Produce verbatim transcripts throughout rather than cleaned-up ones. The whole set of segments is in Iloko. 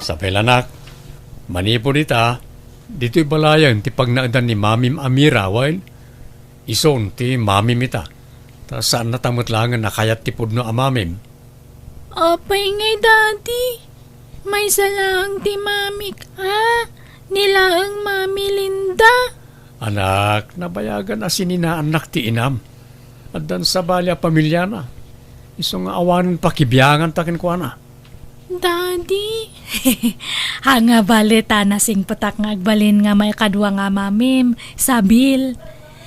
Isabel, anak, manipud ita, ditoy balayen ti pagnaedan ni Mamim a Mira, wen? Isun ti mamim ita. Ta saannata met laengen a kayat ti pudno a mamim. Apay ngay, Daddy? Maysa laeng ti mamik, a? Ni laeng Mami Linda? Anak, nabayagan a sininaannak ti inam. Addan sabali a pamiliana. Isu nga awanen pakibianganta kenkuana. Daddy, haan nga bale ta nasingpetak nga agbalin nga maikadua nga mamim, Isabel.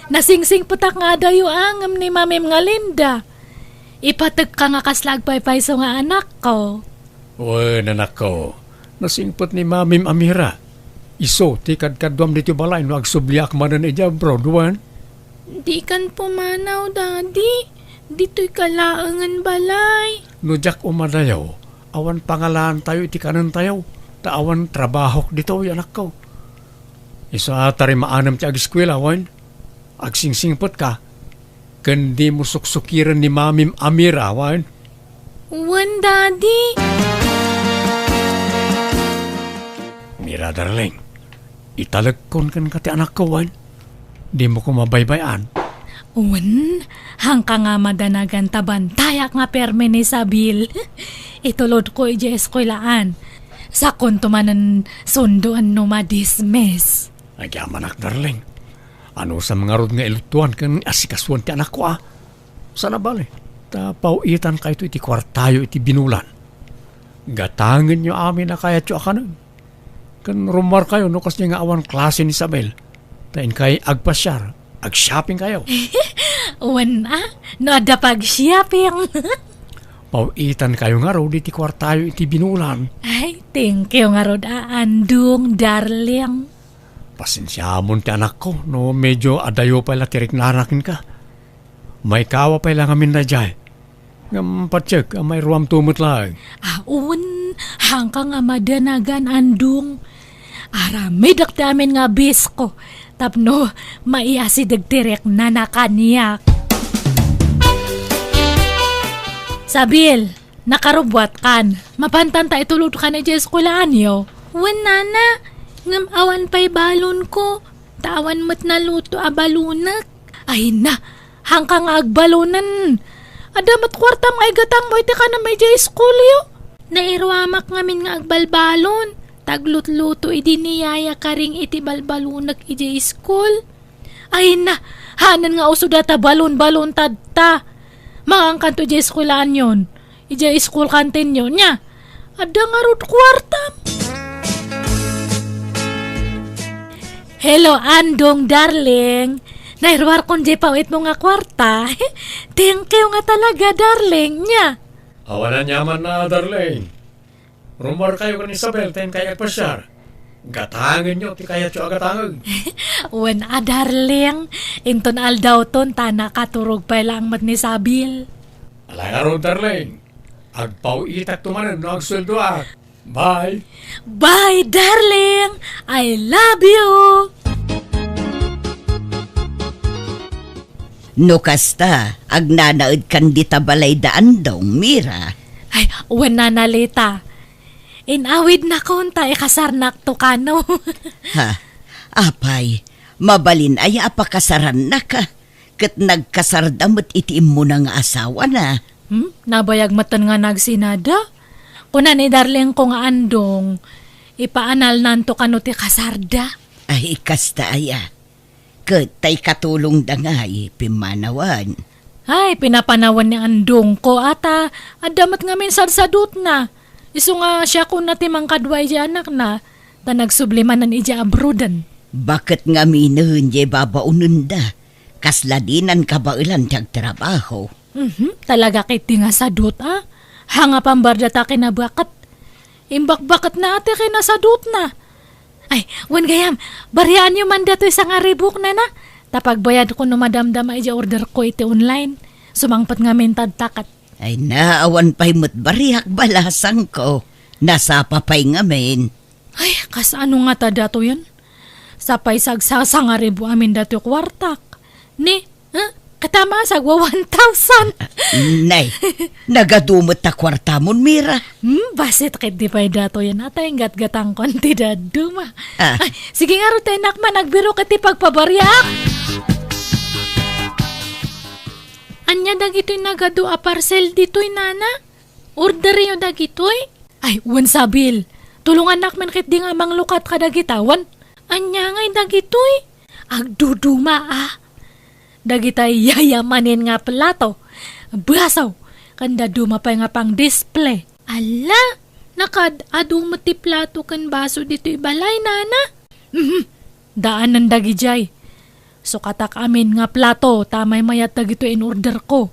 Nasingsingpetak nga adayo a ngem ni Mamim nga Linda. Ipatekka nga kasla agpaypayso nga anakko. Wen, anakko, nasingpet ni Mamim a Mira. Isu ti kadkaduam ditoy balay no agsubliak manen idiay abroad, wen? Dikan pumanaw, Daddy. Ditoyka laengen balay. No diak umadayo, awan pangalaantayo iti kanentayo, ta awan trabahok ditoy, anakko. Isu a tarimaanem ti ageskuela, wen? Agsingsingpetka, ken dimo suksukiren ni Mamim a Mira, wen? Wen, Daddy. Mira, darling, italekkon kenka ti anakko, wen? Dimo koma baybay-an. Wen, haanka nga madanagan ta bantayak nga permi ni Isabel. Itulodko idiay eskuelaan. Sakonto manen sundoan no madismiss. Agyamanak, darling. Anusam ngarud nga ilutuan ken asikasuan ti anakko, a? Saan a bale, ta paw-itankayto iti kuartayo iti binulan. Gatangenyo amin a kayatyo a kanen. Ken rummuarkayo no kasdi nga awan klase ni Isabel, ta inkay agpasiar, agshoppingkayo. Wen a, no adda pag-shopping. Paw-itankayo ngarud iti kuartayo iti binulan. Ay, thank you ngarud a, Andong, darling. Pasensiamon ti anakko no medyo adayo pay la ti riknana kenka. Maikawa pay la ngamin daydiay. Ngem patiek a mairuamto met laeng. Awan, haanka nga madanagan, Andong. Aramidek ti amin nga abisko tapno maiasideg ti riknana kaniak. Isabel, nakarubbuatkan. Mapantan ta itulodkan idiay eskuelaanyo. Wen, nana, ngem awan pay balonko, ta awan met naluto a balonek. Ay na, haanka nga agbalonen. Adda met kuartam nga igatangmo iti kanenmo idiay iskulyo. Nairuamak ngamin nga agbalbalon, ta aglutluto idi ni Yaya Karing iti balbalonek idiay iskul. Ay na, haanen nga usod a ta balon-balon tatta. Mangankanto idiay eskulaanyon. Idiay school canteen-yo, nia. Adda ngarud kuartam. Hello, Andong, darling. Nairuarkon diay paw-itmo nga kuarta. Thank you nga talaga, darling, nia. Awan aniamanna, darling. Rummuarkayo ken Isabel ta inkay agpasiar. Gatangenyo ti kayatyo a gatangeg. Wen a, darling, inton aldawton ta nakaturog pay laeng met ni Isabel. Ala ngarud, darling. Agpaw-itakto manen no agsueldoak. Bye. Bye, darling. I love you. No kasta, agnanaedkan dita balay da Andong, Mira. Ay, wen, Nana Lita. Inawidnakon ta ikasarnakto kano. Ha? Apay, mabalin aya a pakasarannaka, ket nagkasarda met iti immuna nga asawana. Hmm? Nabayag metten nga nagsinada? Kuna ni darlingko nga Andong, ipaanalnanto kano ti kasarda. Ay, kasta aya. Ket ta ikatulongda ngay, pimmanawan. Ay, pinapanawan ni Andongko, ata, adda met ngamin sadsadutna. Isu nga siakon ti mangkadua idiay anakna, ta nagsubli manen idiay abroaden. Baket ngaminen diay babaonenda, kasla dinan kabaelan ti agtrabaho. Mhm, talaga ketdi nga sadut, a? Haan nga pambarda ta kinabaket. Imbakbaketna a ti kinasadutna. Ay, wen gayam, bariaanyo man datoy sangaribok, nana. Ta pagbayadko no madamdama idiay orderko iti online. Sumangpet ngamin tadta ket. Ay na, awan pay met bariak, balasangko. Nasapa pay ngamin. Ay, kasano ngata datoyen? Sapay sagsasangaribo amin datoy kuartak. Ni, eh? Ket ta masagwa one thousand. Nay, nagadu met ta kuartamon, Mira. Hmm, bassit ket di pay datoyen a ta inggatgatangkon ti dadduma. Ah. Ay, sige ngarud ta, inakman, agbirok iti pagpabariak. Ania dagitoy nagadu a parcel ditoy, nana? Orderyo dagitoy? Ay, wen, Sabil. Tulongannak man ketdi nga manglukat kadagita, wen? Ania ngay dagitoy? Agduduma, a. Dagitay yayamanen nga plato, baso, ken dadduma pay nga pang-display. Alla, nakaad-adu met ti plato ken baso ditoy balay, nana? Mhm. Daanen dagidiay. Sukatak amin nga plato ta maymayat dagitoy in-orderko.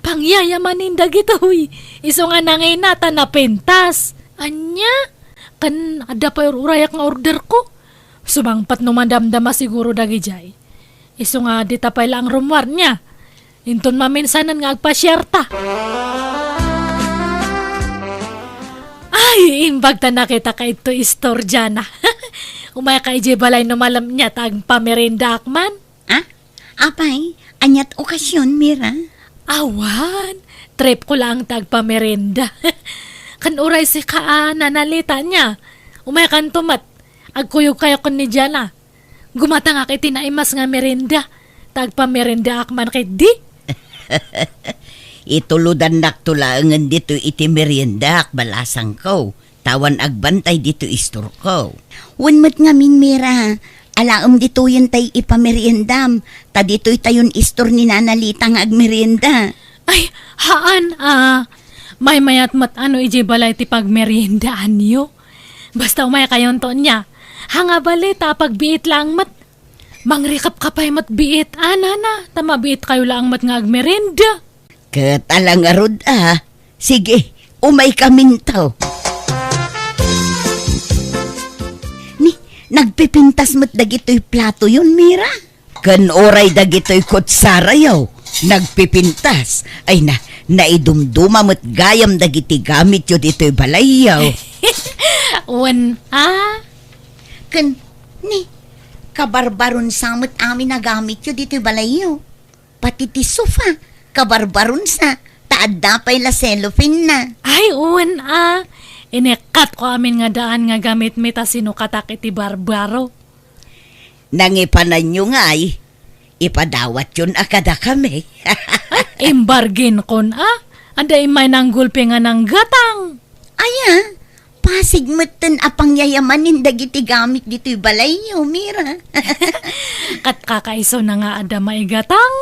Pangyayamanen dagitoy. Isu nga nangina ta napintas. Ania? Ken adda pay ur-urayak nga orderko. Sumangpet no madamdama siguro dagidiay. Isu nga dita pay laeng rummuarna. Inton maminsanen nga agpasiarta. Ay, imbag ta nakitaka ditoy istorya na. Umayka idiay balay no malem nia ta agpameriendaak man. Ah? Apay, aniat okasion, Mira? Awan, tripko laeng ta agpamerienda. Ken uray sika a nanalita nia. Umaykanto met. Agkuyogkayo ken ni Jana. Gumatangak iti naimas nga merienda, ta agpameriendaak man ketdi. Itulodannakto laengen ditoy iti meriendaak, balasangko, ta awan agbantay ditoy istorko. Wen met ngamin, Mira, alaem ditoyen tay ipameriendam, ta ditoy tayon istor ni Nana Lita nga agmerienda. Ay, haan a. Maymayat met ano idiay balay ti pagmeriendaanyo. Basta umaykayonto nia. Haan nga bale ta pagbiit laeng met. Mangrikapkapay met biit, a, nana, ta mabiitkayo laeng met nga agmerienda. Ket ala ngarud a. Sige, umaykaminto. Ni, nagpipintas met dagitoy platoyon, Mira. Ken uray dagitoy kutsarayo, nagpipintas. Ay na, naidumduma met gayam dagiti gamityo ditoy balayyo. Wen a. Ken, ni, kabarbarunsa met amin a gamityo ditoy balayyo. Pati ti sofa, kabarbarunsa, ta adda pay la cellophane-na. Ay, wen a. Inekkatko amin nga daan nga gamitmi ta sinukatak iti barbaro. Nangipananyo ngay, ipadawatyon a kadakami. Ay, imbarginkon a. Adda immay nanggulpi nga nanggatang. Aya, pasig metten a pangyayamanen dagiti gamit ditoy balayyo, Mira. Ket kakaisuna nga adda maigatang.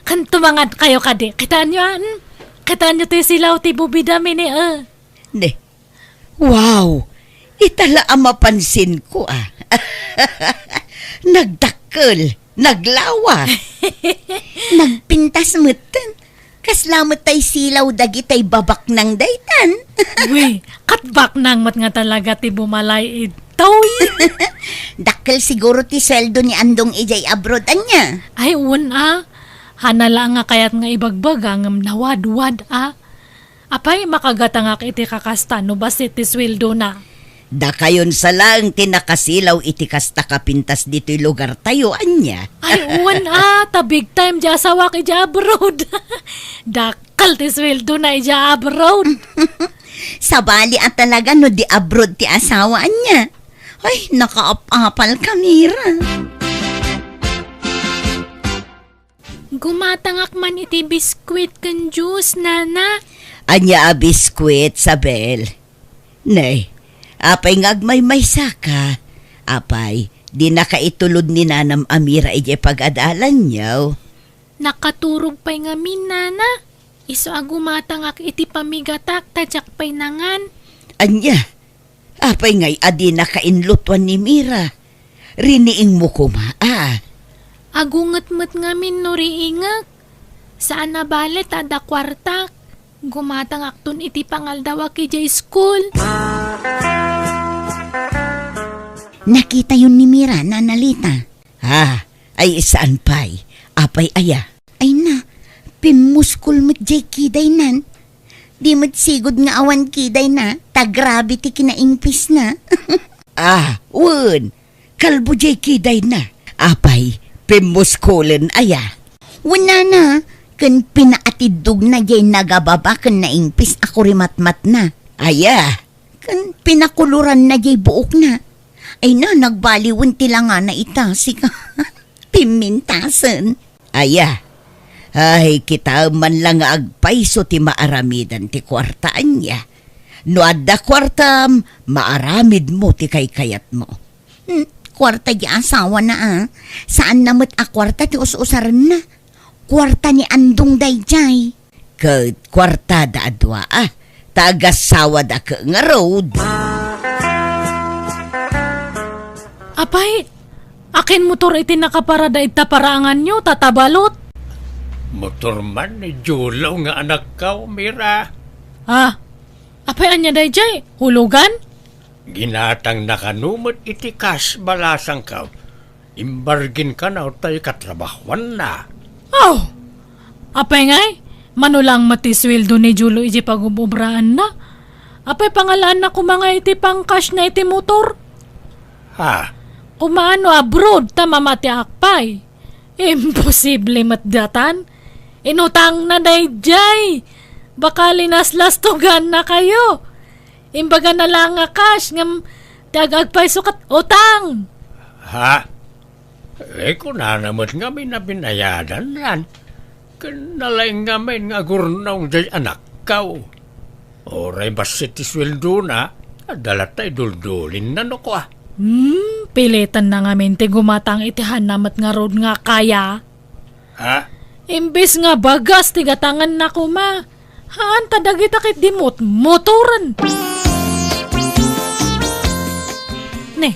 Ken tumangadkayo kadi. Kitaenyo, a, hmm? Kitaenyo ti silaw ti bubidami ni, a. Ne. Wow! Ita la a mapansinko, a. Nagdakkel, naglawa. Nagpintas metten. Kasla met tay silaw dagitay babaknang daytan. Wi, ket baknang met nga talaga ti bumalay itoy. Dakkel siguro ti sueldo ni Andong idiay abroad, ania? Ay, wen a. Haan a laeng nga kayat nga ibagbaga ngem nawadwad a. Apay, makagatangak iti kakasta no bassit ti sueldona? Dakayon sa laeng ti nakasilaw iti kasta a pintas ditoy lugartayo, ania? Ay, wen a, ta big time ti asawak idiay abroad. Dakkel ti sueldona idiay abroad. Sabali a talaga no di abroad ti asawa, ania? Ay, nakaap-apalka, Mira. Gumatangak man iti biskuit ken juice, nana. Ania a biskuit, Sabel? Nay, apay nga agmaymaysaka? Apay, dinaka itulod ni nanam a Mira idiay pag-adalanyo? Nakaturog pay ngamin, nana. Isu a gumatangak iti pamigatak ta diak pay nangan. Ania? Apay ngay a dinaka inlutuan ni Mira? Riniingmo koma, a? Agunget met ngamin no riingek. Saan a bale ta adda kuartak. Gumatangakton iti pangaldawak idiay school. Nakitayon ni Mira, Nana Lita. Ah, ay saan pay? Apay aya? Ay na, pimmuskol met jay kidaynan. Di met sigud nga awan kidayna, ta grabe ti kinaingpisna. Ah, wen, kalbo jay kidayna. Apay, pimmuskolen aya? Wen nana, ken pinaatiddogna jay nagababa ken naingpis a kurimatmatna. Aya, ken pinakoloranna jay buokna. Ay na, nagbaliwen ti langana ita, sika. Pimmintasen. Aya, ay, kitaem man la nga agpayso ti maaramidan ti kuarta, ania. No adda kuartam, maaramidmo ti kaykayatmo. Hmm, kuarta di asawana, a. Saanna met a kuarta ti us-usarenna. Kuarta ni Andong daydiay. Ket kuartada a dua, a. Ta agasawada ket ngarud. Apay, akin motor iti nakaparada ita paraanganyo, tatabalot? Motor man ni Julo nga anakkaw, Mira. Ah, apay ania daydiay? Hulugan? Ginatangna kano met iti kas balasangkaw. Imbargin kano tay katrabahuanna. Oh! Apay ngay, mano lang met ti sueldo ni Julo iti pagub-ubraanna? Apay pangalaanna koma nga iti pangkasna iti motor? Ha? Kumaano abroad ta mamatiak pay? Imposible met datan. Inutangna daydiay. Baka linaslastuganna kayo. Imbagana lang nga cash ngem ti ag-agpayso ket utang. Ha? Eh, kunana met ngamin a binayadannan. Ken nalaing ngamin nga agurnong jay anakkaw. Uray bassit ti sueldona, adda latta iduldulinna no kua. Hmm, pilitanna ngamin ti gumatang iti haanna met ngarud nga kaya. Ha? Imbes nga bagas ti gatanganna koma, haan ta dagita ket di mot-, motoren. Ne,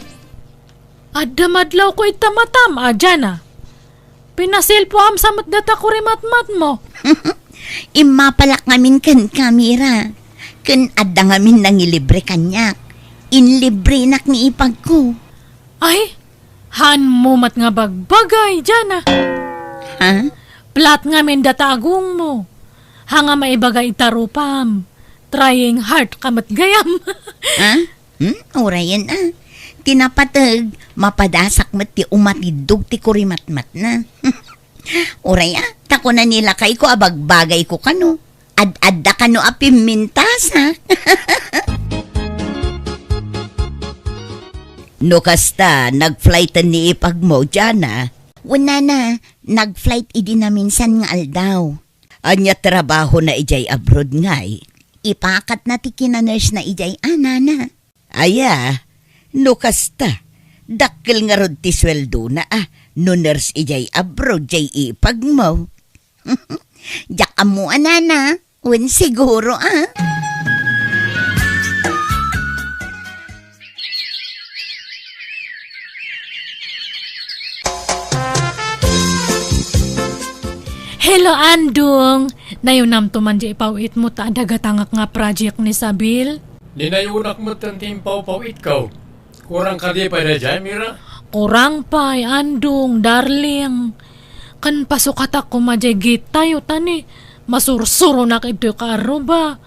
adda madlawko ita matam a Diana. Pinaselpoam sa met data kurimatmatmo. Immapalak ngamin kenka, Mira. Ken adda ngamin nangilibre kaniak. Inlibrenak ni ipagko. Ay, haanmo met nga bagbagay, Diana. Ha? Plat ngamin data agongmo. Ha nga maibaga ita rupam. Trying hard ka met gayam. Ha? Hmm? Urayen, a. Ti napateg, mapadasak met ti umatiddog ti kurimatmatna. Uray, a, ta kuna ni lakayko a bagbagayko kano. Ad-adda kano a pimmintasak. No kasta, nag-flighten ni ipagmo, Diana? Wen nana, nag-flight idi naminsan nga aldaw. Ania trabahona idiay abroad ngay? Ipakatna ti kina-nurse na idiay a, nana. Aya, no kasta, dakkel ngarud ti sueldona a, no nurse idiay abroad diay ipagmo. Diak ammo a, nana, wen siguro a. Hello, Andong! Nayunamto man diay ipaw-itmo ta adda gatangak nga project ni Sabil? Ninayunak metten ti impawpaw-itko. Kurang kadi pay daydiay, Mira? Kurang pay, Andong, darling. Ken pasukatak koma diay gittayo, ta ni, masursuronak ditoy kaarruba.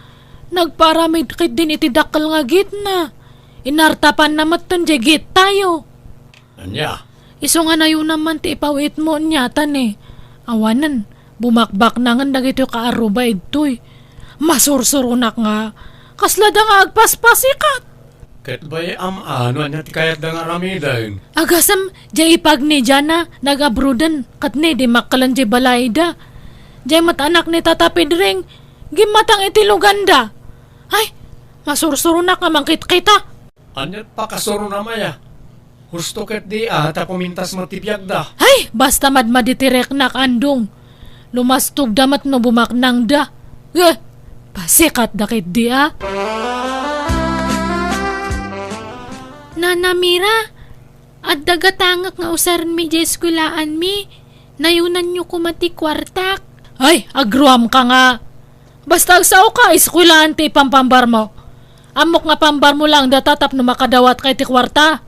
Nagpaaramid ketdin iti dakkel nga gitna. Inartapanna metten diay gittayo. Ania? Isu nga nayunam man ti ipaw-itmo nia, ta ni, awanen, bumakbaknangen dagitoy kaarruba ditoy. Masursuronak nga, kasla da nga agpaspasikat. Ket bay-am a no ania ti kayatda nga aramiden. Agasem, diay ipag ni Diana, nag-abroaden, ket ni, dimmakkelan diay balayda. Diay met anak ni Tata Pedring, gimmatang iti luganda. Ay, masursuronak nga mangkitkita. Ania ti pakasurona, maya? Husto ketdi a, ta pumintas met ti biagda. Ay, basta madmadi ti riknak, Andong. Lumastogda met no bumaknangda. Eh, pasikatda ketdi a. Nana Mira, adda gatangak nga usarenmi diay eskuelaanmi. Nayunanyo koma ti kuartak. Ay, agruamka nga. Basta agsaoka, eskuelaan ti ipampambarmo. Ammok nga pambarmo laeng data tapno makadawatka iti kuarta.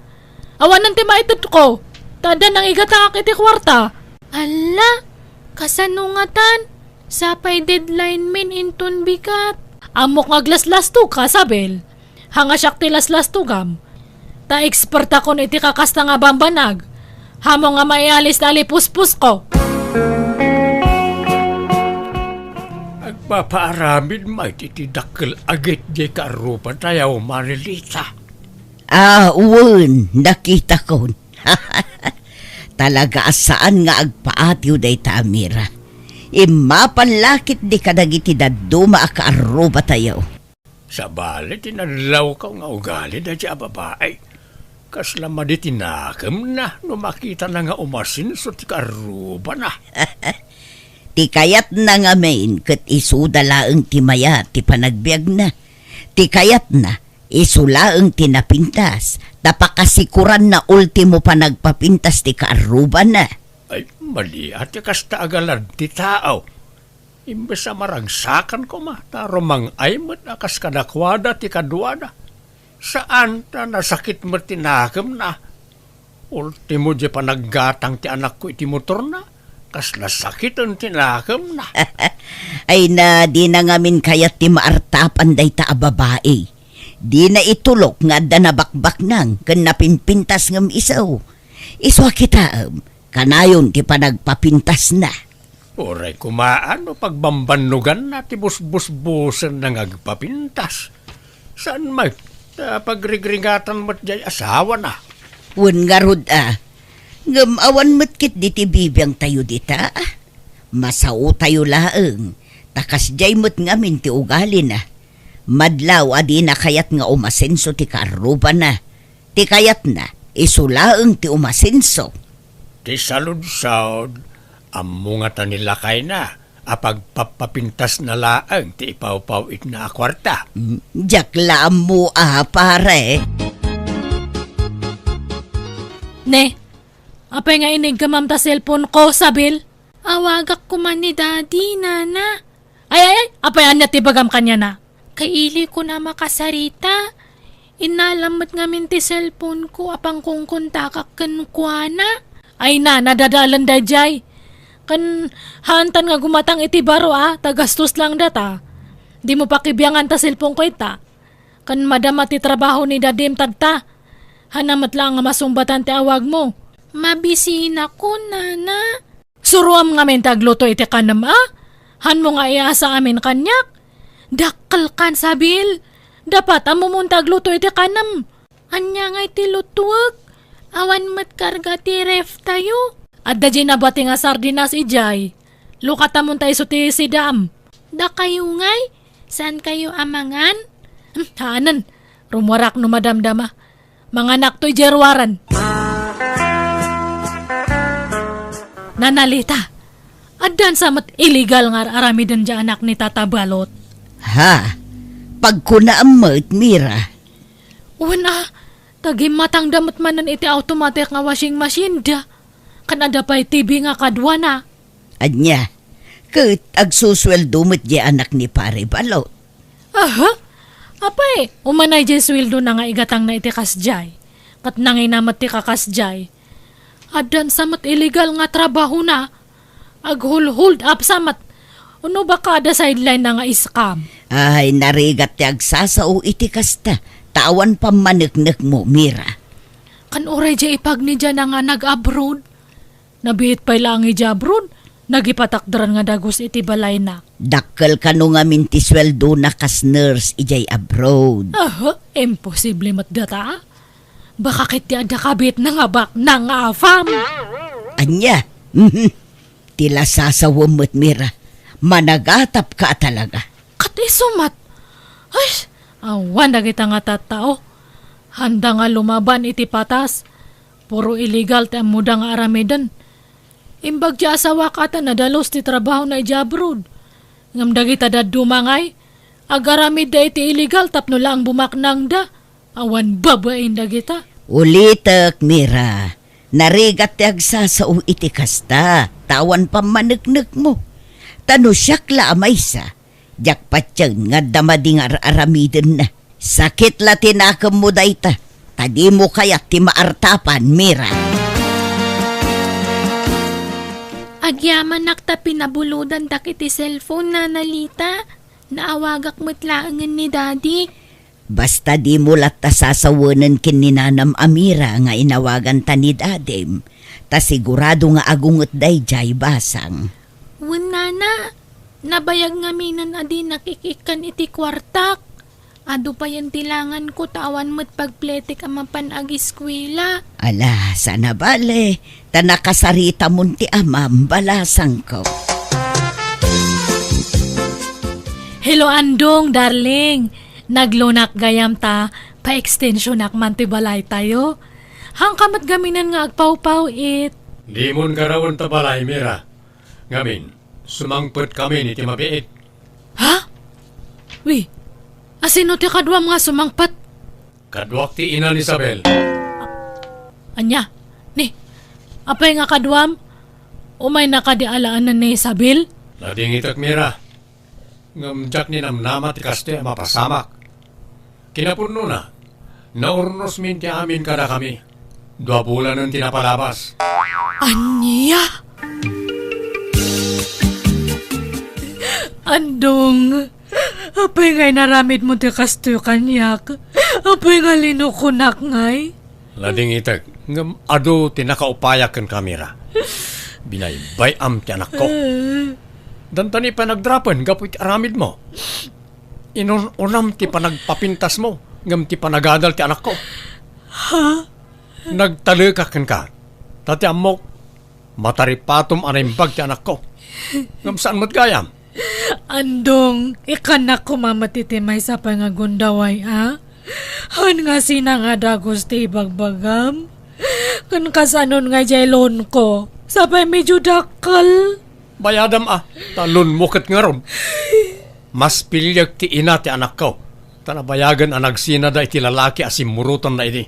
Awanen ti maitedko, ta adda nangigatangak iti kuarta. Alla, kasano ngatan? Sapay deadline min inton bigat. Ammok nga aglaslastogka, Sabel. Hanga siak ti laslastogam. Ta ekspertakon iti kakasta nga bambanag. Haanmo nga maialis ti alipuspusko. Papaaramid met iti dakkel a gitdi kaarrubatayo, Marilita. Ah, wen, nakitakon. Talaga a saan nga agpaatiw dayta a Mira. Immapan la ketdi kadagiti dadduma a kaarrubatayo. Sabali ti nadlawko nga ugali daydiay a babai. Kasla madi ti nakemna no makitana nga umasenso ti kaarrubana. Ti kayatna ngamin ket isuda laeng ti mayat ti panagbiagna. Ti kayatna, isu laeng ti napintas, ta pakasikuranna ultimo panagpapintas ti kaarrubana. Ay, madi a ti kasta a galad ti tao. Imbes a maragsakan koma, ta rumang-ay met a kas kadakuada ti kaduada. Saan ta nasakit met ti nakemna. Ultimo, diay panaggatang ti anakko iti motorna, kasla sakiten ti nakemna. Ay na, dina ngamin kayat ti maartapan dayta a babai. Dina itulok nga adda nabakbaknang ken napimpintas ngem isu. Isu a kitaem, kanayon ti panagpapintasna. Uray koma no pagbambannoganna ti busbusbusenna nga agpapintas. Saan met ta pagrigrigatan met diay asawana. Wen ngarud a, ngem awan met ketdi ti bibiangtayo dita. Masaotayo laeng, ta kasdiay met ngamin ti ugalina. Madlaw a dina kayat nga umasenso ti kaarrubana. Ti kayatna, isu laeng ti umasenso. Ti saludsod, ammo ngata ni lakayna a pagpappapintasna laeng ti ipawpaw-itna a kuarta. Mm, diak la ammo a, pare. Ne, apay nga iniggemam ta cellphone ko, Sabil? Awagak koma ni Daddy, Nana. Ay, ay, ay, apay ania ti ibagam kaniana? Kaili ko na makasarita. Innalam met ngamin ti cellphone ko a pangkongkontakak kenkuana. Ay na, nadadalan daydiay. Ken haantan nga gumatang iti baro a, ta gastos lang data. Dimo pakibiangan ta cellphone ko ita. Ken madama ti trabaho ni Dadim tadta. Haanna met laeng nga masungbatan ti awagmo. Mabisinakon, Nana. Suroam ngamin ti agluto iti kanem a? Hanmo nga iasa amin kaniak? Dakkelkan, Sabil. Dapat ammomon ti agluto iti kanem. Ania ngay ti lutuek? Awan met karga ti ref tayo. Adda diay nabati nga sardinas idiay. Lukatamon ta isu ti sidam. Dakayo ngay? Saan kayo a mangan? Hmm, haanen. Rummuarak no madamdama. Manganakto idiay ruaran. Nanalita, addan sa met illegal nga ar-aramiden diay anak ni Tata Balot. Ha? Pagkunaam met, Mira. Wen a, ta gimmatangda met manen iti automatic nga washing machine da. Ken adda pay T V nga kaduana. Ania, ket agsusueldo met diay anak ni Pare Balot. Aha? Apay, umanay diay sueldona nga igatangna iti kasdiay. Ket nangina met ti kakasdiay. Addan sa met illegal nga trabahona. Aghul-hold up sa met. Uno baka adda sideline na nga scam. Ay, narigat ti agsasao iti kasta. Ta awan pammaneknekmo, Mira. Kan uray diay ipagnidiana nga nag-abroad. Nabiit pay laeng idiay abroad, nagipatakderan nga dagus iti balayna. Dakkel kano ngamin ti sueldona kas nurse idiay abroad? Aha, imposible met data. Baka ket ti adda kabitna nga baknang nga afam. Ania? Mhm. Ti la sasawem met, Mira. Managatapka a talaga. Ket isu met. Ay, awan dagita nga tattao. Handa nga lumaban iti patas. Puro illegal ti ammoda nga aramiden. Imbag ti asawak a ta nadalus ti trabahona idiay abroad. Ngem dagita dadduma ngay, agaramidda iti illegal tapno laeng bumaknangda. Awan babain dagita. Ulitek, Mira, narigat ti agsasao iti kasta, ta awan pammaneknekmo. Ta no siak la a maysa, diak patien nga adda madi nga ar-aramidenna. Sakit la ti nakemmo dayta, ta dimo kayat ti maartapan, Mira. Agyamanak ta pinabulodandak iti cellphone, Nanalita. Naawagak met laengen ni Daddy. Basta dimo latta sasawenen ken ni Nanam a Mira nga inawaganta ni Dadim, ta sigurado nga agunget daydiay basang. Wen, Nana, Nabayag ngaminen a dinak ik-ikkan iti kuartak. Adu payen ti langanko ta awan met pagpletek a mapan agiskuela. Ala, saan a bale, ta nakasaritamon ti amam, balasangko. Hello, Andong, darling. Naglunak gayam ta pa-extensionak man ti balaytayo. Haanka met ngaminen nga agpawpaw-it. Dimon garawen ta balay, Mira. Ngamin, sumangpetkami iti mabiit. Ha? Wi, asino ti kaduam nga sumangpet? Kaduak ti ina ni Isabel. Ania? Ni, apay nga kaduam? Umayna kadi alaen ni Isabel? Nadingitek, Mira. Ngem diak ninamnama ti kastoy a mapasamak. Kinapudnona, naurnosmin ti amin kadakami. Dua bulanen ti napalabas. Ania? Andong, apay nga inaramidmo ti kastoy kaniak? Apay nga linukonak ngay? Nadingitek, ngem adu ti nakaupayak kenka, Mira. Binaybay-am ti anakko. Dantani pay nagdrapen gapu iti aramidmo. Inun-unam ti panagpapintasmo, ngem ti panagadal ti anakko. Ha? Nagtaleka kenka. Ta ti ammok, mataripatom a naimbag ti anakko. Ngem saan met gayam? Andong, ikkannak koma met iti maysa pay nga gundaway, a? Haan nga sinangadagus ti ibagbagam? Ken kasanon nga idiay loanko? Sapay medyo dakkel. Bayadam a, ta loanmo ket ngarud. Mas piliek ti ina ti anakko, ta nabayagen a nagsinada iti lalaki a simmurotanna idi.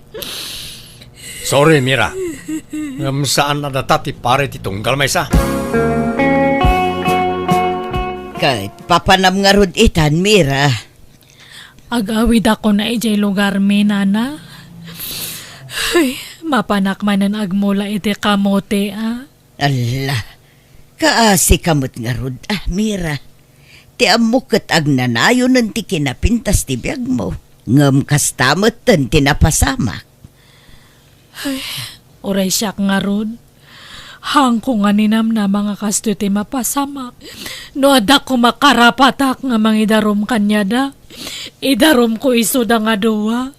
Sorry, Mira. Ngem saan a data ti pare ti tunggal maysa. Ket papanam ngarud itan, Mira. Agawidakon idiay lugarmi, nana. Ay, mapanak manen agmula iti kamote, a? Alla, kaasika met ngarud, a, Mira. Ti ammok ket agnanayonen ti kinapintas ti biagmo, ngem kasta metten ti napasamak. Ay, uray siak ngarud. Haanko nga ninamnama nga kastoy ti mapasamak. No adda koma karapatak nga mangidarum kaniada, idarumko isuda nga dua.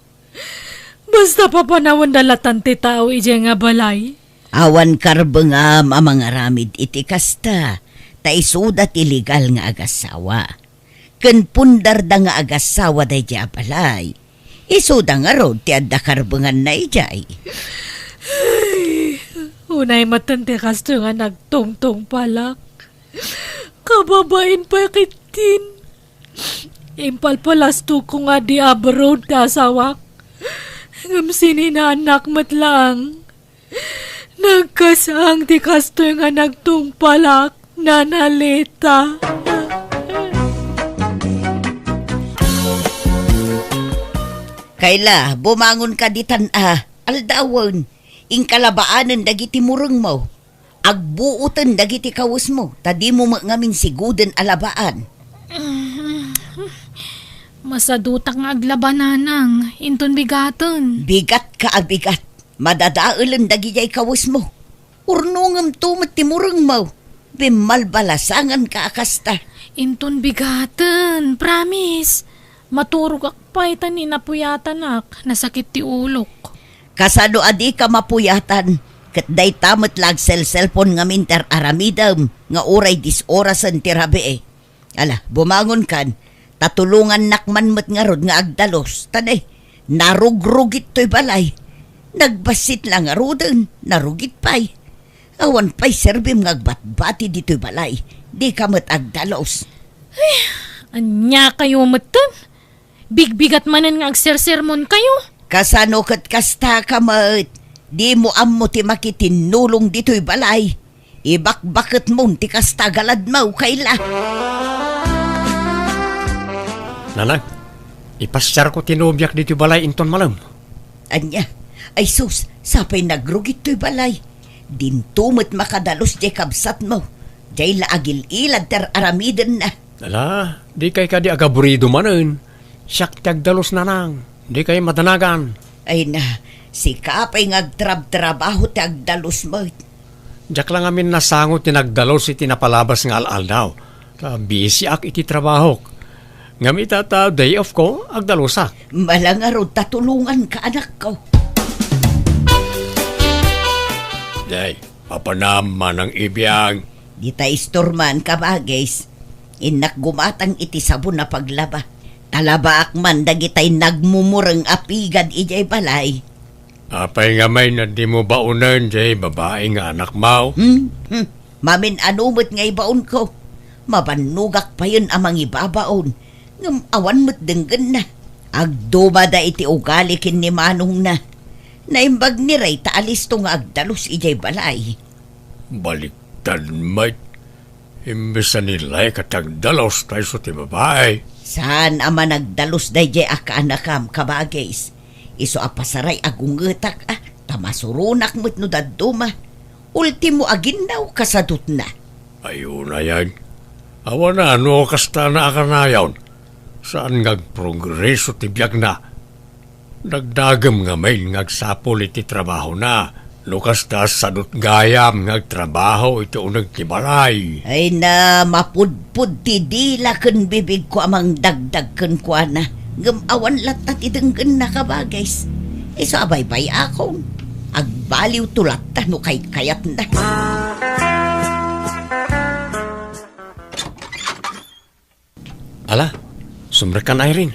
Basta papanawenda latan ti tao idiay nga balay. Awan karbengam a mangaramid iti kasta, ta isuda ti legal nga agasawa. Ken pundarda nga agasawa daydiay a balay. Isuda ngarud ti adda karbenganna idiay. Ay, unay metten ti kastoy nga nagtungtungpalak. Kababain pay ketdin. Impalpalastogko nga di abroad ti asawak. Ngem sininaannak met laeng. Nagkasang ti kastoy nga nagtungpalak, Nana Leta. Kayla, bumangonka ditan a, aldawen. Inka labaanen dagiti murengmo. Agbuoten dagiti kawesmo, ta dimo met ngamin siguden a labaan. Masadutak nga aglaba, nanang. Inton bigaten. Bigatka a bigat. Madadaelen dagidiay kawesmo. Urnongemto met ti murengmo. Bimmalbalasanganka a kasta. Inton bigaten, promise. Maturogak pay ta napuyatanak. Nasakit ti ulok. Kasano a dika mapuyatan? Ket dayta met la agselselpon ngamin ti ar-aramidem nga uray dis orasen ti rabii. Ala, bumangonkan, ta tulongannak man met ngarud nga agdalus. Ta ne, narugrugit toy balay. Nagbassit la ngaruden, narugit pay. Awan pay serbim nga agbatbati ditoy balay. Dika met agdalus. Ay, ania kayo metten? Bigbigat manen nga agsersermon kayo. Kasano ket kasta ka met? Dimo ammo ti makitinnulong ditoy balay. Ibakbaketmon ti kasta galadmaw, Kayla. Nanang, ipasiarko ti nobiak ditoy balay inton malem. Ania? Ay sus, sapay nagrugit toy balay. Dinto met makadalus diay kabsatmo. Diay la agil-ilad ti ar-aramidenna. Ala, dikay kadi agaburido manen. Siak ti agdalus, nanang. Dikay madanagan. Ay na, sika pay nga agtrabtrabaho ti agdalus met. Diak la ngamin nasango ti nagdalus iti napalabas nga al-aldaw. Ta bisiak iti trabahok. Ngem ita ta day off ko, agdalusak. Mala ngarud ta tulonganka, anakko. Day, mapanam manang ibiang. Dita istorman, kabagis. Innak gumatang iti sabon a paglaba. Talabaak man dagitay nagmumureng a pigad idiay balay. Apay ngamin a dimo baonen jay babai nga anakmo? Hmm? Hmm. Mamin-ano met nga ibaonko? Mabannogak payen a mangibabaon, ngem awan met denggenna. Agdumada iti ugali ken ni manongna. Naimbag ni Ray ta alisto nga agdalus idiay balay. Baliktad met. Imbes a ni Ray ket agdalus ta isu ti babai. Saan a managdalus daydiay a kaanakam, kabagis. Isu a pasaray a gungetak, a, ta masuronak met no dadduma. Ultimo, aginnaw kasadutna. Ay, unayen. Awan a no kasta na a kanayon. Saan nga agprogreso ti biagna. Dagdagem ngamin nga agsapul iti trabahona. No kasta, sadut gayam nga agtrabaho iti uneg ti balay. Ay na, mapudpod ti dila ken bibigko a mangdagdag kenkuana. Ngem awan latta ti denggenna, kabagis. Isu a baybay-akon. Agbaliwto latta no kaykayatna. Ala, sumrekkan, Irene.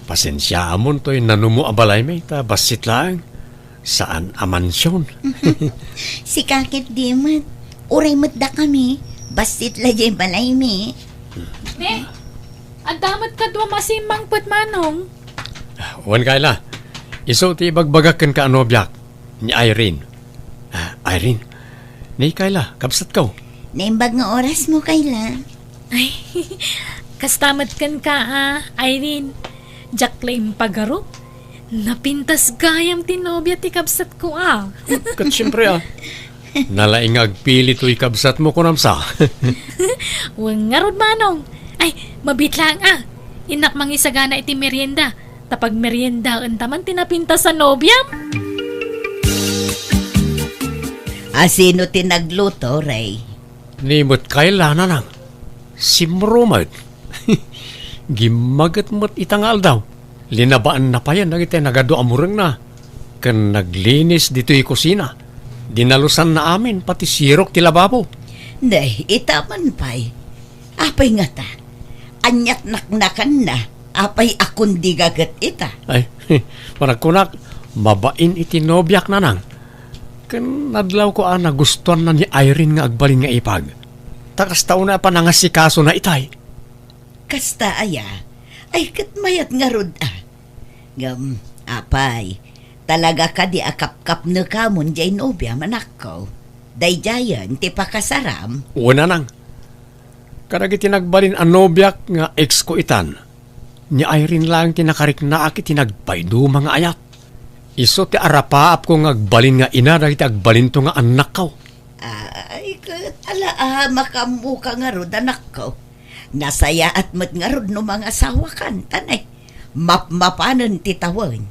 Pasensiaamon toy nanumo a balaymi ta bassit laeng. Saan a mansion. Sika ket di met. Uray met dakami. Bassit la jay balaymi. Ne, adda met kaduam a simmangpet, manong. Wen, Kayla. Isu ti ibagbagak kenka a nobiak, ni Irene. Ah, Irene, ni Kayla, kabsatko. Naimbag nga orasmo, Kayla. Ay, kasta met kenka, ah, Irene. Diak la impagarup. Napintas gayam ti nobia ti kabsatko, ah. Ket siempre, ah. Nalaing nga agpili toy kabsatmo, kunam sa. Wen ngarud, manong. Ay, mabiit laeng, ah. Innak mangisagana iti merienda. Ta pagmeriendaenta man ti napintas a nobiam. A, sino ti nagluto, Ray? Ni met Kayla, nanang. Simro met. Gimmaget met ita nga aldaw. Linabaanna payen dagiti nagadu a murengna. Ken naglinis ditoy kusina. Dinalusanna amin, pati sirok ti lababo. Nay, ita man pay. Apay ngata? Aniat naknakanna? Apay a kundiga ket ita? Ay, panagkunak, mabain iti nobiak, nanang. Ken nadlawko a nagustuanna ni Irene nga agbalin nga ipag. Ta kasta unay a panangasikasona itay. Kasta aya? Ay, ket mayat ngarud a. Ngem, apay, talaga kadi a kapkapnekamon jay nobiam, anakko? Daydiayen ti pakasaram? Wen, nanang. Kadagiti nagbalin a nobiak nga ex ko itan, ni Irene laeng ti nakariknaak iti nagpaiduma nga ayat. Isu ti arapaapko nga agbalin nga ina dagiti agbalinto nga annakko. Ay, ket ala a, makaammoka ngarud, anakko. Nasayaat met ngarud no mangasawakan, ta ne, mapmapanen ti tawen.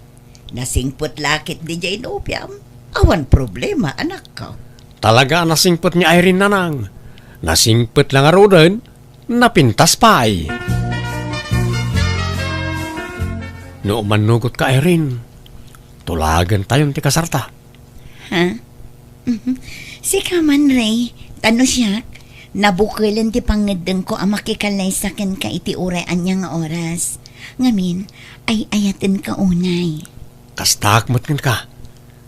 Nasingpet la ketdi jay nobiam, awan problema, anakko. Talaga a nasingpet ni Irene, nanang. Nasingpet la ngaruden, napintas pay. No umannugotka, Irene, tulagentayon ti kasarta. Ha? Mhm. Sika man, Ray, ta no siak, nabukelen ti pangngeddengko a makikallaysa kenka iti uray ania nga oras. Ngamin, ay-ayatenka unay. Kastaak met kenka.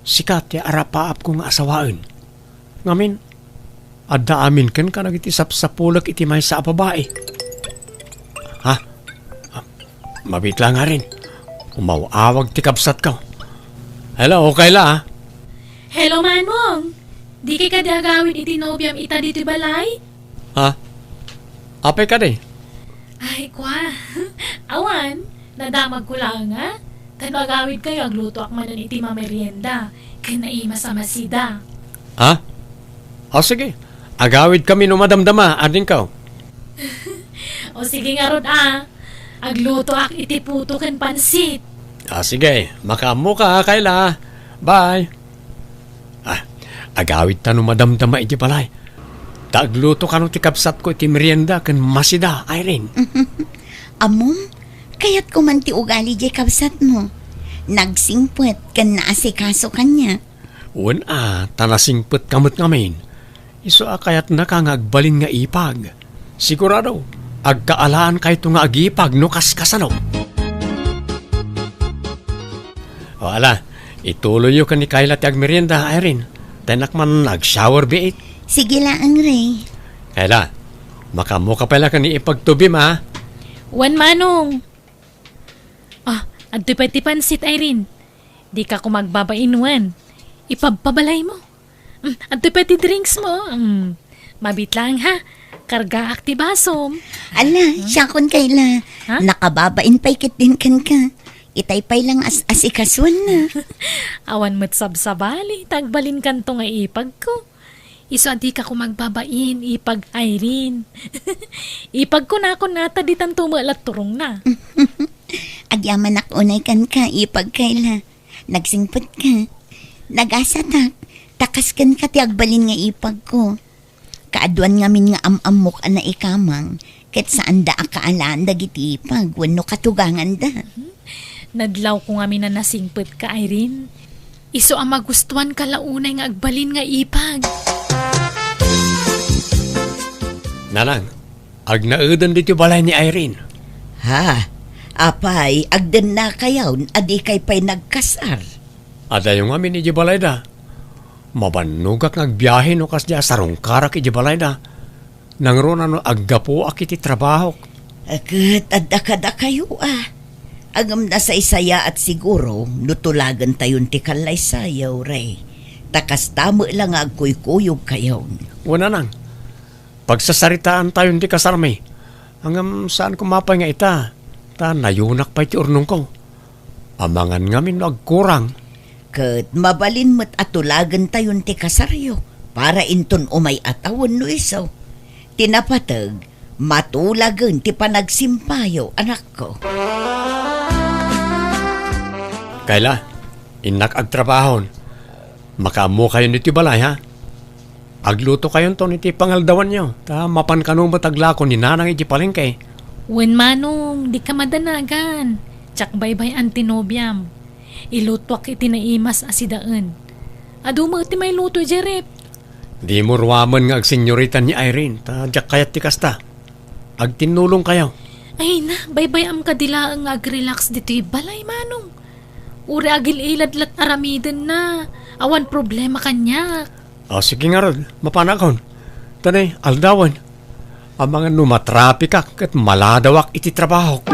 Sika ti arapaapko nga asawaen. Ngamin, adda amin kenka dagiti sapsapulek iti maysa a babai. Ha? Ah, mabiit la ngarud. Umaw-awag ti kabsatko. Hello, Kayla, ah. Hello, Manong. Dika kadi agawid iti nobiam ita ditoy balay? Ha? Apay kadi? Ay, kwa. Awan, nadamagko laeng a. Ta no agawidkayo, aglutoak manen iti mamerienda ken naimas a masida. Ha? O, sige. Agawidkami no madamdama, adingko. O, sige ngarud a. Aglutoak iti puto ken pansit. Ah, sige. Makaammoka, Kayla. Bye. Ah, agawidta no madamdama iti balay. Ta agluto kano ti kabsatko iti merienda ken masida, Irene. Ammom, kayatko man ti ugali diay kabsatmo. Nagsingpet ken naasikaso kaniak. Wen a, ta nasingpetka met ngamin. Isu a kayatnaka nga agbalin nga ipag. Sigurado, agkaalaankayo nga agipag no kaskasano. O, ala, ituloyyo ken ni Kayla ti agmerienda, Irene. Ta innak man ag-shower biit. Sige laeng, Ray. Kayla, makaammoka pay la ken ni ipagtubim, a? Wen, Manong. Ah, adtoy pay ti pansit, Irene. Dika koma agbabain wen. Ipabpabalaymo. Mm, adtoy pay ti drinksmo. Mm, mabiit laeng, ha. Kargaak ti basom. Ala, siakon, Kayla. Ha? Nakababain pay ketdin kenka. Itay pay la nga as-asikasuenna. Awan met sabsabali, ta agbalinkanto nga ipagko. Isu a dika koma agbabain, ipag Irene. Ipagko nakon a ta ditanto met la turongna. Agyamanak unay kenka, ipag Kayla. Nagsingpetka. Nagasatak. Ta kas kenka ti agbalin nga ipagko. Kaaduan ngamin nga am-ammok a naikamang, ket saanda a kaalaan dagiti ipag wenno katuganganda. Nadlawko ngamin a nasingpetka, Irene. Isu a magustuanka la unay nga agbalin nga ipag. Nanang, agnaeden ditoy balay ni Irene. Ha? Apay, agdennakayon a dikay pay nagkasar? Adayo ngamin idiay balayda. Mabannogak nga agbiahe no kasdi a sarungkarak idiay balayda. Nangruna no aggapuak iti trabahok. Ket adda kadakayo a. Ngem nasaysayaat siguro no tulagentayon ti kallaysayo, Ray. Ta kasta met la nga agkuykuyogkayon. Wen, Nanang. Pagsasaritaantayon ti kasarmi. Ngem saan koma pay nga ita, ta nayunak pay ti urnongko. Amangan ngamin no agkurang. Ket mabalin met a tulagentayon ti kasaryo para inton umay a tawen no isu. Ti napateg, matulagen ti panagsimpayo, anakko. Kayla, innak agtrabahon. Makaammokayon ditoy balay, ha? Aglutokayonton iti pangaldawanyo, ta mapan kano met aglako ni Nanang iti palengke. Wen, Manong, dika madanagan. Diak baybay-an ti nobiam. Ilutuak iti naimas a sidaen. Adu met ti mailuto idiay ref. Dimo ruamen nga agsenyorita ni Irene, ta diak kayat ti kasta. Agtinnulongkayo. Ay na, baybay-am kadi laeng nga agrelax ditoy balay, Manong. Uray agil-ilad la't aramidenna. Awan problema kaniak. O, sige ngarud, mapanakon. Tani, aldawen. Amangan no matrapikak ket maladawak iti trabahok.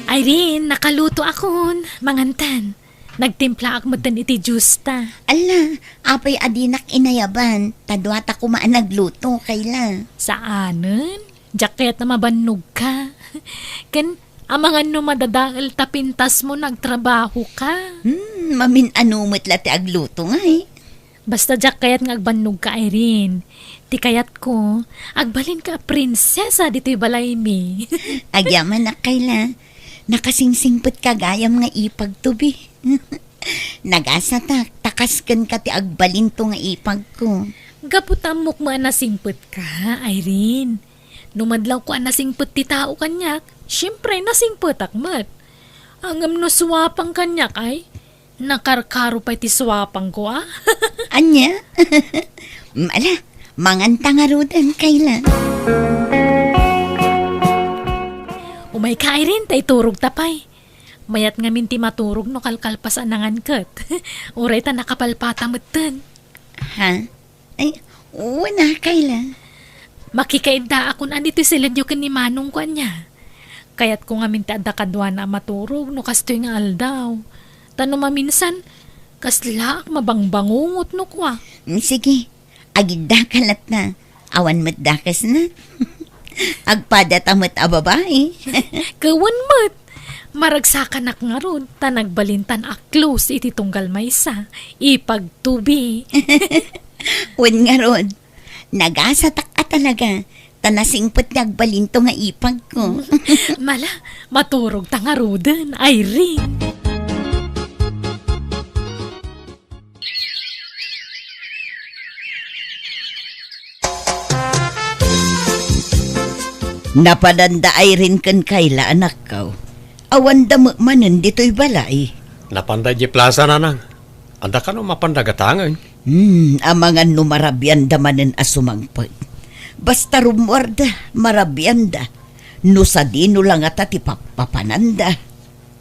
Irene, nakalutoakon. Mangantan. Nagtimplaak metten iti juice ta. Alla, apay a dinak inayaban, ta duata koma a nagluto, Kayla. Saanen? Diak kayat a mabannogka. Ken, amangan no madadael ta pintasmo no agtrabahoka. Hmm, mamin-ano met la ti agluto ngay. Basta diak kayat nga agbannogka, Irene. Ti kayatko, agbalinka a prinsesa ditoy balaymi. Agyamanak, Kayla. Nakasingsingpetka gayam nga ipagto bi. Nagasatak, ta kas kenka ti agbalinto nga ipagko. Gapu ta ammok met a nasingpetka, Irene. No madlawko a nasingpet ti tao kaniak, siempre, nasingpetak met. Ngem no suapang kaniak, ay, nakarkaro pay ti suapangko, a? Ania? Mm, ala, manganta ngaruden, Kayla. Umayka, Irene, ta iturogta pay. Mayat ngamin ti maturog no kalkalpas a nangan ket. Uray ta nakapalpata metten. Ha? Ay, wen a, Kayla. Makikaiddaakon a ditoy siledyo ken ni Manongko ania. Kayatko ngamin ti adda kaduana a maturog no kastoy nga aldaw. Ta no maminsan, kaslaak mabangbangungot no kua. Mm, sige, agiddaka latta. Awan met dakesna. Agpadata met a babai. Ket wen met. Maragsakanak ngarud, ta nagbalintan a close iti tunggal maysa. Ipagto bi. Wen ngarud, nagasatak a talaga, ta nasingpet nga agbalinto nga ipagko. Mala, maturogta ngaruden, Irene. Napananda Irene ken Kayla, anakko. Awanda met manen ditoy balay. Napanda idiay plasa, nanang. Adda kano mapanda gatangen? Hmm, amangan no marabianda manen a sumangpet. Basta rummuarda, marabianda. No sadino la ngata ti pappapananda.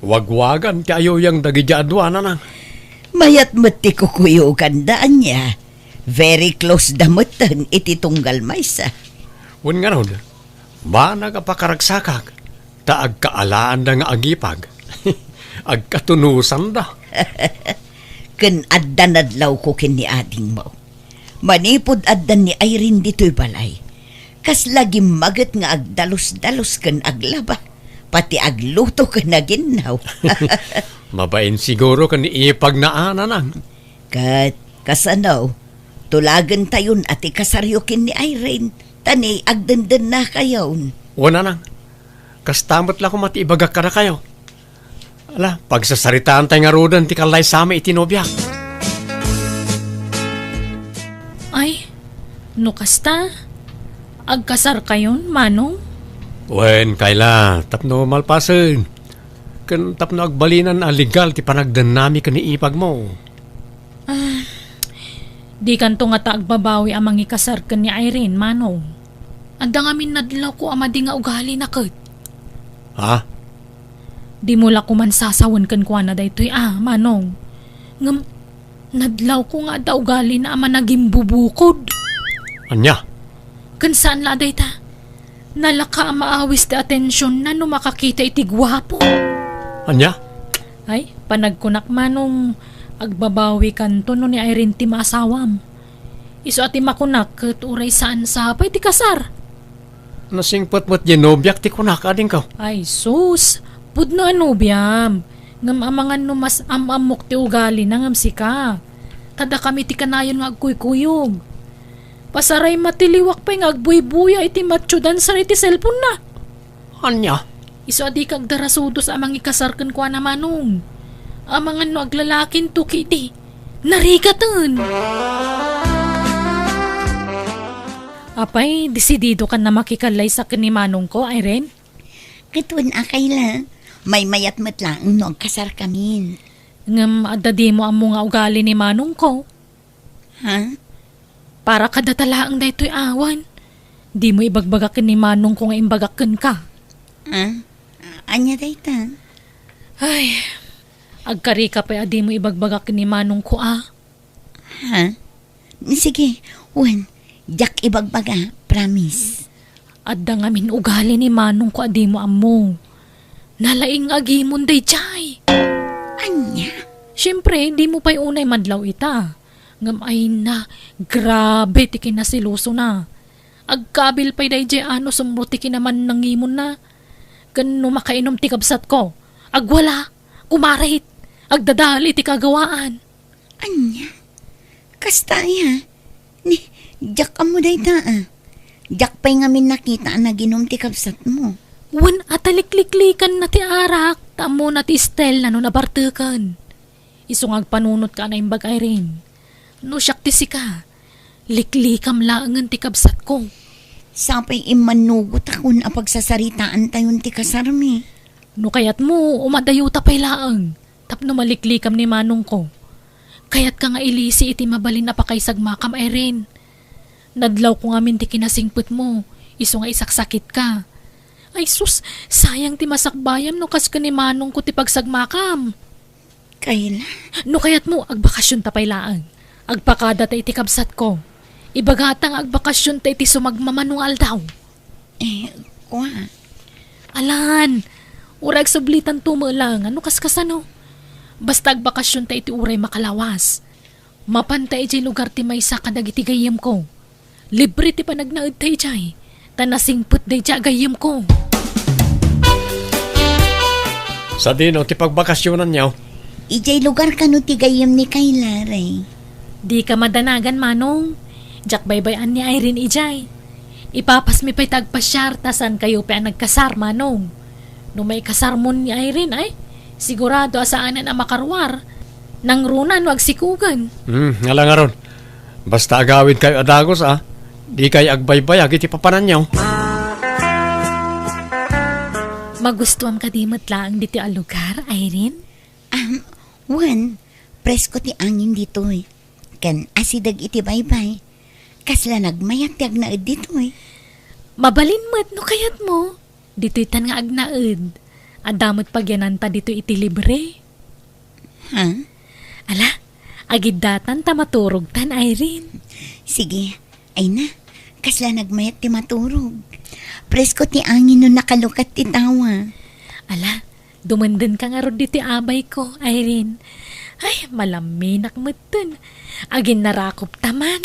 Wagwagan ti ayuyang dagiti adua, nanang. Mayat met ti kukuyoganda, ania? Very close da metten iti tunggal maysa. Wen ngarud, banag a pakaragsakak, ta agkaalaanda nga agipag. Agkatunusanda. Ken adda nadlawko ken ni adingmo. Manipud addan ni Irene ditoy balay, kasla gimmaget nga agdalus-dalus ken aglaba, pati agluto ken aginnaw. Mabain siguro ken ni ipagna a, nanang. Ket kasano, tulagentayon a ti kasaryo ken ni Irene, ta ni agdendennakayon. Wen, nanang. Kasta met la koma ti ibagak kadakayo. Ala, pagsasaritaantay ngaruden ti kallaysami iti nobiak. Ay, no kasta, agkasarkayon, Manong? Wen, Kayla, tapno malpasen. Ken tapno agbalinan a legal ti panagdennami ken ni ipagmo. Ah, dikanto ngata agbabawi a mangikasar ken ni Irene, Manong. Adda ngamin nadlawko a madi nga ugalina ket. Ha? Dimo la koman sasawen kenkuana daytoy a, Manong. Ngem nadlawko nga adda ugalina a managimbubukod. Ania? Ken saan la a dayta. Nalaka a maawis ti atensionna no makakita iti guapo. Ania? Ay, panagkunak, Manong, agbabawikanto no ni Irene ti maasawam. Isu a ti makunak ket uray saan sapay ti kasar. Nasingpet met diay nobiak ti kunak, adingko. Ay, sus! Pudno a nobiam. Ngem amangan no mas am-ammok ti ugalina ngem sika. Ta dakami ti kanayon nga agkuykuyog. Pasaray matiliwak pay nga agbuybuya iti matcho dancer iti cellphone-na. Ania? Isu a dika agdarasudos a mangikasar kenkuana, Manong. Amangan no aglalakinto ketdi, narigaten. Apay, desididokan a makikallaysa ken ni manongko, Irene? Ket wen a, Kayla, maymayat met laeng no agkasarkamin. Ngem adda dimo ammo nga ugali ni manongko. Ha? Para kadata laeng daytoy awan. Dimo ibagbaga ken ni manongko nga imbagak kenka. Ha? Ania dayta? Ay, agkarika pay a dimo ibagbaga ken ni manongko a. Ha? Sige, wen, diak ibagbaga, promise. Adda ngamin ugali ni manongko a dimo ammo. Nalaing nga agimon daydiay. Ania? Siempre, dimo pay unay madlaw ita. Ngem ay na, grabe ti kinaselosona. Agkabil pay daydiay a no sumro ti kinamannangimonna. Ken no makainom ti kabsatko, agwala, kumarit, agdadali ti kagawaan. Ania? Kasta aya? Ni, diak ammo dayta a. Diak pay ngamin nakita a naginom ti kabsatmo. Wen a ta likliklikanna ti arak, ta ammona ti style-na no nabarteken. Isu nga agpanunotka a naimbag, Irene. No siak ti sika, liklikam laengen ti kabsatko. Sapay immannugotakon a pagsasaritaantayon ti kasarmi. No kayatmo, umadayuta pay laeng, tapno maliklikam ni manongko. Kayatka nga ilisi iti mabalin a pakaisagmakam, Irene. Nadlawko ngamin ti kinasingpetmo, isu nga isaksakitka. Ay sus, sayang ti masakbayam no kas ken ni manongko ti pagsagmakam. Kayla? No kayatmo, agbakasionta pay laeng. Agpakadata iti kabsatko. Ibagata nga agbakasionta iti sumagmamano nga aldaw. Eh, kua. Alan, uray agsublitanto met laeng, no kaskasano. Basta agbakasionta iti uray makalawas. Mapanta idiay lugar ti maysa kadagiti gayyemko. Libre ti panagnaedta idiay, ta nasingpet daydiay a gayyemko. Sadino ti pagbakasionanyo? Idiay lugar kano ti gayyem ni Kayla, Ray? Dika madanagan, Manong. Diak baybay-an ni Irene idiay. Ipapasmi pay ta agpasiar, ta saankayo pay a nagkasar, Manong. No maikasarmon ni Irene, ay, sigurado a saanen a makaruar. Nangruna no agsikogen. Hmm, ala ngarud. Basta agawidkayo a dagus, a. Dikay agbaybayag iti papananyo. Magustuam kadi met laeng ditoy a lugar, Irene? Ah, wen, presko ti angin ditoy. Ken asideg iti baybay. Kasla nagmayat ti agnaed ditoy. Mabalin met no kayatmo. Ditoy tan nga agnaed. Adda met pagyananta ditoy iti libre. Ha? Ala, agiddatan ta maturogtan, Irene. Sige. Ay na, kasla nagmayat ti maturog. Presko ti angin no nakalukat ti tawa. Ala, dumendenka ngarud ditoy abayko, Irene. Ay, malaminak metten. Aginnarakopta man.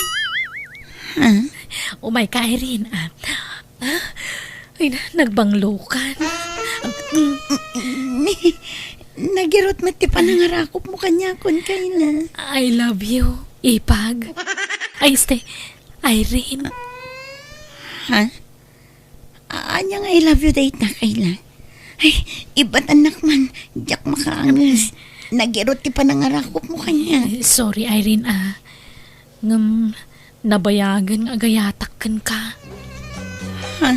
Ha? Umayka, Irene, ah. Ah, ay na, nagbanglokan. Nagirot met ti panangarakopmo kaniakon, Kayla. I love you, Ipag. Ay, este, Irene. Ha? A-, ania nga I love you dayta, Kayla? Ay, ibatannak man, diak makaanges. Nagirot ti panangarakopmo kaniak. Eh, sorry, Irene, ah. Ngem, nabayagen nga agayatak kenka. Ha?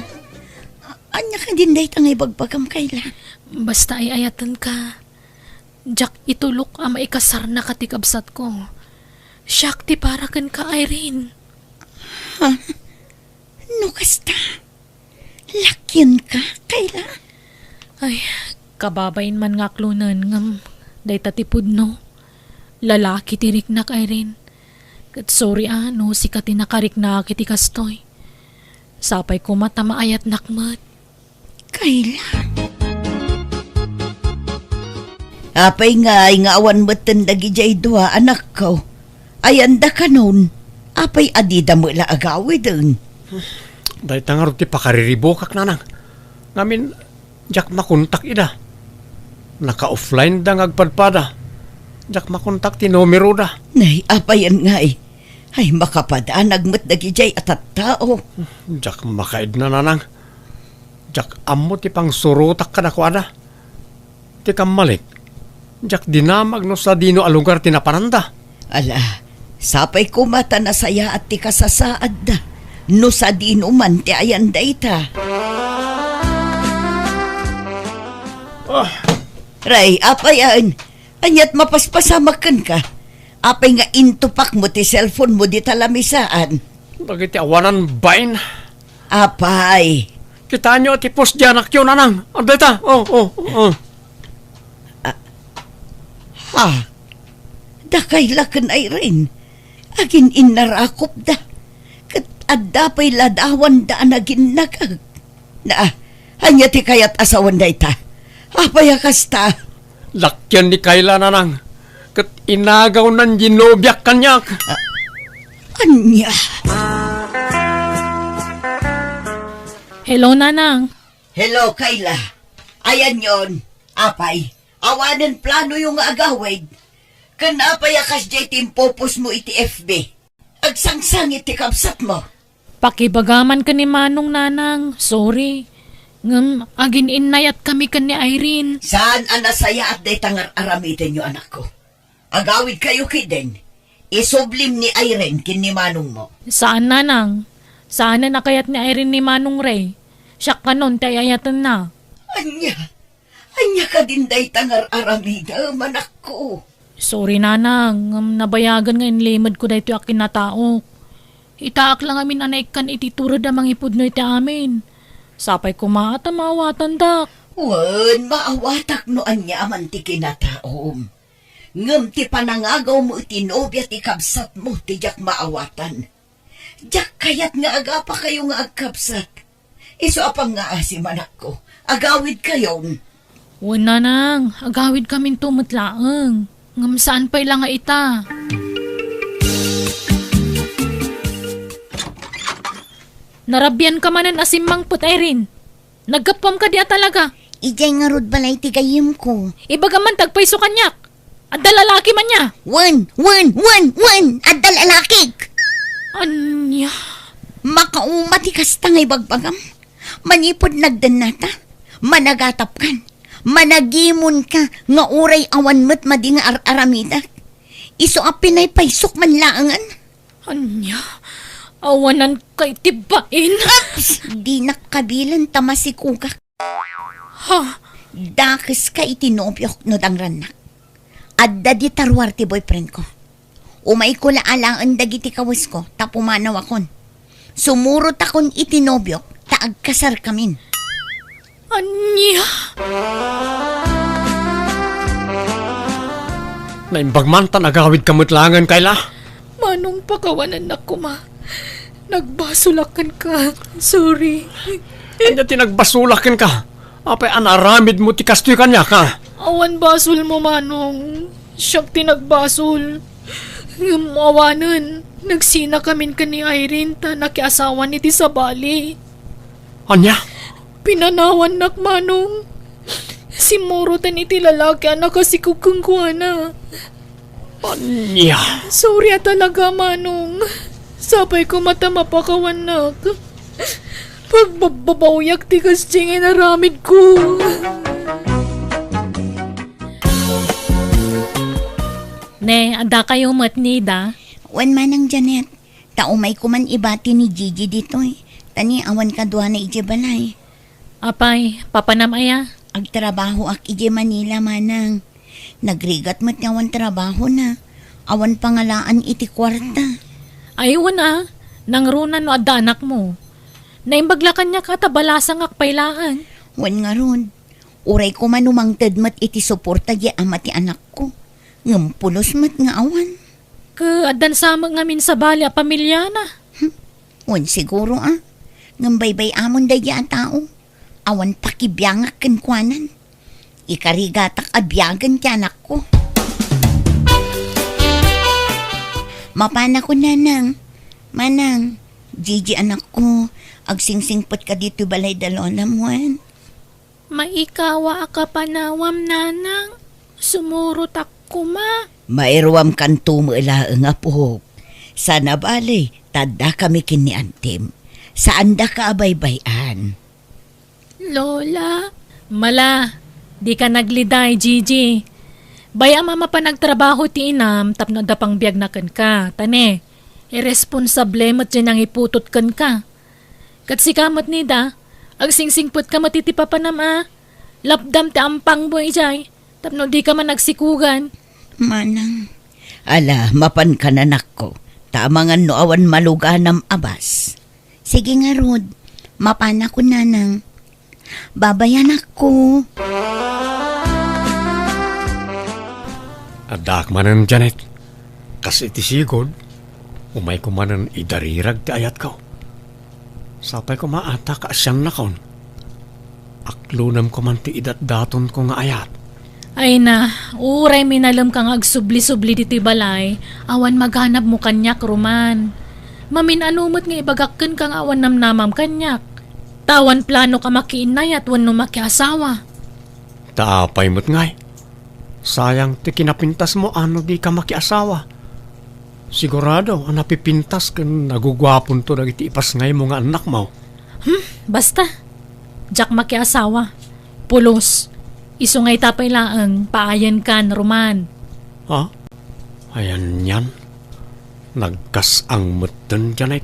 A-, ania kadin dayta nga ibagbagam, Kayla? Basta ay-ayatenka. Diak itulok a maikasarnaka ti kabsatko. Siak ti para kenka, Irene. Ha? No kasta, lakyenka, Kayla? Ay, kababain man nga aklonen, ngem dayta ti pudno. Lalaki ti riknak, Irene. Ket sorry a no sika ti nakariknak iti kastoy. Sapay koma ta maayatnak met. Kayla. Apay ngay nga awan metten dagidiay dua, anakko? Ayanda kanon? Apay a dida met la agawiden? Dayta ngarud ti pakariribukak, nanang. Ngamin, diak makontak ida. Naka-offline da nga agpadpada. Diak makontak ti numeroda. Nay, apayen ngay? Ay, makapadanag met dagidiay a tattao. Diak makaidna, nanang. Diak ammo ti pangsurotak kadakuada. Ti kammalik, diak dinamag no sadino a lugar ti napananda. Ala, sapay koma ta nasayaat ti kasasaadda no sadino man ti ayan dayta. Ah. Ray, apay a, aniat mapaspasamak kenka? Apay nga intupakmo ti cellphone mo dita lamisaan? Dagiti awanan bain. Apay. Kitaenyo ti post diay anakyo, nanang. Adda ita. Oh, oh, oh. Ah, ha? Dakay la ken Irene. Agin-innarakopda. Ket adda pay ladawanda a naginnakag. Na, ania ti kayat a sawen dayta? Apay a kasta? Lakyan ni Kayla, nanang, ket inagawnan ti nobiak kaniak. Ah, ania? Hello, nanang. Hello, Kayla. Ayanyon, apay, awanen planoyo nga agawid? Ken apay a kasdiay ti impopost mo iti F B? Agsangsangit ti kabsatmo. Pakibagam man ken ni Manong, nanang. Sorry. Ngem agin-innayatkami ken ni Irene. Saan a nasayaat dayta nga ar-aramidenyo, anakko? Agawidkayo ketdin. Isublim ni Irene ken ni Manongmo. Saan, nanang. Saanen a kayat ni Irene ni Manong Ray. Siak kanon ti ay-ayatenna. Ania? Ania kadin dayta nga ar-aramidem, anakko? Sorry, nanang, ngem nabayagen nga inlimedko daytoy a kinataok. Itaak la ngamin a naikkan iti tured a mangipudno iti amin. Sapay koma ta maawatandak. Wen, maawatak no ania man ti kinataom. Ngem ti panangagawmo iti nobia ti kabsatmo ti diak maawatan. Diak kayat nga agapakayo nga agkabsat. Isu a pangngaasim, anakko, agawidkayon. Wen, nanang, agawidkaminto met laeng. Ngem saan pay la nga ita. Narabianka manen a simmangpet, Irene. Naggapuam kadi a talaga. Idiay ngarud balay ti gayyemko. Ibagam man ti agpayso kaniak. Adda lalaki man nia? Wen, wen, wen, wen! Adda lalakik! Ania? Makauma ti kasta nga ibagbagam. Manipud nagdennata, managatapkan, managimonka nga uray awan met madi nga ar-aramidak. Isu a pinaypaysok man laengen. Ania? Awananka iti bain? Ups! Dinak kabilen ta masikogak. Ha? Dakeska iti nobiok no dangrannak. Adda dita ruar ti boyfriendko. Umayko la alaen dagiti kawesko ta pumanawakon. Sumurotakon iti nobiok ta agkasarkamin. Ania? Naimbag man ta nagawidka met laengen, Kayla. Manong, pakawanennak koma. Nagbasolak kenka. Sorry. Ania ti nagbasolak kenka? Apay a naaramidmo ti kastoy kaniak, ha? Awan basolmo, Manong. Siak ti nagbasol. Ngem awanen, nagsinakamin ken ni Irene ta nakiasawan iti sabali. Ania? Pinanawannak, Manong. Simmuroten iti lalaki a nakasikog kenkuana. Ania? Sorry a talaga, Manong. Sapay koma ta mapakawannak. Pagbabbabawiak ti kasdi nga inaramidko. Ne, adda kayo met, Nida? Wen, Manang Janet. Ta umayko man ibati ni Gigi ditoy. Ta ni awan kaduana idiay balay. Apay, papanam aya? Agtrabahoak idiay Manila, Manang. Nagrigat met nga awan trabahona. Awan pangalaan iti kuarta. Ay, wen a, nangruna no adda anakmo. Naimbag la kaniak a ta balasangak pay laeng. Wen ngarud, uray koma no mangted met iti suporta di ama ti anakko. Ngem pulos met nga awan. Ket addan sa met ngamin sabali a pamiliana. Hmm. Wen siguro a. Ngem baybay-amon daydi a tao. Awan pakibiangak kenkuanan. Ikarigatak a biagen ti anakko. Mapanakon, Nanang. Manang, Gigi anakko, agsingsingpetka ditoy balay da lolam wen. Maikawa a kapanawam, Nanang. Sumurotak koma. Mairuamkanto met laeng, apok. Sana bale, ta addakami ken ni Antim. Saandaka a baybay-an. Lola. Mala, dika nagliday, Gigi. Bay-am a mapan agtrabaho ti inam tapno adda pangbiagna kenka. Ta ne, irresponsable met diay nangiputot kenka. Ket sika met, Nida, agsingsingpetka met iti papanam a lapdam ti ampangmo idiay tapno dika man agsikugan. Manang, ala, mapankan, anakko, ta amangan no awan maluganam a bas. Sige ngarud, mapanakon, Nanang. Babayanakko. Addaak manen, Janet. Kas iti sigud, umayko manen idarirag ti ayatko. Sapay koma a ta kaasiannakon. Aklonem koman ti idatdatonko nga ayat. Ay na, uray minalemka nga agsubli-subli ditoy balay, awan maganabmo kaniak, Roman. Mamin-ano met nga ibagak kenka nga awan namnamam kaniak. Ta awan planok a makiinnayat wenno makiasawa. Ta apay met ngay? Sayang ti kinapintasmo a no dika makiasawa. Sigurado a napipintas ken naguguaponto dagiti ipasngaymo nga annakmo. Hmm, basta. Diak makiasawa. Pulos. Isu nga ita pay laeng, paayenkan, Roman. Ha? Ayan yan? Nagkas-ang metten, Janet.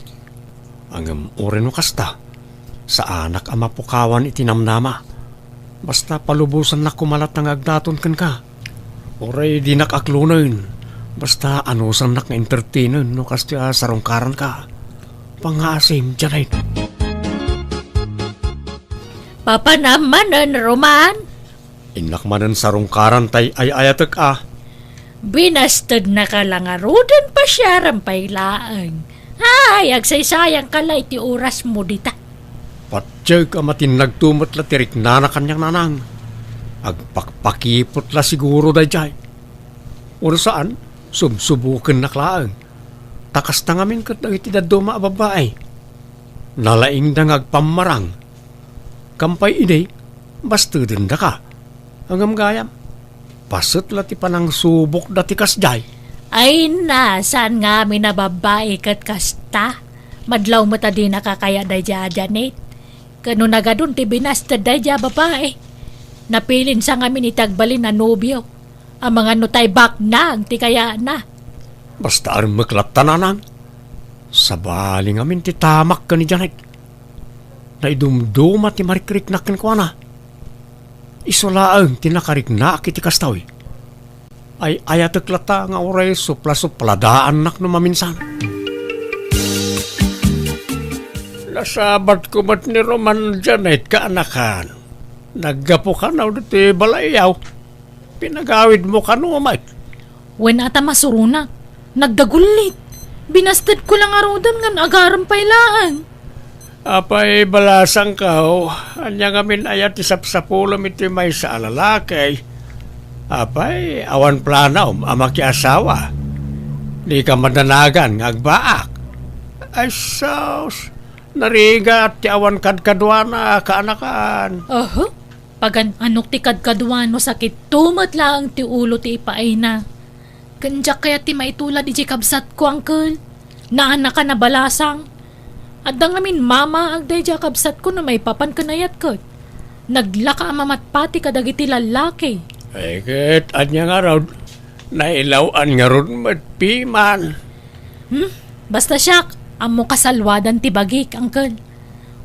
Ngem uray no kasta, saanak a mapukawan iti namnama. Basta palubosannak koma latta nga agdaton kenka. Uray dinak aklonen, basta anusannak nga entertainen no kasta a sarungkaranka. Pangngaasim, Janet. Papanam manen, Roman. Innak manen sarungkaran tay ay-ayatek a. Binastednaka la ngaruden, pasiaram pay laeng. Ay, agsaysayangka la iti orasmo dita. Patiek a matinnagto met la ti riknana kaniak, Nanang. Agpakpakipot la siguro daydiay. Wenno saan, subsubokennak laeng. Ta kasta ngamin ket dagiti dadduma a babbai. Nalaingda nga agpammarang. Kampay idi, bastedendaka. Ngem gayam, paset la ti panangsubokda ti kasdiay. Ay na, saan ngamin a babbai ket kasta? Madlaw met a dinaka kaya daydiay a Janet. Ket no nagadun ti binasted daydiay a babbai, napilinsa ngamin iti agbalin a nobio. Amangan no tay baknang ti kayana. Basta armek latta, Nanang. Sabali ngamin ti tamak ken ni Janet. Naidumduma ti marikriknak kenkuana. Isu laeng ti nakariknaak iti kasta, uy. Ay-ayatek latta nga uray supla-supladaannak no maminsan. Nasabatko met ni Roman, Janet, kaanakan. Naggapu kano ditoy balay, aw. Pinagawidmo kano met. Wen a ta masuronak. Nagdagullit. Binastedko la ngaruden ngem agarem pay laeng. Apay, balasangko, ania ngamin aya ti sapsapulem iti maysa a lalaki? Apay, awan planom a makiasawa? Dika madanagan nga agbaak? Ay, sus, narigat ti awan kadkaduana, kaanakan. Aha. Pagan-anok ti kadkaduan no sakitto met laeng ti ulo ti ipaayna. Ken diak kayat ti maitulad idiay kabsatko, angkel. Naanakan a balasang. Adda ngamin mamaag daydiay a kabsatko no maipapan ken ayat ket. Naglaka a mamatpati kadagiti lallaki. Ay, ket ania ngarud? Nailaw-an ngarud met piman. Hmm? Basta siak, ammo kasalwadan ti bagik, angkel.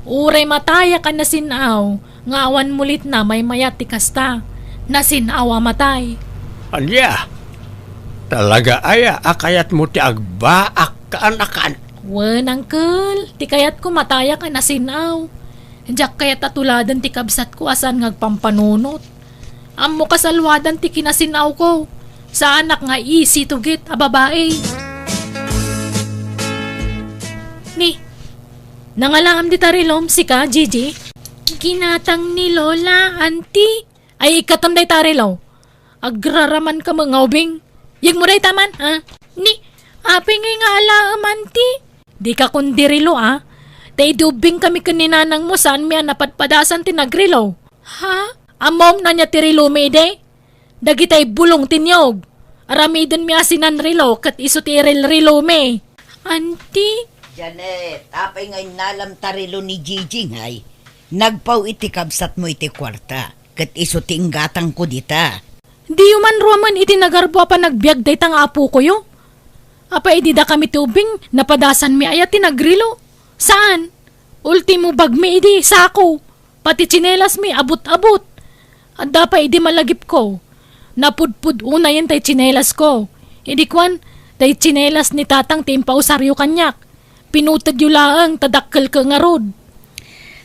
Uray matayak a nasin-aw nga awan mulitna maymayat ti kasta. Nasin-aw a matay. Ania? Talaga aya a kayatmo ti agbaak, kaanakan? Wen, angkel, ti kayatko matayak a nasin-aw. Diak kayat a tuladen ti kabsatko a saan nga agpampanunot. Ammo kasalwadan ti kinasin-awko. Saanak nga isi tugit a babai. Ni, nangalaam dita rilom, sika, Gigi? Ginatang ni Lola, Auntie. Ay, ikkatam dayta rilo. Agraraman ka met nga ubing. Yegmo dayta man, ha? Ni, apay ngay nga alaem, Auntie? Dika kundi rilo, a? Ta idi ubbing kami ken ni nanangmo, saanmi a napadpadasan ti nagrilo. Ha? Ammom no ania ti rilomi idi? Dagitay bulong ti niyog. Aramidenmi a sinanrilo ket isu ti irilrilomi. Auntie? Janet, apay nga innalam ta rilo ni Gigi ngay? Nagpaw iti kabsatmo iti kuarta, ket isu ti inggatangko dita. Diyo man ruamen iti nagarbo a panagbiag dayta nga apokoyo? Apay idi dakami ti ubbing, napadasanmi aya ti nagrilo? Saan? Ultimo bagmi idi, sako. Pati tsinelasmi, abut-abut. Adda pay idi malagipko. Napudpud unayen tay tsinelasko. Idi kuan, tay tsinelas ni tatang ti impausaryo kaniak. Pinutedyo laeng ta dakkelko ngarud.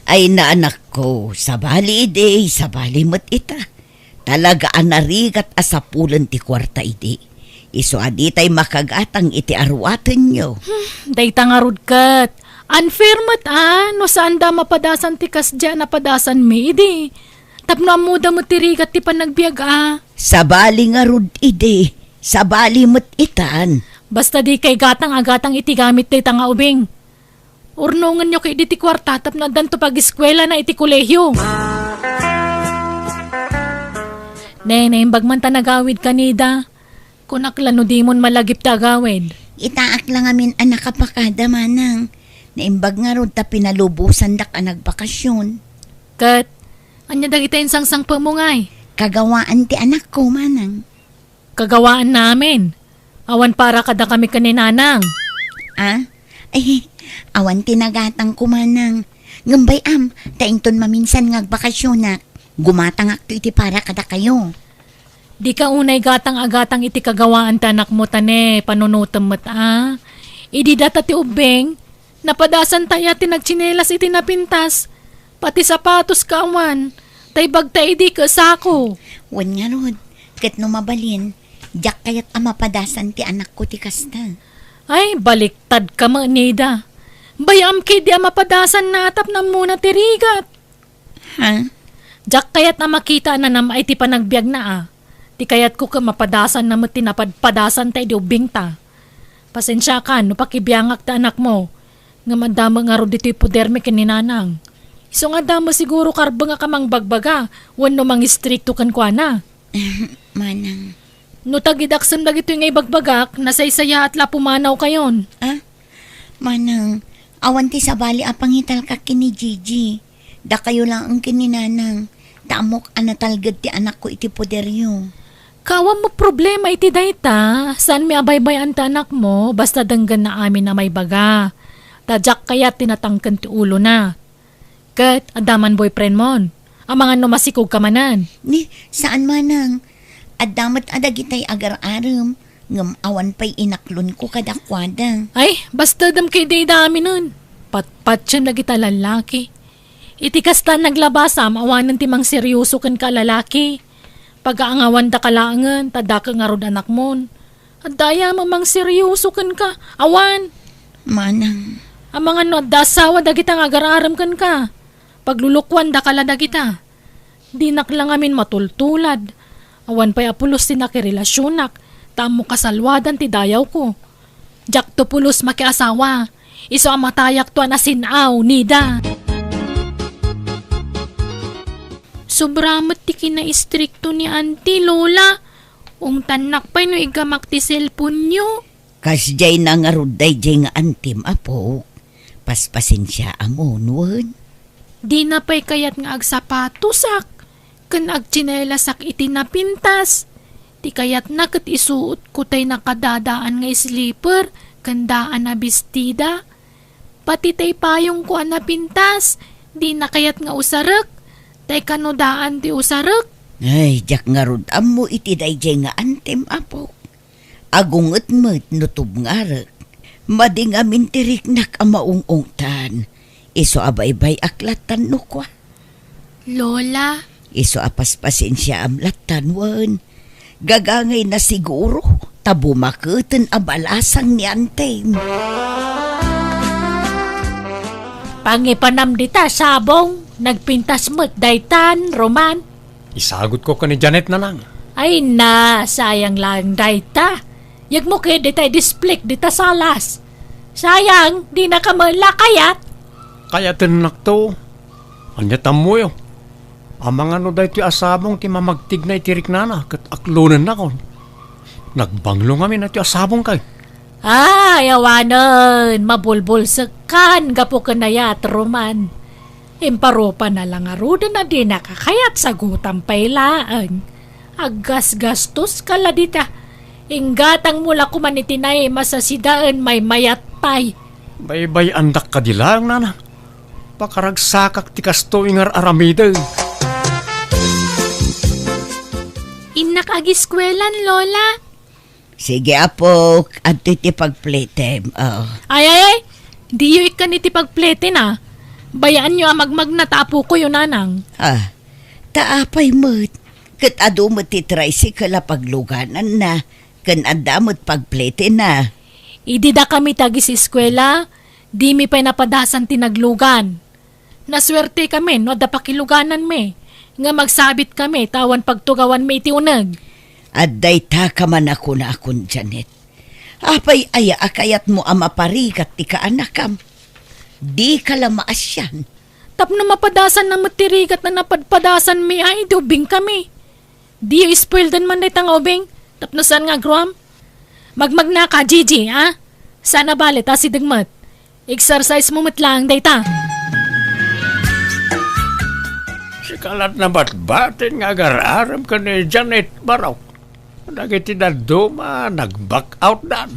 Ay, naanakko, sabali idi, sabali met ita. Talaga a narigat a sapulen ti kuarta idi. Isu a ditay makagatang iti aruatenyo. Hmm, dayta ngarud ket. Unfair met a, no saanda a mapadasan ti kasdiay a napadasanmi idi. Tapno ammoda met ti rigat ti panagbiag a. Sabali ngarud idi. Sabali met itan. Basta dikay gatang a gatang iti gamit dayta nga ubing. Urnongenyo ketdi ti kuarta tapno addanto pagiskuelana iti kolehio. Ne, naimbag man ta nagawid ka, Nida. Kunak la no dimon malagip ti agawid. Itaak la ngamin a nakapakada, manang. Naimbag ngarud ta pinalubosandak a nagbakasyon. Ket, ania dagiti insangsangpetmo ngay? Kagawaan ti anakko, manang. Kagawaan namin. Awan para kadakami ken ni Nanang. Ah? Ay, awan ti nagatangko, manang. Ngem bay-am, ta inton maminsan nga agbakasyonak, gumatangakto iti para kadakayo. Dika unay gatang a gatang iti kagawaan ti anakmo ta ne, panunotem met a. Idi data ti ubbing, napadasanta aya ti nagtsinelas iti napintas, pati sapatos ka awan, tay bagta idi ket sako. Wen ngarud, ket no mabalin, diak kayat a mapadasan ti anakko ti kasta. Ay, baliktad ka met, Nida. Bay-am ketdi a mapadasanna a tapno ammona ti rigat. Ha? Diak kayat a makita a nanam-ay ti panagbiagna a. Ti kayatko ket mapadasanna met ti napadpadasanta idi ubbingta. Pasensiakan no pakibiangak ti anakmo. Ngem adda met ngarud ditoy podermi ken ni Nanang. Isu nga adda met siguro karbengak a mangbagbaga wenno mangistrikto kenkuana. Manang. No tagidaksem dagitoy nga ibagbagak, nasaysayaat la a pumanawkayon. Ah? Manang, awan ti sabali a pangitalkak ken ni Gigi. Dakayo laeng ken ni Nanang. Ta ammok a natalged ti anakko iti poderyo. Kaawan met problema iti dayta, saanmi a baybay-an ti anakmo, basta denggenna amin a maibaga. Ta diak kayat ti natangken ti ulona. Ket adda man boyfriendmon. Amangan no masikog ka manen. Ni, saan manang? Adda met a dagitay agar-arem, ngem awan pay inaklonko kadakuada. Ay, basta dem kay dayda aminen. Patpatiem dagita lallaki. Iti kasta naglabasam, awanen ti mangseryoso kenka a lalaki. Pagaangawandaka laengen, ta daka ngarud anakmon. Adda aya a mangseryoso kenka? Awan. Manang. Amangan no adda asawa dagita nga agar-arem kenka. Paglulukuandaka la dagita. Dinak la ngamin matultulad. Awan pay a pulos ti nakirelasionak, ta ammo kasaluadan ti dayawko. Diakto pulos makiasawa. Isu a matayakto a nasin-aw, Nida. Sobra met ti kinaistrikto ni Auntie, Lola. Ungtannak pay no igamak ti cellphone-yo. Kasdiay na ngarud daydiay nga antim, apok. Paspasensiaam wen. Dina pay kayat nga agsapatosak ken agtsinelasak iti napintas. Ti kayatna ket isuotko tay nakadadaan nga slipper ken daan a bestida. Pati tay payongko a napintas, dina kayat nga usarek. Tay kano daan ti usarek? Ay, diak ngarud ammo iti daydiay nga antim, apok. Agunget met no tubngarek. Madi ngamin ti riknak a maung-ungtan. Isu a baybay-ak lattan no kua. Lola. Isu a paspasensiaam lattan wen. Gagangayna siguro ta bumaketen a balasang ni antim. Pangipanam dita sabong, nagpintas met daytan, Roman. Isagutko ken ni Janet, nanang. Ay na, sayang laeng dayta. Yegmo ket dita idisplik dita salas. Sayang, dinaka met la kayat. Kayatennakto. Ania ti ammoyo? Amangan no daytoy a sabong ti mamagtigna iti riknana ket aklonennakon. Nagbanglo ngamin daytoy a sabong kay. Ay, awanen, mabulbulsekkan gapu ken ayat, Roman. Imparupana la ngaruden a dinaka kayat, sagutam pay laeng. Aggasgastoska la dita. Inggatangmo la koman iti naimas a sidaen, maymayat pay. Baybay-andak kadi laeng, nana. Pakaragsakak ti kastoy nga ar-aramidek. Innak agiskuelan, Lola. Sige, apok, adtoy ti pagpletem. Oh. Ay, ay, ay. Diyo ikkan iti pagpleten, a. Bayaanyo a magmagna ta apokoyo, nanang. Ah, ta apay met? Ket adu met ti tricycle a paglugananna, ken adda met pagpletenna. Idi dakami ti agiseskuela, dimi pay napadasan ti naglugan. Nasuertekami no adda pakilugananmi, ngem agsabitkami ta awan pagtugawanmi iti uneg. Adda ita ka man a kunakon, Janet. Apay aya a kayatmo a maparigat ti kaanakam? Dika la maasian. Tapno mapadasanna met ti rigat a napadpadasanmi a idi ubingkami. Diyo ispoilden man dayta nga ubing, tapno saan nga agruam? Magmagnaka, Gigi, a? Saan a bale ta asideg met. Exercise mo met laeng dayta. Sika lat nabatbatin nga agar-arem ken ni Janet, Barok. Dagiti dadduma, nag-back out dan.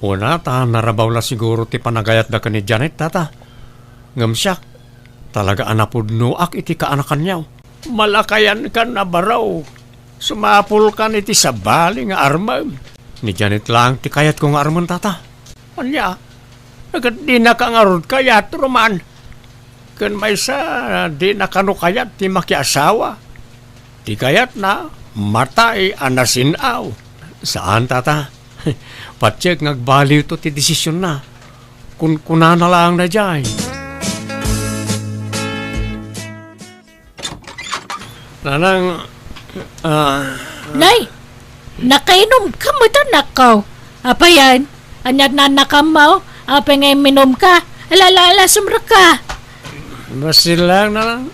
Una ta narabaw la siguro ti panagayatda ken ni Janet, tata. Ngem siak, talaga a napudnoak iti kaanakanyo. Malakayankan a baro. Sumapulkan iti sabali nga armem. Ni Janet laeng ti kayatko nga armen, tata. Ania? Ket dinaka ngarud kayat, Roman. Ken maysa, dina kano kayat ti makiasawa. Ti kayatna, matay a nasin-aw. Saan, tata. Patiek nga agbaliwto ti desisionna. Kunkunana laeng daydiay. Nanang, ah, Nay! Nakainumka met, anakko. Apay aya? Ania ti naannakammo? Apay nga imminumka? Ala, ala, ala, sumrekka. Basta lang, nanang.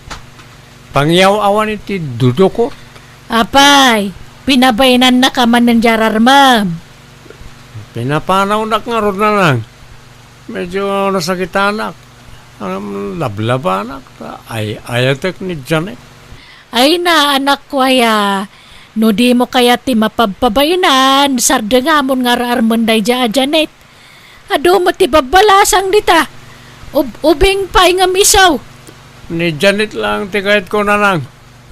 Pangyaw-awan iti dudukot. Apay, pinabainannaka manen di ararmem. Pinapanawnak ngarud, nanang. Medyo nasakitanak. Ngem, lablabanak ta ay-ayatek ni Janet. Ay na, anakko aya, no dimo kayat ti mapabpabainan, sardengamon nga ar-armen daydiay a Janet. Adu met ti babbalasang dita. Ub-, ubing pay ngem isu. Ni Janet lang ti kayatko, nanang.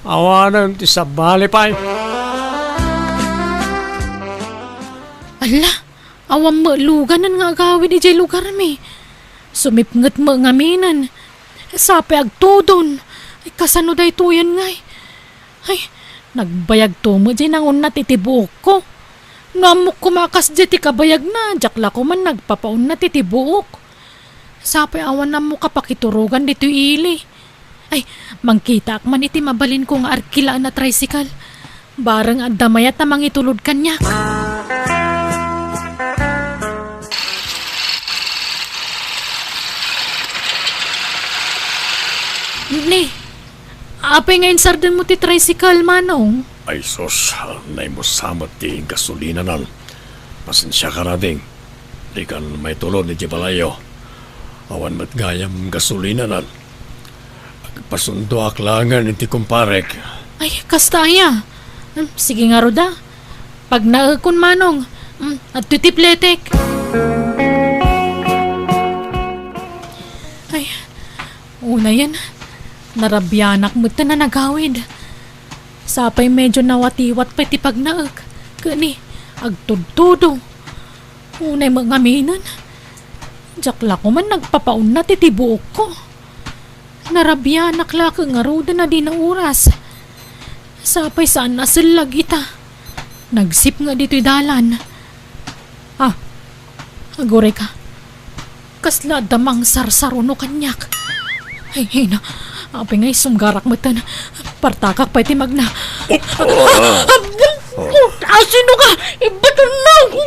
Awanen ti sabali pay. Alla, awan met luganen nga agawid idiay lugarmi. Sumipnget met ngaminen. Sapay agtudon. Ay, kasano daytoyen ngay? Ay, nagbayagto met diay nangunnat iti buokko. No ammok koma a kasdiay ti kabayagna, diak la koman nagpapaunnat iti buok. Sapay awan ammok a pakiturogan ditoy ili. Ay, mangkitaak man iti mabalinko nga arkilaen a tricycle. Bareng adda mayat a mangitulod kaniak. Ni, apay nga insardenmo ti tricycle, Manong? Ay sus, naimusa met ti gasolinanan. Pasensiakan, ading. Dikan maitulod idiay balayyo. Awan met gayam gasolinanan. Agpasundoak laengen iti kumparek. Ay, kasta aya. Hmm, sige ngarud a. Pagnaekon, Manong. Hmm, adtoy ti pletek. Ay, unayen, narabianak met ta nanagawid. Sapay medyo nawatiwat pay ti pagnaek. Ket ni, agtudtudo. Unay met ngaminen, diak la koman nagpapaunnat iti buokko. Narabianak la ket ngaruden a di nauras. Sapay saan a sellag ita. Nagsipnget ditoy dalan. Ah, aguray ka. Kasla adda mangsarsaruno kaniak. Ay, ay na. Apay nga isumgarak metten. Partakak pay ti magna. Ah, ah, ah, asino ka? Ibaton na ako.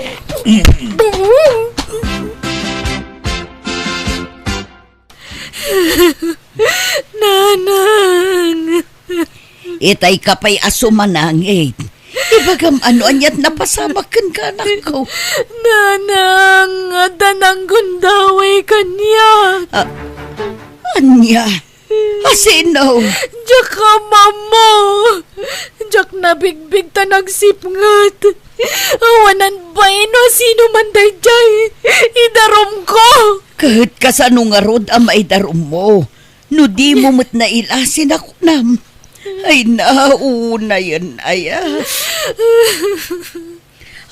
Nanang. Itay ka pay a sumanangit. Ibagam ano aniat napasamak kenka, anakko. Nanang, adda nanggundaway kaniak. Ah, ania? Asino? Diak ammo. Diak nabigbig ta nagsipnget. Awanan bain no asino man daydiay. Idarumko. Ket kasano ngarud a maidarummo? No dimo met naila, sinakunam. Ay, naunayen aya.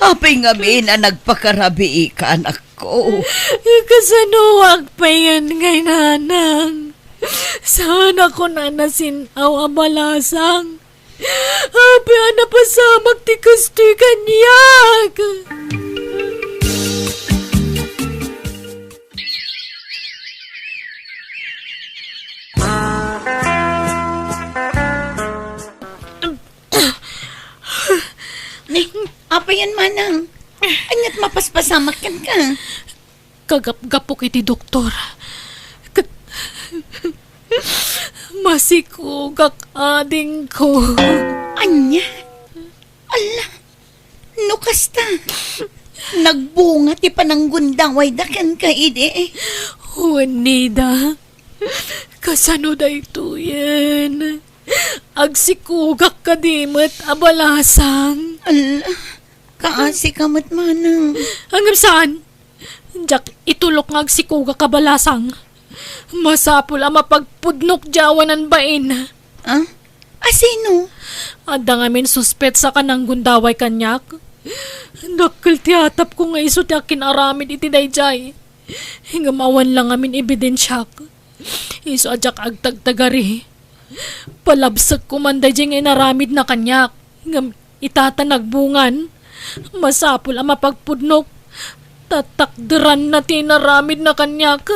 Apay ngamin a nagpakarabiika, anakko? Kasanoak payen ngay, nanang? Saan a kunana sin-aw a balasang? Apay a napasamak ti kastoy kaniak? Ni, apayan manang? Aniat mapaspasamak kenka? Kagapgapok iti doktor. K-, masikogak, adingko. Ania? Alla, no kasta, nagbunga ti pananggundawayda kenka idi? Wen, Nida, kasano daytoyen? Agsikogak kadi met a balasang. Alla, kaasika met manang. Ngem saan? Diak itulok nga agsikogak a balasang. Masapul a mapagpudnok diay awanan bain. Ah? Asino? Adda ngamin suspetsa a nanggundaway kaniak. Dakkel ti atapko nga isu ti akin-aramid iti daydiay. Ngem awan la ngamin ebidensiak. Isu a diak agtagtagari. Palabsekko man daydiay nga inaramidna kaniak. Ngem ita ta nagbungan, masapul a mapagpudnok. Tatakderanna ti inaramidna kaniak.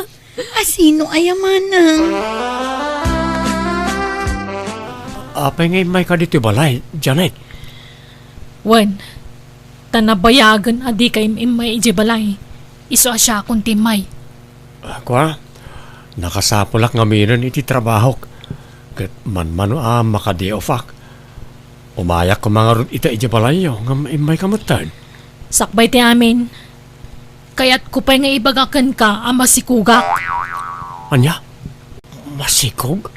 Asino aya manang? Apay nga immayka ditoy balay, Janet? Wen, ta nabayagen a dika im-immay idiay balay. Isu a siakon ti immay. Ah, kua, nakasapulak ngaminen iti trabahok, ket manmano a makadayofak. Umayak koma ngarud ita idiay balayyo ngem immayka metten. Sakbay ti amin, kayatko pay nga ibaga kenka a masikogak. Ania? Masikog?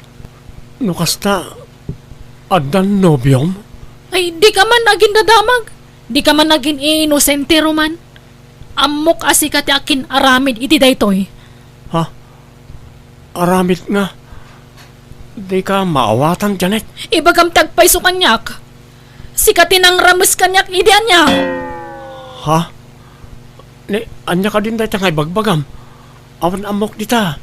No kasta, addan nobiom? Ay, dika man agindadamag. Dika man agin-iinosente, Roman. Ammok a sika ti akin-aramid iti daytoy. Ha? Aramid nga? Dika maawatan, Janet. Ibagam ti agpayso kaniak. Sika ti nangrames kaniak idi ania? Ha? Ni, ania kadin dayta nga ibagbagam? Awan ammok dita.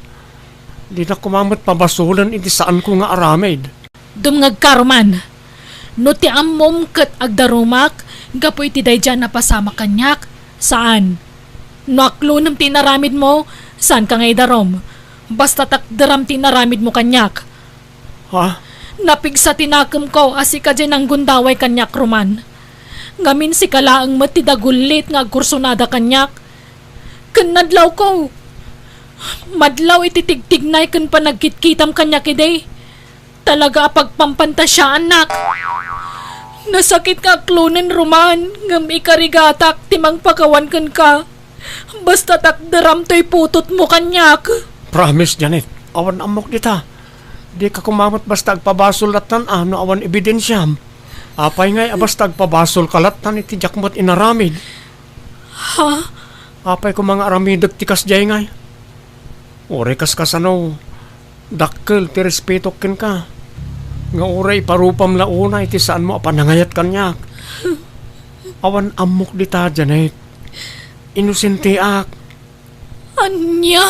Dinak koma met pabasolen iti saanko nga aramid. Dumngegka, Roman. No ti ammom ket agdarumak gapu iti daydi a napasamak kaniak, saan. No aklonem ti inaramidmo, saanka nga idarum. Basta takderam ti inaramidmo kaniak. Ha? Napigsa ti nakemko a sika diay nanggundaway kaniak, Roman. Ngamin sika laeng met ti dagullit nga agkursonada kaniak. Ken nadlawko, madlaw iti tigtignay ken panagkitkitam kaniak idi. Talaga a pagpampantasiaannak. Nasakit nga aklonen, Roman, ngem ikarigatak ti mangpakawan kenka. Basta takderam toy putotmo kaniak. Promise, Janet. Awan ammok dita. Dika koma met basta agpabasol lattan a no awan ebidensiam. Apay ngay a basta agpabasolka lattan iti diak met inaramid? Ha? Apay koma nga aramidek ti kasdiay ngay? Uray kas kasano, dakkel ti respetok kenka. Nga uray iparupam la unay ti saanmo a panangayat kaniak. Awan ammok dita, Janet. Inosenteak. Ania?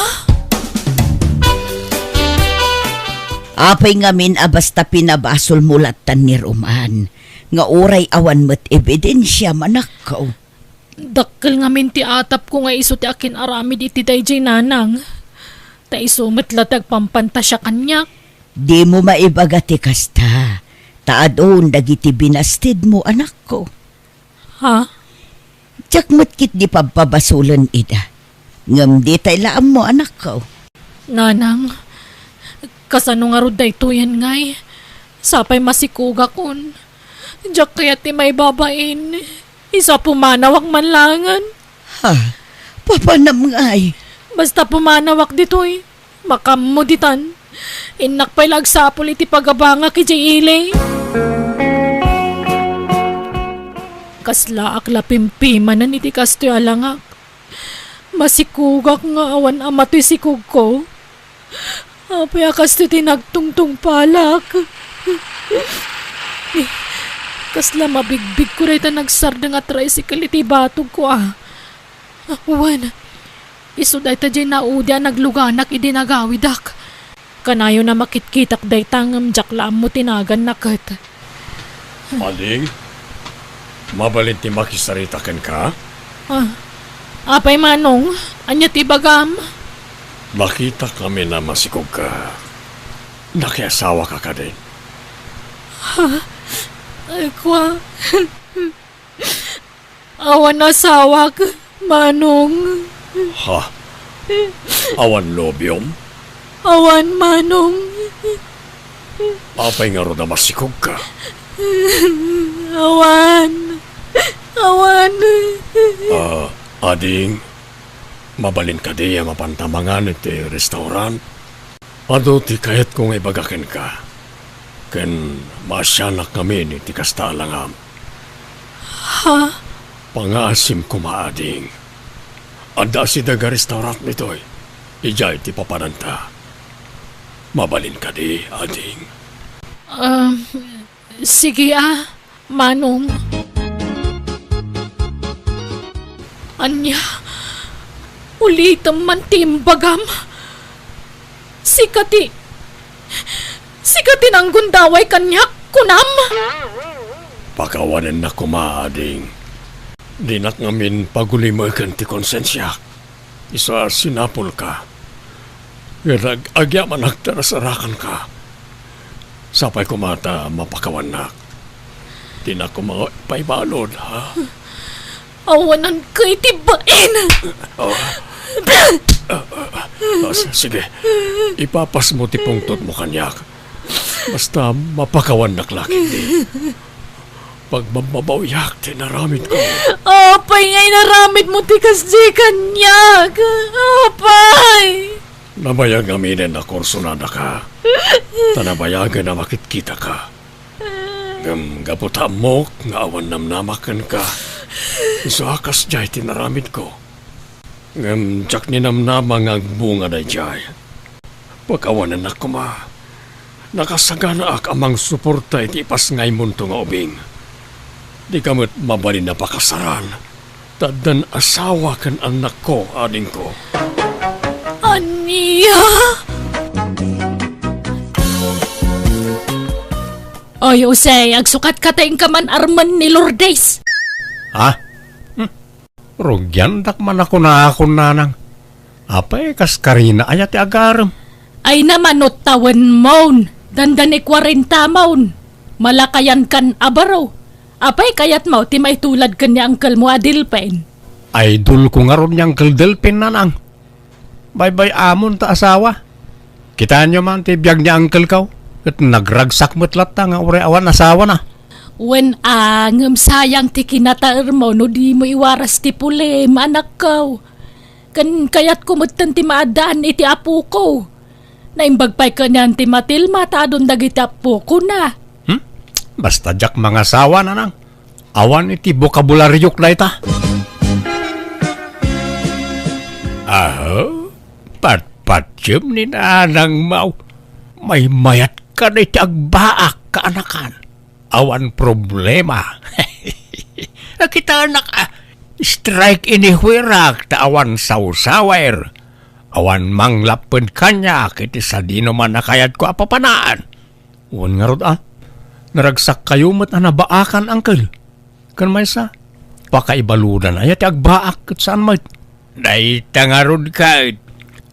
Apay ngamin a basta pinabasolmo lattan ni Roman, nga uray awan met ebidensiam, anakko? Dakkel ngamin ti atapko nga isu ti akin-aramid iti daydiay, nanang. Ta isu met la ti agpampantasia kaniak. Dimo maibaga ti kasta, ta adun dagiti binastidmo, anakko. Ha? Diak met ketdi pabpabasolen ida. Ngem ditay la ammo, anakko. Nanang, kasano ngarud daytoyen ngay? Sapay masikogakon. Diak kayat ti maibabain. Isu a pumanawak man laengen. Ha? Papanam ngay? Basta pumanawak ditoy. Makaammo ditan. Innak pay la agsapul iti pagabangak idiay ili. Kaslaak la pimpimanen iti kastoy a langak. Masikogak nga awan ama toy sikogko. Apay a kastoy ti nagtungtungpalak? Kasla mabigbigko dayta nagsardeng a tricycle iti batogko a. Wen, isu dayta diay naudi a nagluganak idi nagawidak. Kanayon a makitkitak dayta ngem diak la ammo ti naganna ket. Ading, mabalin ti makisarita kenka? Ah, apay, Manong, ania ti ibagam? Nakitak ngamin a masikogka. Nakiasawaka kadin? Ha? Ay, kua. Awan asawak, Manong. Ha? Awan nobiom? Awan, Manong. Apay ngarud a masikogka? Awan. Awan. Ah, ading, mabalin kadi a mapanta mangan iti restaurant? Adu ti kayatko nga ibaga kenka, ken maasianak ngamin iti kasta a langam. Ha? Pangaasim koma, ading. Adda asideg a restaurant ditoy. Idiay ti papananta. Mabalin kadi, ading? Um, Sige a, Manong. Ania? Ulitem man ti imbagam. Sika ti, sika ti nanggundaway kaniak, kunam? Pakawanennak koma, ading. Dinak ngamin pagulimeken ti konsensiak. Isu a sinapulka. Ket ag-, agyamanak ta nasarakanka. Sapay koma ta mapakawannak. Dinak koma paibalud, ha? Awananka iti bain! Oh. Ah, ah, ah, s-, sige. Ipapasmo ti pungtotmo kaniak. Basta mapakawannak la ketdi. Pagbabbabawiak ti inaramidko. Apay nga inaramidmo ti kasdi kaniak? Apay! Nabayag ngaminen a kursonadaka. Ta nabayagen a makitkitaka. Ngem gapu ta ammok nga awan namnamak kenka, isu a kasdiay ti inaramidko. Ngem diak ninamnama nga agbunga daydiay. Pakawanennak koma. Nakasaganaak a mangsuporta iti ipasngaymonto nga ubing. Dika met mabalin a pakasaran, ta addan asawa ken annakko, adingko. Ania? Oy, Jose, agsukat ka ta inka man armen ni Lourdes. Ha? Hmm. Rugiandak man a kunakon, nanang. Apay, kas karina aya ti agarem? Ay naman, no tawenmon, dandani kuarentamon. Malakayan kan a baro. Apay, kayatmo ti maitulad ken ni angkelmo a Delpin? Idolko ngarud ni Angkel Delpin, nanang. Baybay-amon ta asawa. Kitaenyo man ti biag ni angkelko, ket nagragsak met latta nga uray awan asawana. Wen a, ngem sayang ti kinataermo no dimo iwaras ti pulim, anakko. Ken kayatko metten ti maaddaan iti apoko. Naimbag pay kanian ti Matilma ta adun dagiti apokona. Hmm? Basta diak mangasawa, nanang. Awan iti bokabulariok dayta. Aha, patpatiem ni nanangmo. Maymayat ka dayta agbaak, kaanakan. Awan problema. Nakitanak, ah, strike anywhere-ak ta awan sawsawer. Awan manglapped kaniak iti sadino man a kayatko a papanaan. Wen ngarud a, naragsakkayo met a nabaakan, angkel. Ken maysa, pakaibaludan aya ti agbaak ket saan met. Dayta ngarud ket,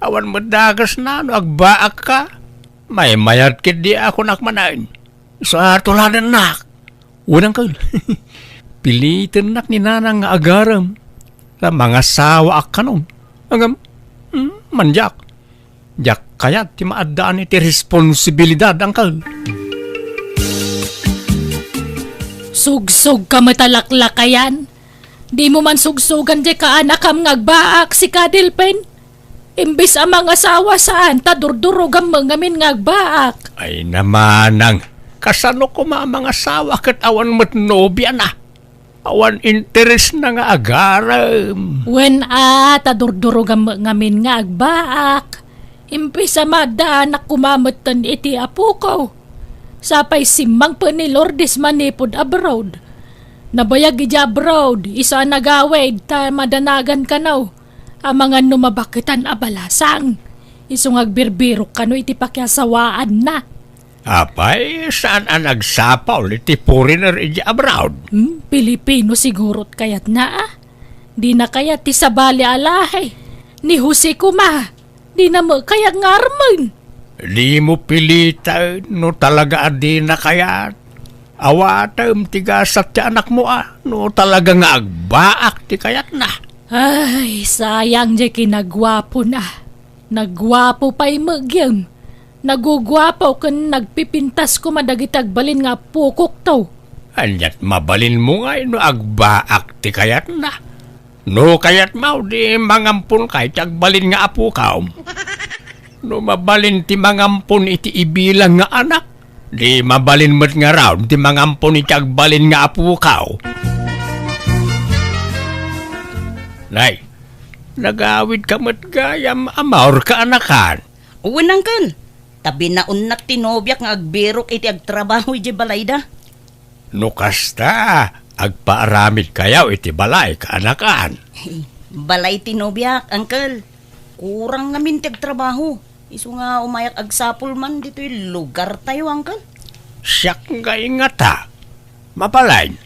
awan met dakesna no agbaakka. Maymayat ketdi a kunak manen. Sa tuladennak. Wen angkel. Pilitennak ni nanang nga agarem. Ta mangasawaak kanon. Ngem, hmm, mandiak. Diak kayat ti maaddaan iti responsibilidad, angkel. Sugsog ka met a laklakayan. Dimo man sugsogan diay kaanakam nga agbaak, sika, Delpin. Imbes a mangasawa, saan ta durdurogam met ngamin nga agbaak. Ay namanang, kasano koma a mangasawa ket awan met nobiana? Awan interesna nga agarem. Wen a, ta durdurogam met ngamin nga agbaak. Imbes a maaddaanak koma metten iti apoko. Sapay simmangpen ni Lourdes manipud abroad. Nabayag idiay abroad, isu a nagawid ta madanagan kano. Amangan no mabaketan a balasang. Isu nga agbirbirok kano iti pakiasawaanna. Apay, saan a nagsapul iti foreigner idiay abroad? Hmm, Pilipino sigurot kayatna, a? Dina kayat ti sabali a lahi. Ni Jose koma, dina met kayat nga armen. Dimo piliten no talaga a dina kayat. Awatem ti gasat ti anakmo a no talaga nga agbaak ti kayatna. Ay, sayang diay kinaguapona. Naguapo pay met gayam. Naguguapo ken nagpipintas koma dagiti agbalin nga apokokto. Aniat mabalinmo ngay no agbaak ti kayatna? No kayatmo, di mangamponka iti agbalin nga apokom. No mabalin ti mangampon iti ibilang nga anak, di mabalin met ngarud ti mangampon iti agbalin nga apokaw. Nay, nagawidka met gayam a maurka, anakan. Wen, angkel. Ta binaonnak ti nobiak nga agbirok iti agtrabaho idiay balayda. No kasta, agpaaramidkayo iti balay, kaanakan. Balay ti nobiak, angkel. Kurang ngamin ti agtrabaho. Isu nga umayak agsapul man ditoy lugartayo, angkel. Siak ngay ngata. Mabalin.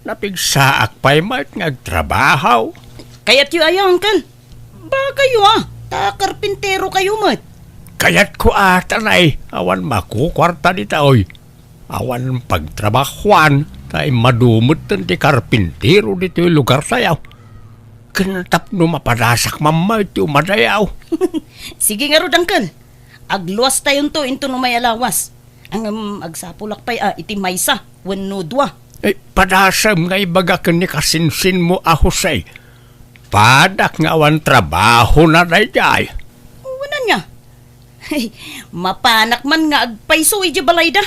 Napigsaak pay met nga agtrabaho. Kayatyo aya, angkel? Bagayo a, ta karpinterokayo met. Kayatko a, ta nay, awan makukuarta ditoy. Awan pagtrabahoan, ta immadu metten ti karpintero ditoy lugartayo. Ken tapno mapadasak man met ti umadayo. Sige ngarud, angkel. Agluastayonto inton umay a lawas. Ngem agsapulak pay a iti maysa wenno dua. Eh, padasem nga ibaga ken ni kasinsinmo a Jose. Padak nga awan trabahona daydiay. Wen ania? Mapanak man nga agpayso idiay balayda.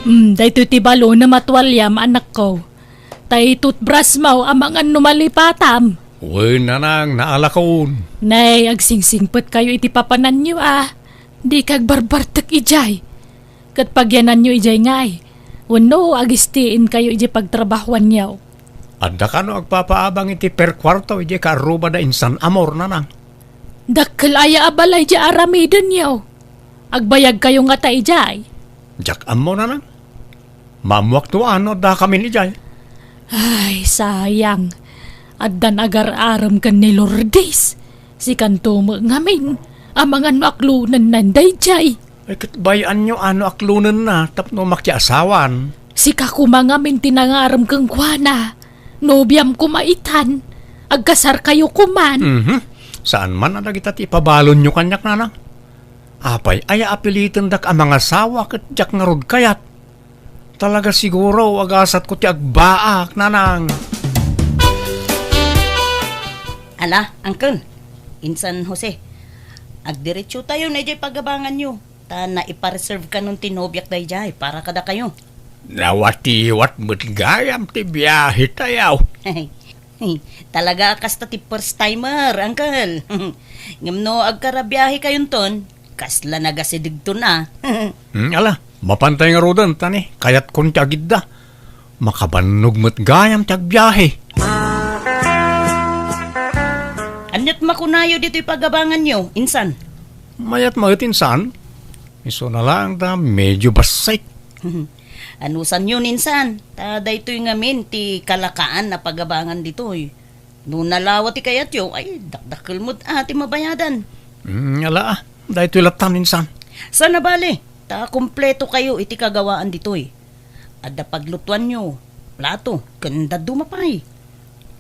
Hmm, daytoy ti balon a matualiam, anakko. Tay toothbrush mo, amangan no malipatam. Wen, nanang, naalakon. Nay, agsingsingpetkayo iti papananyo, a. Dika agbarbartek idiay. Ket pagyananyo idiay ngay, wenno agistienkayo idiay pagtrabahoanyo. Adda kano agpapaabang iti per kuarto idiay kaarruba da insan Amor, nanang? Dakkel aya a balay diay aramidenyo? Agbayagkayo ngata idiay? Diak ammo, nanang. Maammoak no ania dakamin idiay. Ay, sayang. Addan agar-arem ken ni Lourdes. Sikanto met ngamin, amangan no aklonenna daydiay. Ay, ket bay-anyo a no aklonenna tapno makiasawan. Sika koma ngamin ti nangarem kenkuana. Nobiam koma itan. Agkasarkayo koman. Mhm. Saan man a dagita ti ipabalonyo kaniak, nanang. Apay, aya apilitendak a mangasawa ket diak ngarud kayat? Talaga siguro, agasatko ti agbaak, nanang. Ala, uncle, insan Jose, agdiretsotayon idiay pagabanganyo, ta naipareserve kanon ti nobiak daydiay para kadakayo. Nawatiwat met gayam ti biahe tayo. Talaga a kasta ti first timer, uncle. Ngem no agkarabiahe kayonton, kasla nagasidegton a. Hmm, ala, mapantay ngaruden, ta ni, kayatkon ti agidda. Makabannog met gayam ti agbiahe. Aniat makunayo ditoy pagabanganyo, insan? Mayat met, insan. Isuna laeng ta medyo bassit. Anusanyon, insan, ta daytoy ngamin ti kalakaan a pagabangan ditoy. No nalawa ti kayatyo, ay, dakdakkel met a ti mabayadan. Mm, ala, daytoy lattan, insan. Saan a bale, ta kumpleto kayo iti kagawaan ditoy. Adda paglutuanyo, plato, ken dadduma pay.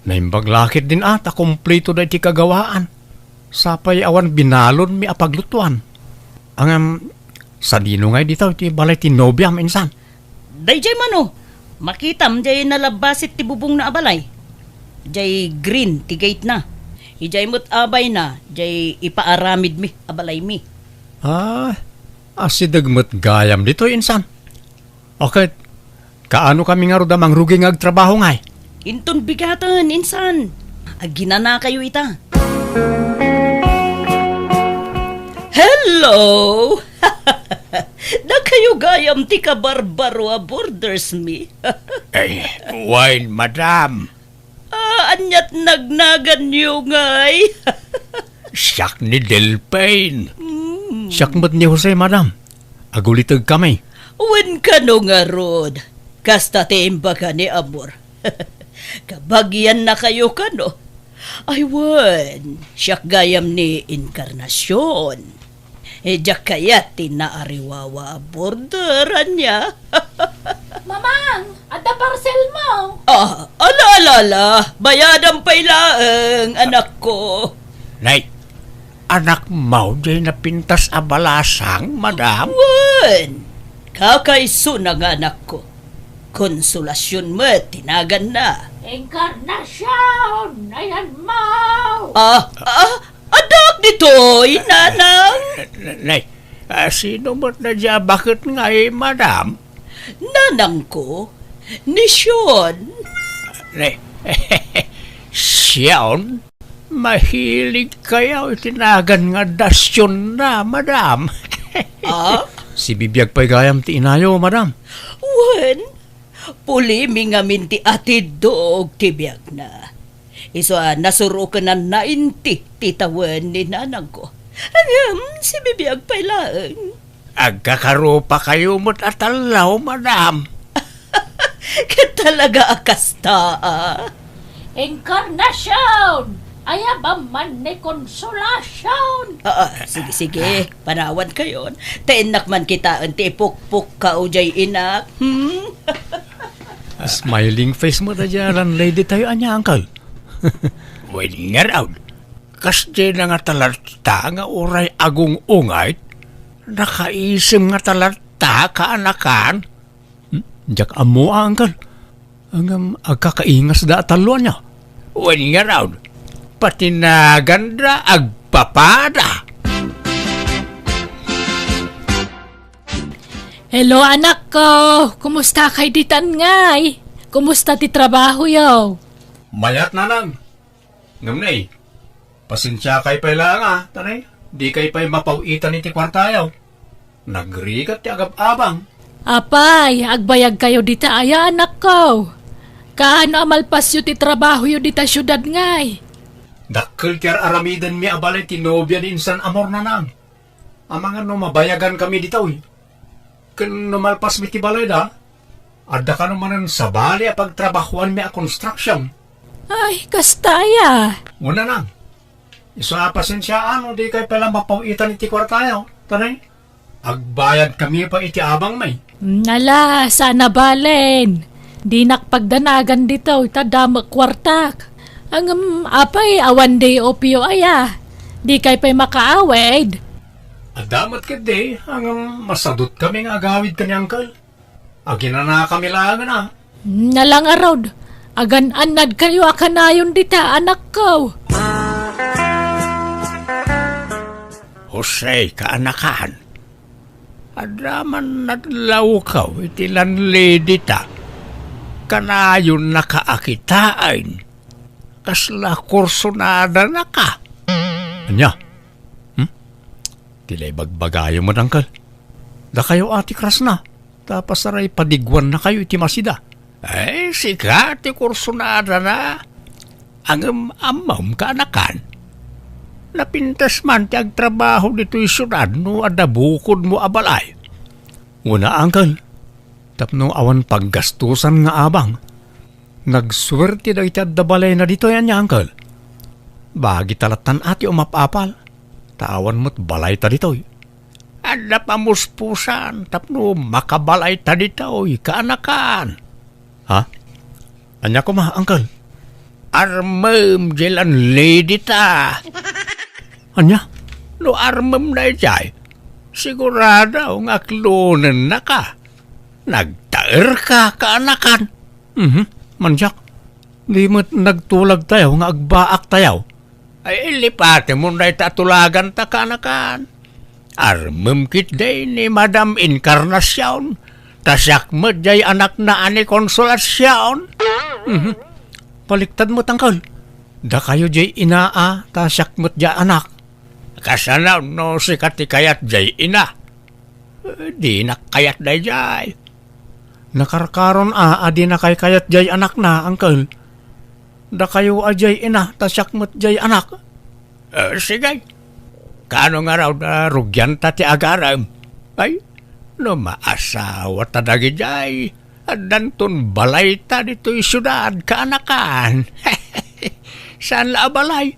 Naimbag la ketdin a ta kumpleto daytoy kagawaan. Sapay awan binalonmi a paglutuan. Ngem, sadino ngay ditoy ti balay ti nobiam, insan? Daydiay mano, makitam diay nalabbasit ti bubongna a balay. Diay green ti gatena. Idiay met abayna, diay ipaaramidmi a balaymi. Ah, asideg met gayam ditoy, insan. Okay, kaano kami ngarud a mangrugi nga agtrabaho ngay? Inton bigaten, insan. Aginanakayo ita. Hello! Dakayo gayam ti kabarbaro a boarders mi. Ay, wen, madam. Ah, aniat nagnaganyo ngay? Siak ni Delphine. Mm. Siak met ni Jose, madam. Agulitegkami. Wen kano ngarud, kasta ti imbaga ni Amor. Kabagiannakayo kano? Ay wen, siak gayam ni Encarnacion. Eh, diak kayat ti naariwawa a boarder, ania? Mamang, adda parcel mo. Ah, ala, ala, ala. Bayadam pay laeng, anakko. Nay, anakmo diay napintas a balasang, madam? Wen, kakaisuna nga anakko. Consolacion met ti naganna. Encarnacion, ayanmo. Ah, ah, addaak ditoy, nanang. Nay, ah, sino met daydiay a baket ngay, madam? Nanangko, ni Sean. Nay, Sean? Mahilig kayo iti nagan nga adda Sean na, madam. Ah? Sibibiag pay gayam ti inayo, madam. Wen, pulimi ngamin ti atiddog ti biagna. Isu a nasurokenanna inti ti tawen ni nanangko. Ngem, sibibiag pay laeng. Agkakarupakayo met a tallo, madam. Ket talaga a kasta, a. Encarnacion! Ayabam man ni Consolacion! Ah, ah, sige, sige. Panawankayon. Ta innak man kitaen ti ipukpukkaw diay inak. Hmm? Smiling face met daydiay a landlady tayo, ania, uncle? Wen ngarud, kasdiay na nga talatta nga uray agung-ungayt, nakaisem nga talatta, kaanakan. Hmm? Diak ammo, a, uncle. Ngem agkakaingasda a tallo, ania? Wen ngarud, pati naganda agpapada. Hello, anakko. Kumusta kay ditan ngay? Kumusta ti trabahoyo? Mayat, nanang. Ngem nay, pasensiakay pay laeng, a, ta nay, Dikay pay mapaw-itan iti kuartayo. Nagrigat ti agab-abang. Apay, agbayagkayo dita aya, anakko? Kaano a malpasyo ti trabahoyo dita siudad ngay? Dakkel ti ar-aramidenmi a balay ti nobia ni insan amor, nanang. Amangan no mabayagankami ditoy. Ken no malpasmi ti balayda, adda kano manen sabali a pagtrabahoanmi a construction. Ay, kasta aya. Una na. Isu a pasensiaan no dikay pay la mapaw-itan iti kuartayo. Tanay, agbayadkami pay iti abangmi. Ala, saan a balen. Dinak pagdanagan ditoy ta damek kuartak. Ngem, apay, awan day opyo aya. Dikay pay makaawid. Adda met ketdi, ngem masadutkami nga agawid ken ni Uncle. Aginanakami laengen a. Ala ngarud, agan-annadkayo a kanayon dita, anakko. Jose, kaanakan, adda man nadlawko iti landlady ta. Kanayonnaka a kitaen. Kasla kursonadanaka. Ania? Hmm? Ti la ibagbagayo met, Uncle. Dakayo a ti krasna, ta pasaray padiguannakayo iti masida. Ay, sika ti kursonadana. Ngem ammom, kaanakan, napintas man ti agtrabaho ditoy siudad no adda bukodmo a balay. Una, Uncle, tapno awan paggastusan nga abang. Nagsuerte dagiti adda balayna ditoy, ania, Uncle? Bagita lattan a ti umap-apal, ta awan met balayta ditoy. Adda pamuspusan tapno makabalayta ditoy, kaanakan. Ha? Ania koma, Uncle? Armem diay landlady ta. Ania? No armem daydiay, sigurado nga aklonennaka. Nagtaerka, kaanakan. Mhm, mansiak. Di met nagtulagtayo nga agbaaktayo. Ay, lipatemon dayta a tulaganta, kaanakan. Armem ketdi ni Madam Encarnacion, ta siak met diay anakna a ni Consolacion. Mhm. Baliktad met, Uncle. Dakayo diay ina a, ta siak met diay anak. Kasano no sika ti kayat diay ina? Eh, dinak kayat daydiay. Nakarkaron a, a dinakay kayat diay anakna, Uncle. Dakayo a diay ina, ta siak met diay anak. Eh, sige. Kaano ngarud a rugianta ti agarem? Ay, no maasawa ta dagidiay, addanton balayta ditoy siudad, kaanakan. Saan la a balay?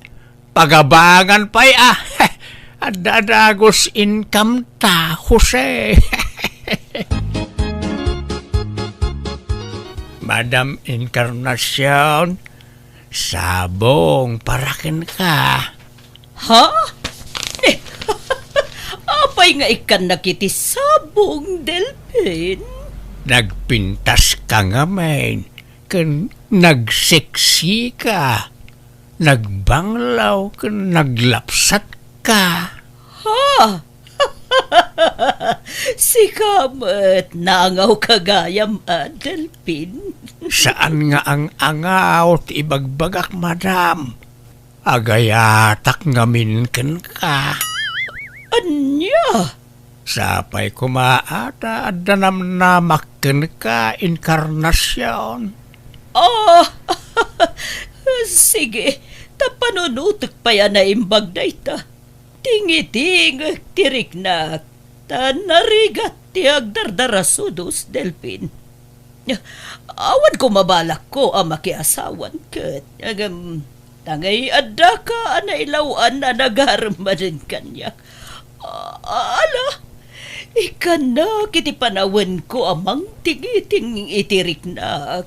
Pagabangan pay a. Adda dagus income ta, Jose. Madam Encarnacion, sabong para kenka. Ha? Apay nga ikkannak iti sabong, Delphin? Nagpintaska ngamin ken nagseksika. Nagbanglaw ken naglapsatka. Ha? Sika met, naangawka gayam a, Delphin. Saan nga ang-angaw ti ibagbagak, madam. Agayatak ngamin kenka. Ania? Sapay koma a ta adda namnamak kenka, Encarnacion. Oh, sige, ta panunotek pay a naimbag dayta. Tingitingek ti riknak, ta narigat ti agdardarasudos, Delphin. Awan koma balakko a makiasawan ket, ngem, ta ngay addaka a nailaw-an a nagarem manen kaniak. A-, ala, ikkannak iti panawenko a mangtingiting iti riknak.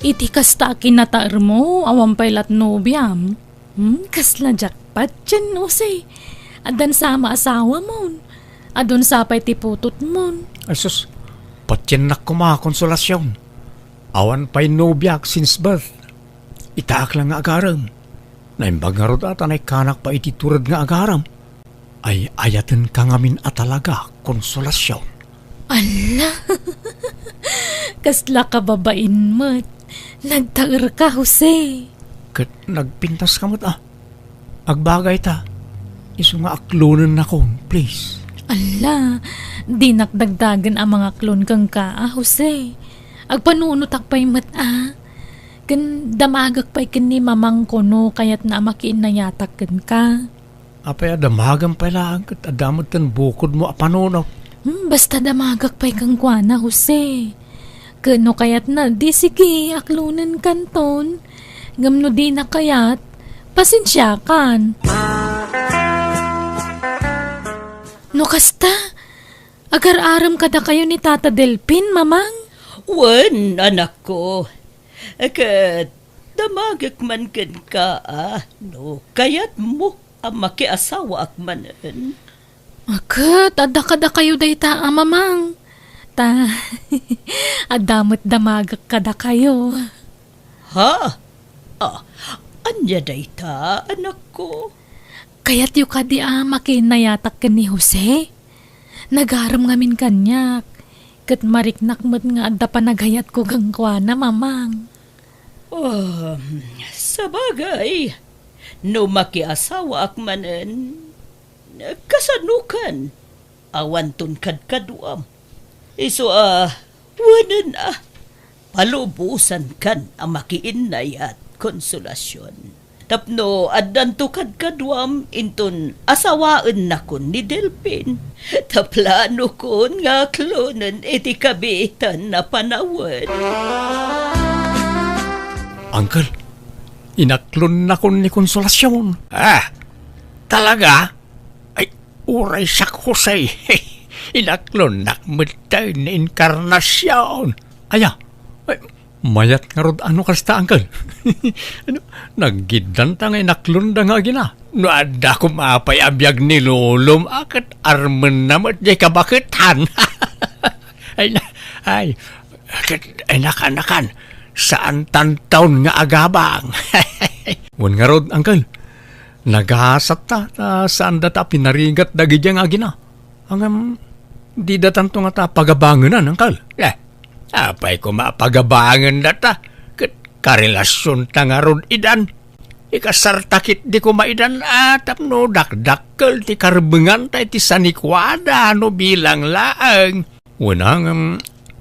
Iti kasta a kinataermo, awan pay lat nobiam. Hmm, kasla diak patien, Jose. Addan sa maasawa mon. Adun sa pay ti putotmon. Ay sus, patiennak koma, Consolacion. Awan pay nobiak since birth. Itaak lang nga agarem. Naimbag ngarud a ta naikkanak pay iti tured nga agarem. Ay-ayatenka ngamin a talaga, Consolacion. Ala! Kasla kababain met. Nagtaerka, Jose. Ket nagpintaska met a. Agbagayta, isu nga aklonennakon, please. Alla, dinak dagdagen a mangaklon kenka, a, Jose. Agpanunotak pay met, a. Ken damagek pay ken ni mamangko no kayatna a makiinnayatak kenka. Apay a damagem pay laeng ket adda met ten bukodmo a panunot? Hmm, basta damagek pay kenkuana, Jose. Ket no kayatna, di sige, aklonenkanton. Ngem no dina kayat, pasensiakan. No kasta, agar-arem kadakayo ni Tata Delpin, Mamang? Wen, anakko. Ket damagek man kenka, a, no kayatmo a makiasawaak manen. Ket adda kadakayo dayta a mamang. Ta, adda met damagek kadakayo. Ha? A, ania dayta, anakko? Kayatyo kadi a makiinnayatak ken ni Jose? Nagarem ngamin kaniak, ket mariknak met nga adda panagayatko kenkuana, Mamang. Um, sabagay, no makiasawaak manen, kasanokan? Awanton kadkaduam. Isu a, wanen a, palubosankan a makiinnayat, Consolacion. Tapno addanto kadkaduam inton asawaennakon ni Delpin. Ta planokon nga aklonen iti kabiitan a panawen. Uncle, inaklonnakon ni Consolacion. Ah, talaga? Ay, uray siak, Jose. Inaklonnak met ni Encarnacion. Aya, ay, mayat ngarud a no kasta, uncle. Ano, naggiddanta nga inaklonda nga agina. No adda koma pay a biag ni lolom, a ket armenna met diay kabaketan. Ay, na, ay, ket, ay, nakan, nakan, saan tantaon nga agabang. Wen ngarud, uncle, nagasatta, ta saandata a pinarigat dagidiay nga agina. Ngem, didatanto ngata pagabangenan, uncle. Eh, apay koma a pagabangenda ta? Ket karelasionta ngarud idan. Ikasarta ketdi koma idan a tapno dakdakkel ti karbenganta iti sanikuada no bilang laeng. Wen a ngem,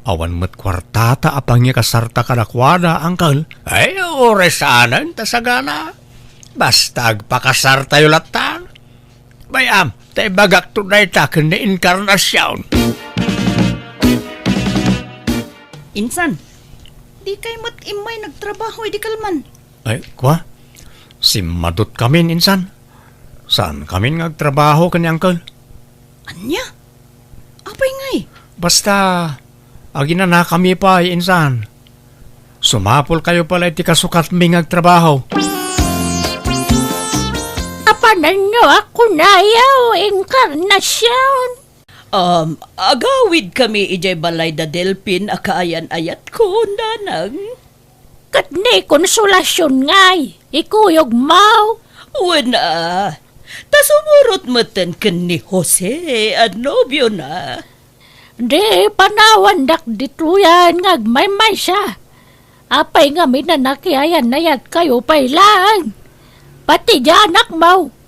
awan met kuartata a pangikasarta kadakuada, uncle. Ay, uray saanen ta sagana. Basta agpakasartayo latta. Bay-am, ta ibagakto dayta ken ni Encarnacion. Insan, dikay met immay nagtrabaho idi kalman? Ay, kua? Simmadutkamin, insan. Saankamin nga agtrabaho ken ni uncle. Ania? Apay ngay? Basta, aginanakami pay, insan. Sumapulkayo pay la iti kasukatmi nga agtrabaho. Apananyo a kunayo, Encarnacion? Um, agawidkami idiay balay da Delpin a kaayan-ayatko, nanang. Ket ni Consolacion ngay, ikuyogmo? Wen a, ta sumurot metten ken ni Jose a nobiona. Di panawandak ditoyen nga agmaymaysa. Apay ngamin a nakiayan-ayatkayo pay laeng? Pati di anakmo.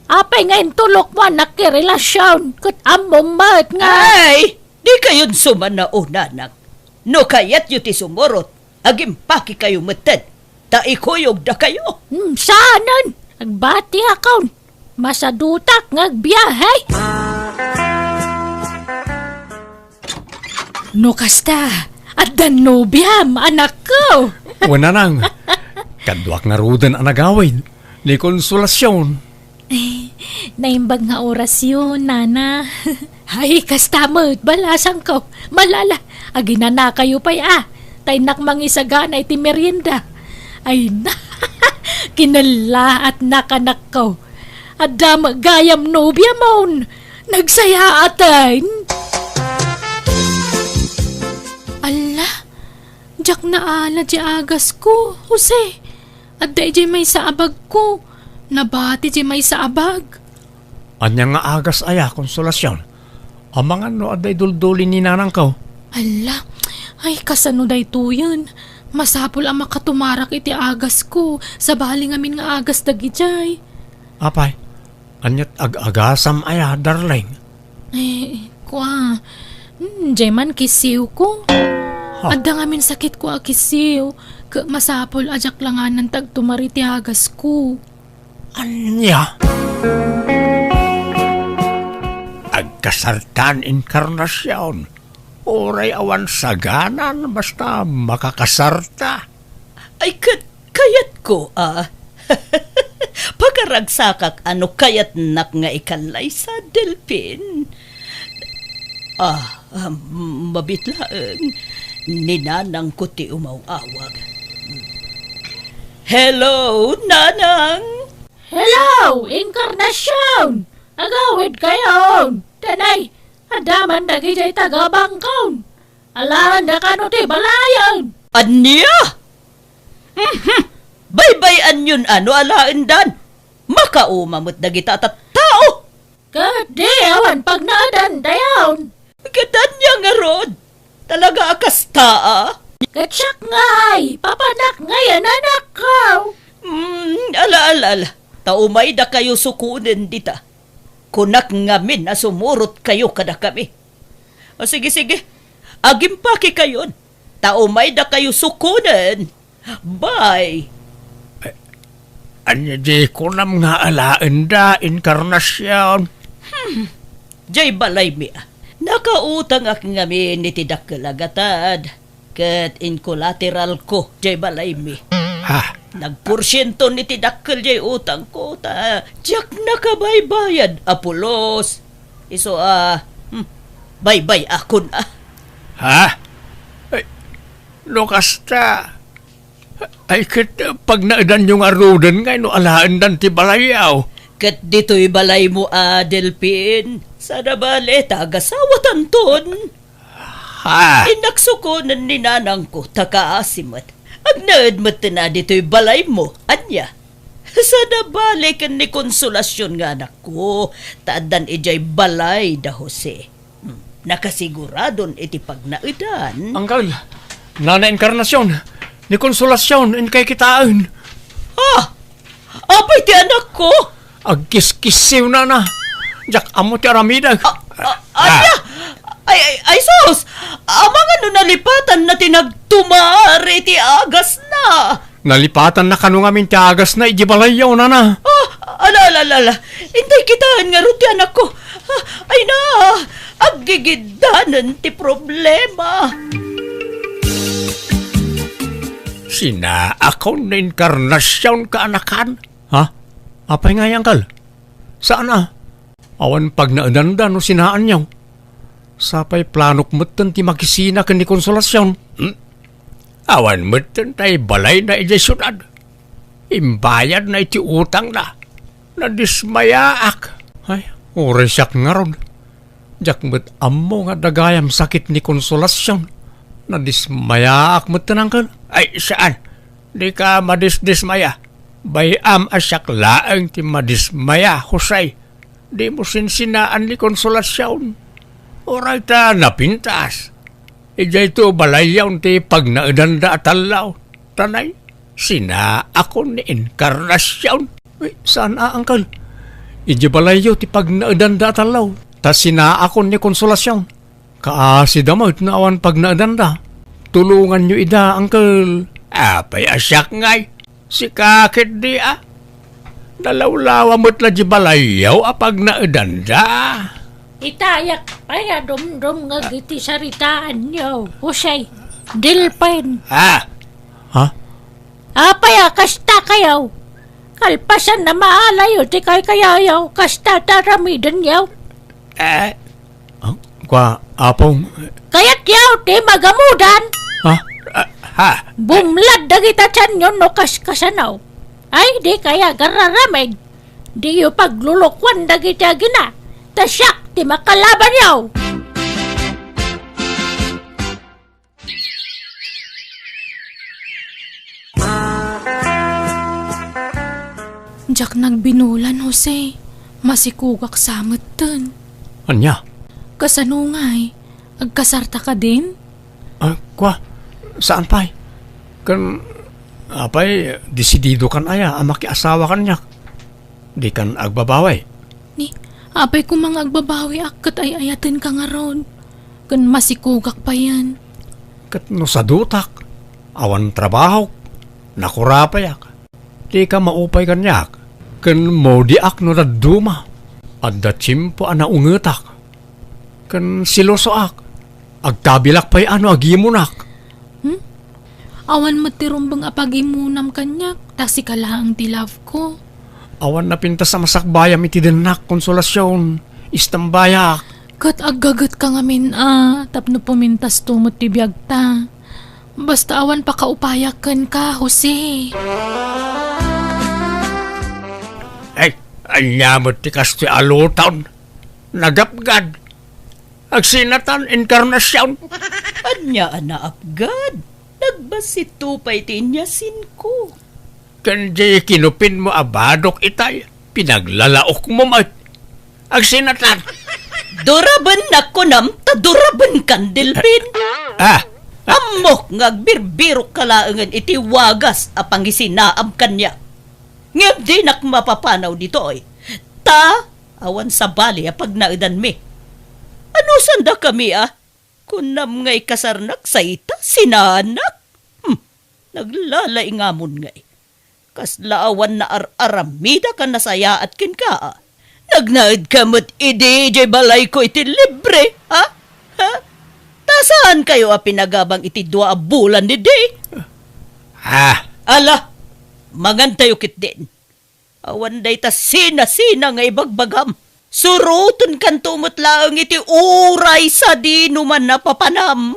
Apay nga intulokmo a nakirelasion ket ammom met nga... Ay, dikayon sumanaw, nanang. No kayatyo ti sumurot, agimpakekayo metten, ta ikuyogdakayo. Hmm, saanen? Agbatiakon. Masadutak nga agbiahe. No kasta, addan nobiam, anakko. Wen, nanang, kaduak ngaruden a nagawid, ni Consolacion. Eh, naimbag nga orasyo, nana. Ay, kasta met, balasangko. Malala, aginanakayo pay a. Ta innak mangisagana iti merienda. Ay na, kinellaatnak, anakko. Adda met gayam nobiamon. Nagsayaaten. Alla, diak naala di agasko, Jose. Adda idiay maysa a bagko. Nabati idiay maysa a bag. Ania nga agas aya, Consolacion? Amangan no adda idulduli ni nanangko. Alla, ay, kasano daytoyen? Masapul a makatumarak iti agasko, sabali ngamin nga agas dagidiay. Apay, ania't ag-agasam aya, darling? Eh, kua, hmm, jay man kisiwko. Ha? Adda ngamin sakitko a kisiw, ket masapul a diak langanan ti agtumar iti agasko. Ania? Agkasartan, Encarnacion. Uray awan saganan, basta makakasarta. Ay, ket kayatko, ah. Pakaragsakak a no kayatnak nga ikallaysa, Delphin. Ah, ah, mabiit laeng. Ni nanangko ti umaw-awag. Hello, nanang! Hello, Encarnacion! Agawidkayon! Danay, adda man dagijay taga-bangkon. Alaenda kano ti balayen? Ania? Mhm. Baybay-anyon a no alaendan. Makauma met dagita a tattao. Ket di awan pagnaedandayon. Ket ania ngarud? Talaga a kasta, a? Ket siak ngay, papanak ngay a nanakkaw. Mm, ala, ala, ala. Ta umaydakayo sukonen dita. Kunak ngamin a sumurotkayo kadakami. O, sige, sige. Agimpakekayon. Ta umaydakayo sukonen. Bye. Ania di kunam nga alaenda, Encarnacion? Hmm. Jay balaymi, a. Nakautangak ngamin iti dakkel a gatad. Ket inkolateralko jay balaymi. Ha? Nagporsienton iti dakkel jay utangko, ta diak nakabaybayad a pulos. Isu a, hmm, baybay-akon a. Ha? Ay, no kasta, ay, ket pagnaedanyo ngaruden ngay no alaendan ti balayyo? Ket ditoy balaymo a, Delphin, saan a bale ta agasawatanton. Ha? Innak sukonen ni nanangko ta kaasi met. Agnaed metten a ditoy balaymo. Ania? Saan a bale ken ni Consolacion nga anakko, ta addan idiay balay da Jose. Hmm, nakasiguradon iti pagnaedan. Angkel, Nana Encarnacion, ni Consolacion, inkay kitaen. Ah! Apay ti anakko? Agkiskisiw, nana. Diak ammo ti aramidek. A, a, ania? Ay, ay, ay, sus! Amangan no nalipatanna ti nagtumar iti agasna. Nalipatanna kano ngamin ti agasna idiay balayyo, nana. Ah, ala, ala, ala, ala. Intay kitaen ngarud ti anakko. Ah, ay na, aggigiddanen ti problema. Sinaakon ni Encarnacion, kaanakan? Ha? Apay ngay, angkel? Saan a? Awan pagnaedanda no sinaanyo. Sapay planok metten ti makisina ken ni Consolacion. Hmm? Awan metten tay balayna idiay siudad. Imbayadna iti utangna. Nadismayaak. Ay, uray siak ngarud. Diak met ammo nga adda gayam sakit ni Consolacion. Nadismayaak metten, angkel. Ay, saan. Dika madisdismaya. Bay-am a siak laeng ti madismaya, Jose. Dimo sinsinaan ni Consolacion. Uray ta napintas. Idiayto balayyon ti pagnaedanda a tallo. Tanay, sinaakon ni Encarnacion. Uy, saan a, angkel? Idiay balayyo ti pagnaedanda a tallo. Ta sinaakon ni Consolacion. Kaasida met no awan pagnaedanda. Tulonganyo ida, angkel. Apay a siak ngay? Sika ketdi a. Nalawlawa met la di balayyo a pagnaedanda. Itayak pay a dumdumngeg iti saritaanyo, Jose. Delphin. Ah. Ha? Apay a kasta kayo? Kalpasan a maalayo ti kaykayayo, kasta ta aramidenyo. Eh, Ah, kua, Apong. Kayatyo ti magamudan? Ha? Ah, ha? Bumlad dagita tianyo no kaskasano. Ay, di kaya agar-aramid. Diyo paglulukuan dagiti agina, ta siak ti makalabanyo. Diak nagbinulan, Jose. Masikugak sa metten. Ania? Kasano ngay? Agkasarta kadin? Ah, kua, saan pay? Ken, apay, desidido kan aya a makiasawa kaniak? Dikan agbabawi. Ni, apay koma nga agbabawiak ket ay-ayatenka ngarud. Ken masikogak payen. Ket no sadutak, awan trabahok, nakurapayak. Dika maupay kaniak, ken maudiak no dadduma. Adda tiempo a naungetak. Ken selosoak. Agkabilak pay a no agimunak. Hmm? Awan met ti rumbeng a pagimunam kaniak, ta sika laeng ti love ko. Awan napintas a masakbayam iti dennak, Consolacion. Istambayak. Ket aggagetka ngamin a, tapno pumintasto met ti biagta. Basta awan pakaupayak kenka, Jose. Ay, ania met ti kastoy a luton? Nagapgad. Agsinatan, Encarnacion. Ania a naapgad? Nagbassitto pay ti inyasinko. Ken di kinupinmo a badok itay, pinaglalaokmo met. Agsinatan. Durabennak kunam ta durabenkan, Delfin. Ah. Ammok nga agbirbirokka laengen iti wagas a pangisinaam kaniak. Ngem dinak mapapanaw ditoy. Ta awan sabali a pagnaedanmi. Anusandakami a? Kunam nga ikasarnak sa ita, sinaannak? Hmm, naglalaingamon ngay. Kasla awan naar-aramida a nasayaat kenka a. Nagnaedka met idi idiay balayko iti libre, ha? Ha? Ta saankayo a pinagabang iti dua a bulan idi? Ah. Ala, mangantayo ketdin. Awan dayta sinasina nga ibagbagam. Surotenkanto met laeng iti uray sadino man a papanam.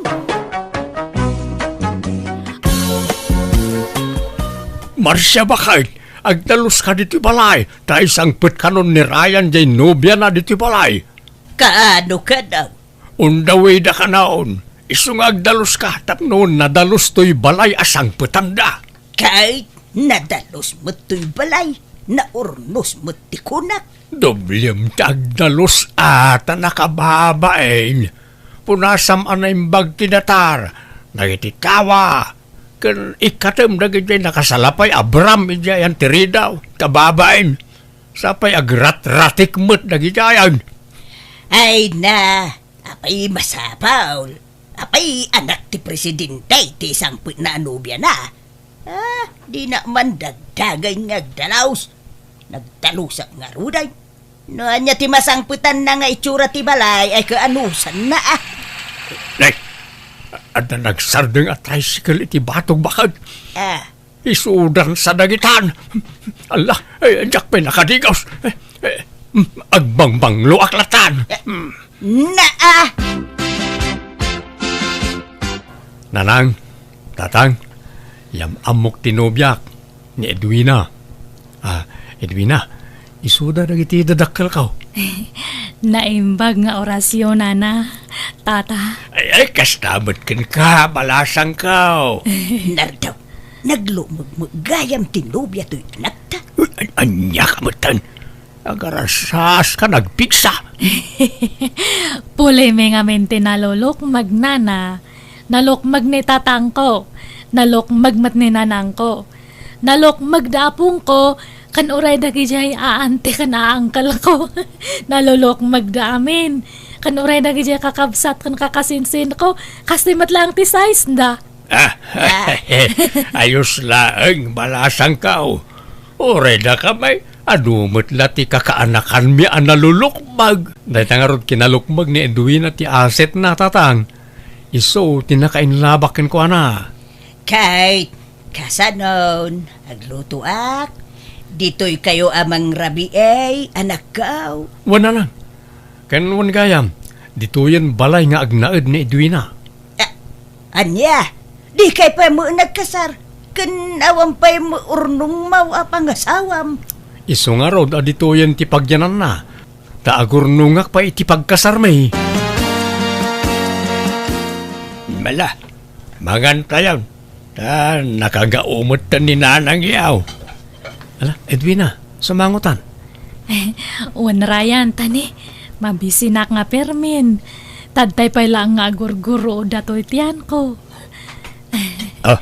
Marcia, baket, agdaluska ditoy balay, ta isangpetkanon ni Ryan jay nobiana ditoy balay. Kaano kano? Undawida kanaon, isu nga agdaluska tapno nadalus toy balay a sangpetanda. Ket nadalus met toy balay, naurnos met ti kunak. Doblem ti agdalus a ta nakababain. Punasam a naimbag ti datar, dagiti tawa, ken ikkatem dagidiay nakasalapay a bram idiay anti ridaw, kababain. Sapay agratratik met dagidiayan. Ay na, apay masapul? Apay anak ti presidente ti sangpetna a nobiana? Ah, dina man dagdagay nga agdalus. Nagdalusak ngaruden. No ania ti masangpetanna nga itsura ti balay, ay kaanusanna, ah. Nay, adda nagsardeng a tricycle iti batog, baket. Ah. Isudansa dagitan. Ala, eh, diak pay nakadigos. Eh, eh, agbangbangloak latan. Eh, naa! Nanang, tatang, yam-ammok ti nobiak, ni Edwina. Ah, Edwina, isuda dagiti dadakkelko. Naimbag nga orasyon, nana, tata. Ay, ay, kasta met kenka, balasangko. Nardaw, naglumegmeg gayam ti nobia toy anakta. Uy, an-, ania ka metten? Agarasas ka, nagpigsa. Pulimi ngamin ti nalulukmeg, nana. Nalukmeg ni tatangko. Nalukmeg met ni nanangko. Nalukmeg da apongko, ken uray dagidiay aanti ken aangkelko. Nalulukmeg da amin. Ken uray dagidiay kakabsat ken kakasinsinko, kastoy met laeng ti size da. Ah, ayos laeng, balasangko. Uray dakami, adu met la ti kakaanakanmi a nalulukmeg. Dayta ngarud kinalukmeg ni Edwina ti asetna, tatang. Isu ti nakainlabak kenkuana. Kay, kasanon, aglutoak. Ditoykayo a mangrabii, anakko. Wen, nanang. Ken wen gayam, ditoyen balay nga agnaed ni Edwina. A-, ania? Dikay pay met nagkasar, ken awan pay met urnongmo a pangasawam. Isu ngarud a ditoyen ti pagyananna, ta agurnongak pay iti pagkasarmi. Mala, mangantayon. Ta nakagao met ni nanang yaw. Ala, Edwina, sumangotan. Wen, Ryan, tani, mabisinak nga permin. Tadtay pay laeng nga agurguro datoy tianko. Ah,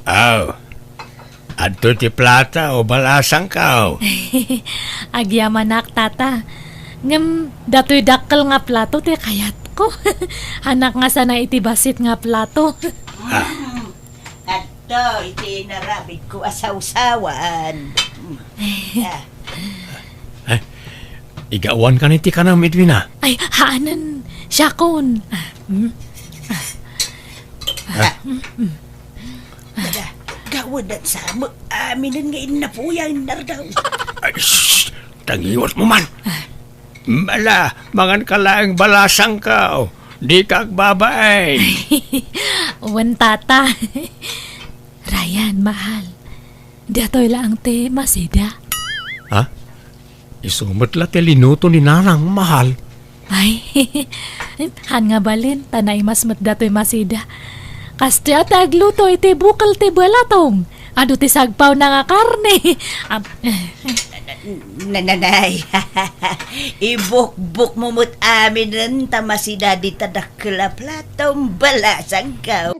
aw. A Adtoy ti plata o balasangko. Agyamanak, Tata. Ngem datoy dakkel nga plato ti kayatko. Hanak nga sana iti bassit nga plato. Ah. Adto iti narabidko a sawsawan. Ah. Eh, igawan kan iti kanam, Edwina? Ay, haanen. Siakon. Ah, mm. Ah. Dada, gawadan sa mo. Aminen nga innapuyan, Nardaw. Ay, shh! Tangiwat mo man. Bala, mangan ka laeng balasangko. Di ka agbabain. Wen, Tata. Ryan, mahal. Datoy laeng ti masida. Ha? Isu met la ti linuto ni Nanang, mahal. Ay, han nga balin, ta naimas met datoy masida. Kastoy a ti agluto iti bukel ti balatong. Adu ti sagpawna nga karne. Am-, Nananay, ibukbok mo met aminen ta masida dita dakkel a plato, balasangko.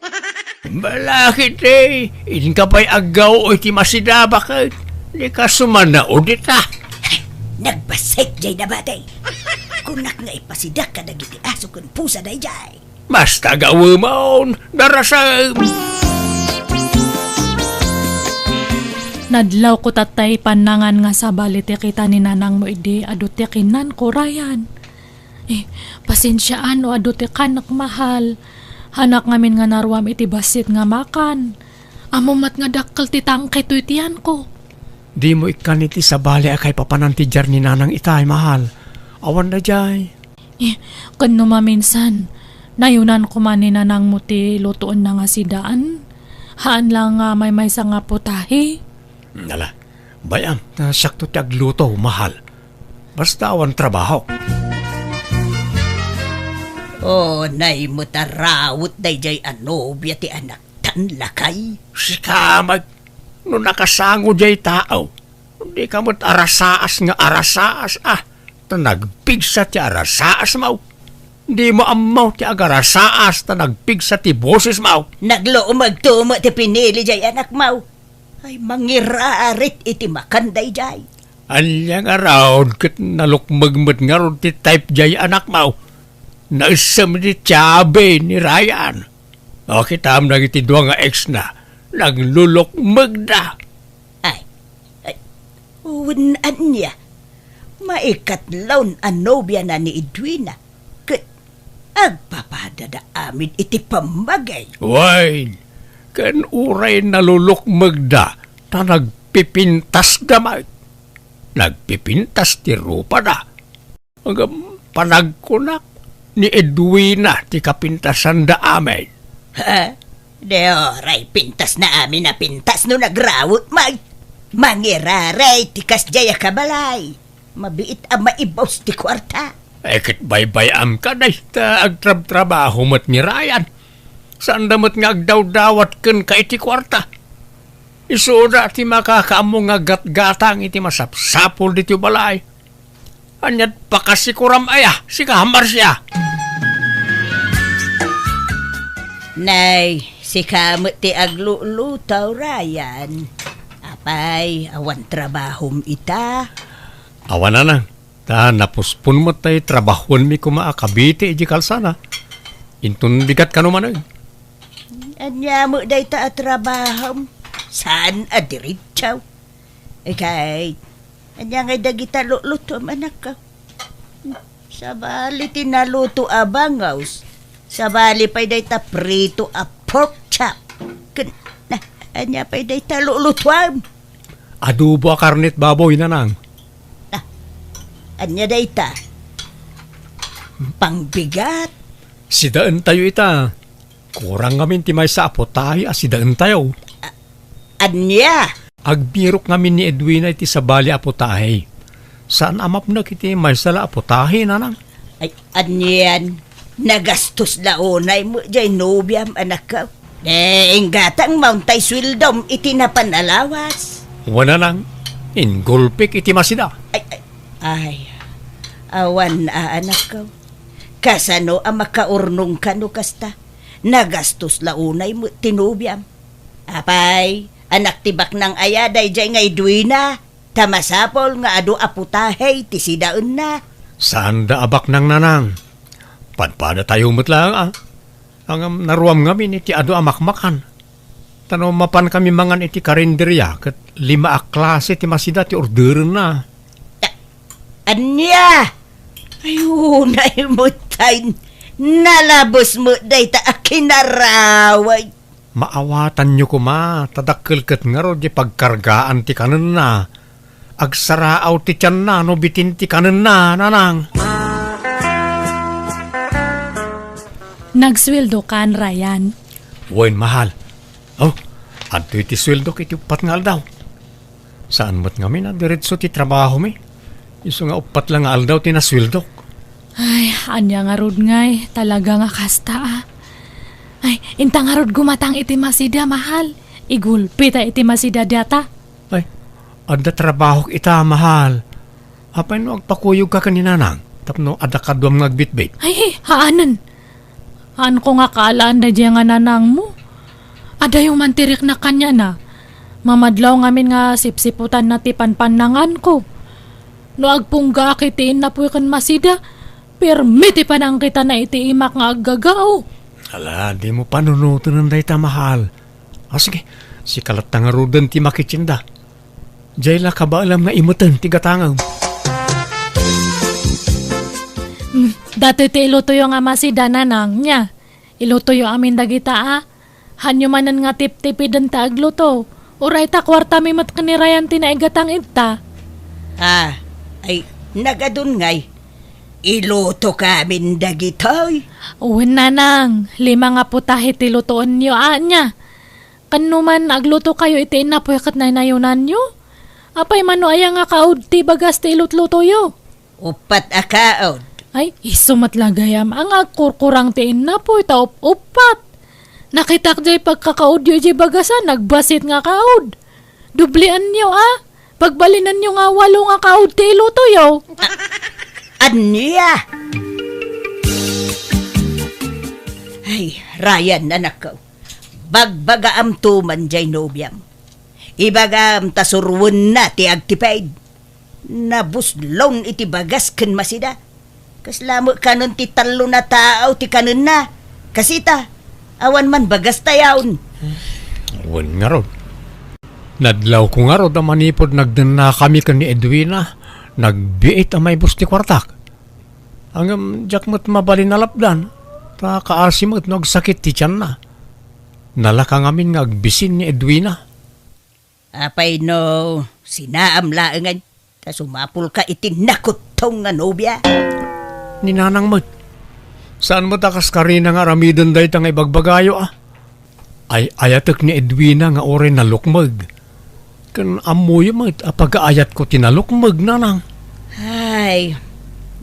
Balakit, eh. Inka pay aggaw iti masida, baket. Di ka sumanaw dita. Nagbassit jay nabati. Kunak nga ipasidak kadagiti aso ken pusa dayjay. Basta gawemon, darasem. Nadlawko tattay pannangan nga sabali ti kita ni nanangmo idi adu ti kinanko, Ryan. Eh, pasensiaan no adu ti kanek, mahal. Hanak ngamin nga naruam iti bassit nga makan. Ammom met nga dakkel ti tangke toy tiyanko. Dimo ikkan iti sabali a kaipapanan ti diar ni Nanang itay, mahal. Awan dayjay. Eh, ken no maminsan, nayunan koma ni nanangmo ti lutoenna nga sidaan. Haan la nga maymaysa nga putahe. Ala, bay-am, ta siakto ti agluto, mahal. Basta awan trabahok. Oh, nay met a rawet dayjay a nobia ti anaktan, lakay. Sika met, no nakasango jay tao, dika met arasaas nga arasaas, ah, ta nagpigsa ti arasaasmo. Dimo ammo ti agarasaas ta nagpigsa ti bosesmo. Naglumegto met ti pinili jay anakmo. Ay, mangirarit iti makan dayjay. Ania ngarud ket nalukmeg met ngarud ti type jay anakmo? Naessem iti tiabi ni Ryan. O, kitam dagiti dua nga ex na, naglulukmegda. Ay, ay, wen ania? Maikatlon a nobiana ni Edwina, ket agpapadada amin iti pammagay. Wen, ken uray nalulukmegda, ta nagpipintasda met. Nagpipintas ti rupada. Ngem panagkunak, ni Edwina ti kapintasanda amin. Ha? Di oray pintasna amin a pintas no nagrawet met. Mangiraray ti kasdiay a kabalay. Mabiit a maibus ti kuarta. Ay, ket baybay-am ka, day, ta agtrabtrabaho met ni Ryan. Saanda met nga agdawdawat kenka iti kuarta. Isuda ti makakaammo nga gatgatang iti masapsapul ditoy balay. Ania't pakasikuram aya, sika, Marcia? Nay, sika met ti agluluto, Ryan. Apay, awan trabahom ita? Awan, nanang. Ta napuspon met tay trabahuenmi koma a kabiti iti kalsada. Inton bigat kano manen. Ania met dayta a trabahom? Saan a diretso? Ikay, ania ngay dagita lulutom, anakko? Sabali ti naluto a bangaws. Sabali pay dayta prito a pork chop. Ken, na, ania pay dayta lulutuam? Adobo a karnet baboy, nanang. Ah, ania dayta? Pangbigat. Sidaentayo ita. Kurang ngamin ti maysa a putahe a sidaentayo. A-, ania? Agbirok ngamin ni Edwina iti sabali a putahe. Saan a mapnek iti maysa la a putahe, nanang. Ay, anian? Nagastos la unay met jay nobiam, anakko. Eh, inggatang mauntay sueldom iti napan a lawas. Wen, nanang, inggulpik iti masida. Ay, ay, ay, awan a, anakko. Kasano a makaurnongka no kasta? Nagastos la unay met ti nobiam. Apay, Anak ti baknang aya daydiay nga Edwina, ta masapul nga adu a putahe ti sidaenna. Saanda a baknang, nanang. Padpadatayo met laeng, a. Ngem naruam ngamin iti adu a makmakan. Ta no mapankami mangan iti karinderia, ket lima a klase ti masida ti orderenna. A-, ania? Ay, unay met tay nalabes met dayta a kinaraway. Maawatanyo koma, ta dakkel ket ngarud ti pagkargaan ti kanenna. Agsaraaw ti tianna no bitin ti kanenna, nanang. Nagsueldokan, Ryan? Wen, mahal. Oh, adtoy ti sueldok iti uppat nga aldaw. Saan met ngamin a diretso ti trabahomi. Isu nga uppat la nga aldaw ti nasueldok. Ay, ania ngarud ngay, talaga nga kasta, a. Ay, inta ngarud gumatang iti masida, mahal. Igulpi ta iti masida data. Ay, adda trabahok ita, mahal. Apay no agpakuyogka ken ni nanang tapno adda kaduam nga agbitbit? Ay, haanen. Haanko nga kaalaan daydiay nga nanangmo. Adayo man ti riknak kaniana. Mamadlaw ngamin nga sipsiputanna ti panpannanganko. No agpunggaak iti innapoy ken masida, pirmi ti panangkitana iti imak nga aggagao. Ala, dimo panunoten dayta, mahal. A, sige, sika latta ngaruden ti makitienda. Diay la kabaelam nga imeten ti gatangem. Hmm, datoy ti ilutoyo nga masida, nanang, nia. Ilutoyo amin dagita, a. Hanyo manen nga tiptipiden ta agluto. Uray ta kuartami met ken ni Ryan ti naigatang ita. A, ay, nagadun ngay. Ilutoka amin dagitoy. Wen, nanang, lima nga putahe ti lutoenyo, a, nia. Ken no man aglutokayo iti innapoy ket naynayonanyo? Apay man no aya nga kaud ti bagas ti ilutlutoyo? Uppat a kaud. Ay, isu met la gayam a nga agkurkurang ti innapoy ta up-uppat. Nakitak diay pagkakaudyo idiay bagas a nagbasit nga kaud. Dublianyo, a. Pagbalinanyo nga walo nga kaud ti ilutoyo. A-, ania? Ay, Ryan, anakko. Bagbagaamto man diay nobiam. Ibagam ta suroenna ti agtipid. Nabuslon iti bagas ken masida. Kasla met kanen ti tallo a tao ti kanenna. Kasita, awan man bagas tayon. Wen ngarud. Nadlawko ngarud a manipud nagdennakami ken ni Edwina, nagbiit a maibus ti kuartak. Ngem diak met mabalin a lapdan, ta kaasi met no agsakit ti tianna. Nalaka ngamin nga agbisin ni Edwina. Apay no sinaam laengen ta sumapulka iti nakuttong nga nobia? Ni nanang met. Saan met a kas karina nga aramiden dayta nga ibagbagayo, a. Ay-ayatek ni Edwina nga uray nalukmeg. Ken ammoyo met a pagaayatko ti nalukmeg, nanang. Ay,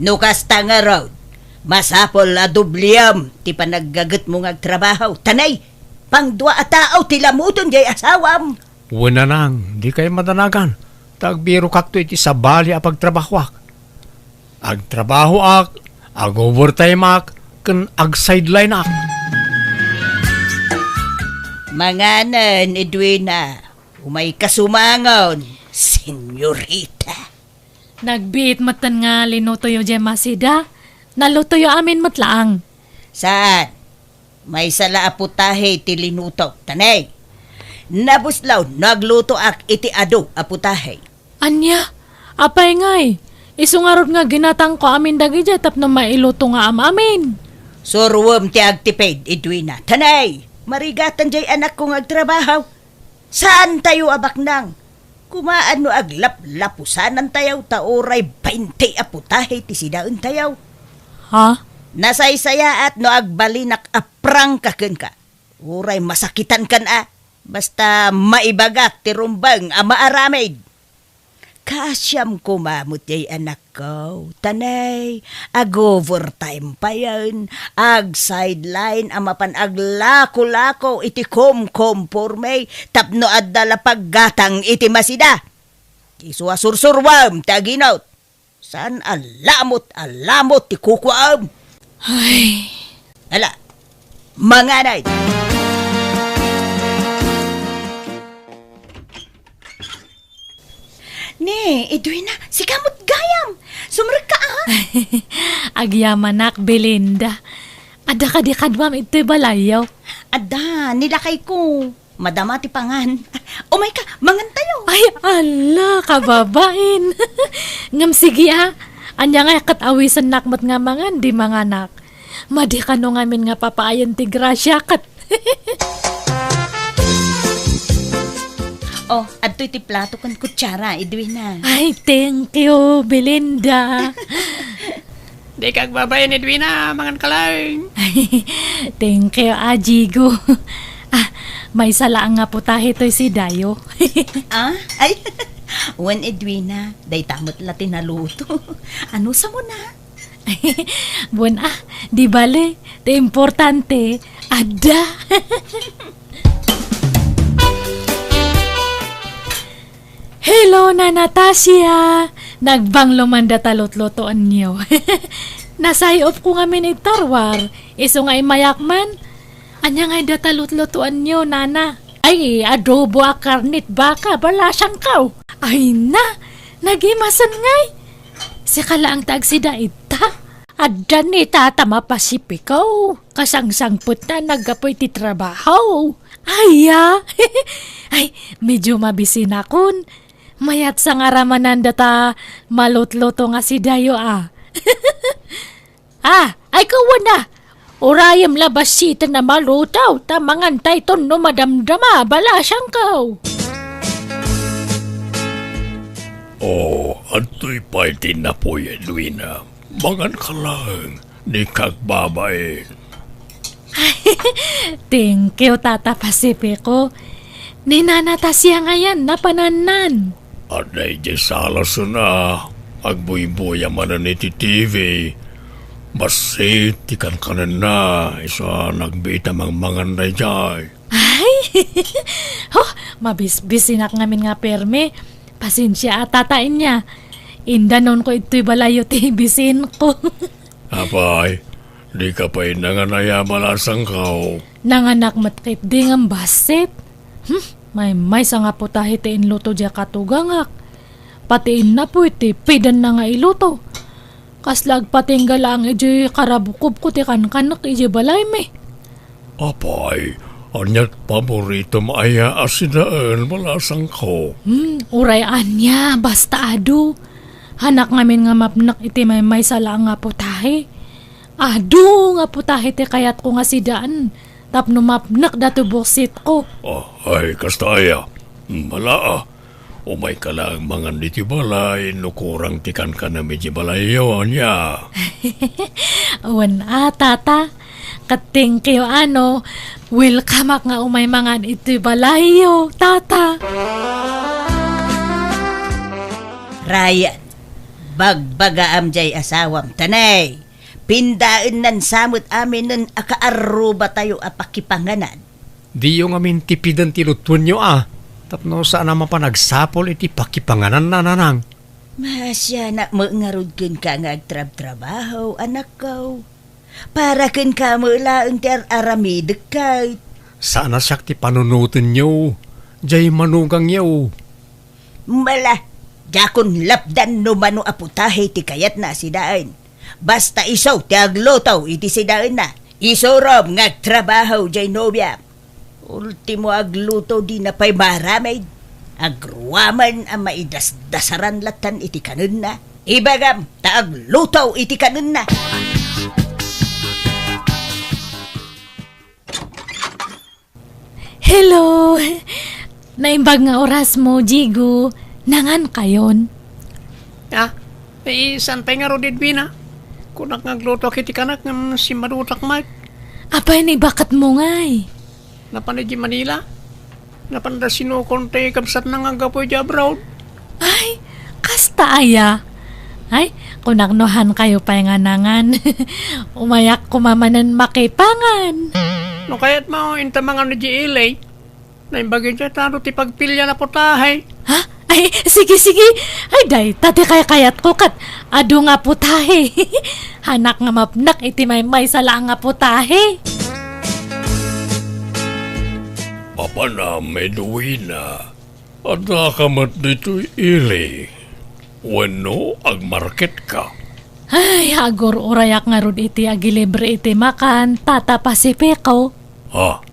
no kasta ngarud, masapul a dubliam ti panaggagetmo nga agtrabaho. Tanay, pangdua a tao ti lamuton diay asawam. Wen, nanang, dikay madanagan, ta agbirokakto iti sabali a pagtrabahoak. Agtrabahoak, ag-overtimeak, ken ag-sidelineak. Manganen, Edwina. Umayka sumangon, senyorita. Nagbiit metten nga linutoyo diay masida. Nalutoyo amin met laeng. Saan? Maysa la a putahe ti linutok, tanay. Nabuslon no aglutoak iti adu a putahe. Ania? Apay ngay? Isu ngarud nga ginatangko amin dagidiay tapno mailuto nga am-amin. Suruem ti agtipid, Edwina. Tanay, marigatan diay anakko nga agtrabaho. Saantayo a baknang. Kumaan no aglaplapusanantayo ta uray baynte a putahe ti sidaentayo. Ha? Nasaysayaat no agbalinak a prangka kenka. Uray masakitankan a, basta maibagak ti rumbeng a maaramid. Kaasiam koma met diay anakko, tanay, ag-overtime payen, ag-sideline a mapan aglako-lako iti komkomporme tapno adda la paggatang iti masida. Isu a sursuruem ti aginot. Saan a lamot a lamot ti kukuaem. Ay. Ala, manganay. Edwina, sika met gayam. Sumrekka, a. Agyamanak, Belinda. Adda kadi kaduam itoy balayyo? Adda, ni lakayko. Madama ti pangan. Umayka, mangantayo. Ay, ala, kababain. Ngem sige, a. Ania ngay ket awisennak met nga mangan, di manganak. Madi kano ngamin nga papaayen ti grasya ket. Oh, adtoy ti plato ken kutsara, Edwina. Ay, thank you, Belinda. Dika agbabain, Edwina, manganka laeng. Thank you, a, Jigo. A, maysa laeng nga putahe toy sidayo. A? Ay, wen, Edwina, dayta met la ti naluto. Anusam na? Wen, a, di bale, ti importante, adda. Hello, Nana Tasia! Nagbanglo man data lutlutoenyo. Nasayopko ngamin iti tarwar, isu nga immayak man. Ania ngay data lutlutoenyo, Nana? Ay, adobo a karne ti baka, balasangko. Ay na, nagimasen ngay. Sika laeng ti agsida ita. Adda ni Tata mapasipiko. Kasangsangpetna naggapu iti trabaho. Aya! Ay, medyo mabisinakon. Mayat sa nga aramanan data malutluto nga sidayo, a. A, ay, kuana. Urayem la bassiten a maluto, ta mangantayton no madamdama, balasangko. O, adtoy pay ti napuy, Edwina. Manganka laeng, dika agbabain. Thank you, Tata Pacifico. Ni Nana Tasia ngayen, napanannan. Adda idiay salasen a, agbuybuya manen iti T V. Bassit ti kankanenna, isu a nagbiit a mangmangan daydiay. Ay! Oh, mabisbisinak ngamin nga permi. Pasensia a, Tata, ania. Indanonko itoy balayyo ti bisinko. Apay, dika pay nangan aya, balasangko? Nanganak met ketdi ngem bassit. Hmm, maymaysa nga putahe ti inluto diay katugangak. Pati innapuy ti pidanna nga iluto. Kasla agpatingga laeng idiay karabukobko ti kankanek idiay balaymi. Apay, ania ti paboritom aya a sidaen, balasangko? Hmm, uray ania, basta adu. Hanak ngamin nga mapnek iti maymaysa laeng nga putahe. Adu nga putahe ti kayatko nga sidaen tapno mapnek datoy buksitko. Ah, ay, kasta aya. Mala a. Umayka laeng mangan ditoy balay no kurang ti kankanem idiay balayyo, ania? Wen a, Tata. Ket thank you, a, no. Welcomeak nga umay mangan itoy balayyo, Tata. Ryan, bagbagaam diay asawam, ta nay, pindaennan sa met aminen a kaarrubatayo a pakipanganan. Diyo ngamin tipiden ti lutuenyo a, tapno saan a mapan agsapul iti pakipangananna, nanang. Maasianak met ngarud kenka nga agtrabtrabaho, anakko. Para kenka met laeng ti ar-aramidek ket. Saan a siak ti panunotenyo, diay manugangyo. Mala, diakon lapdan no mano a putahe ti kayatna a sidaen. Basta isu ti agluto iti sidaenna. Isurom nga agtrabaho diay nobiam. Ultimo agluto, dina pay maaramid. Agroaman a maidasdasaran lattan iti kanenna. Ibagam ta agluto iti kanenna. Hello! Naimbag nga orasmo, Jigo. Nangankayon? Ah, eh, saan pay ngarud, Edwina? Kunak nga aglutoak iti kanak ngem simmadutak met. Apay, naibaketmo ngay? Napan idiay Manila. Napanda sinukon ti kabsatna nga aggapu idiay abroad. Ay, kasta aya? Ay, kunak no haankayo pay nga nangan. Umayak koma manen makipangan. No kayatmo, inta mangan idiay L A. Naimbag idiay ta adu ti pagpilian a putahe. Ha? Ay, sige, sige. Ay, dayta ti kaykayatko ket adu nga putahe. Hanak nga mapnek iti maymaysa laeng nga putahe. Apanam, Edwina. Addaka met ditoy ili. Wenno agmarketka? Ay, agur-urayak ngarud iti agilibre iti makan, Tata Pacifico. Ha?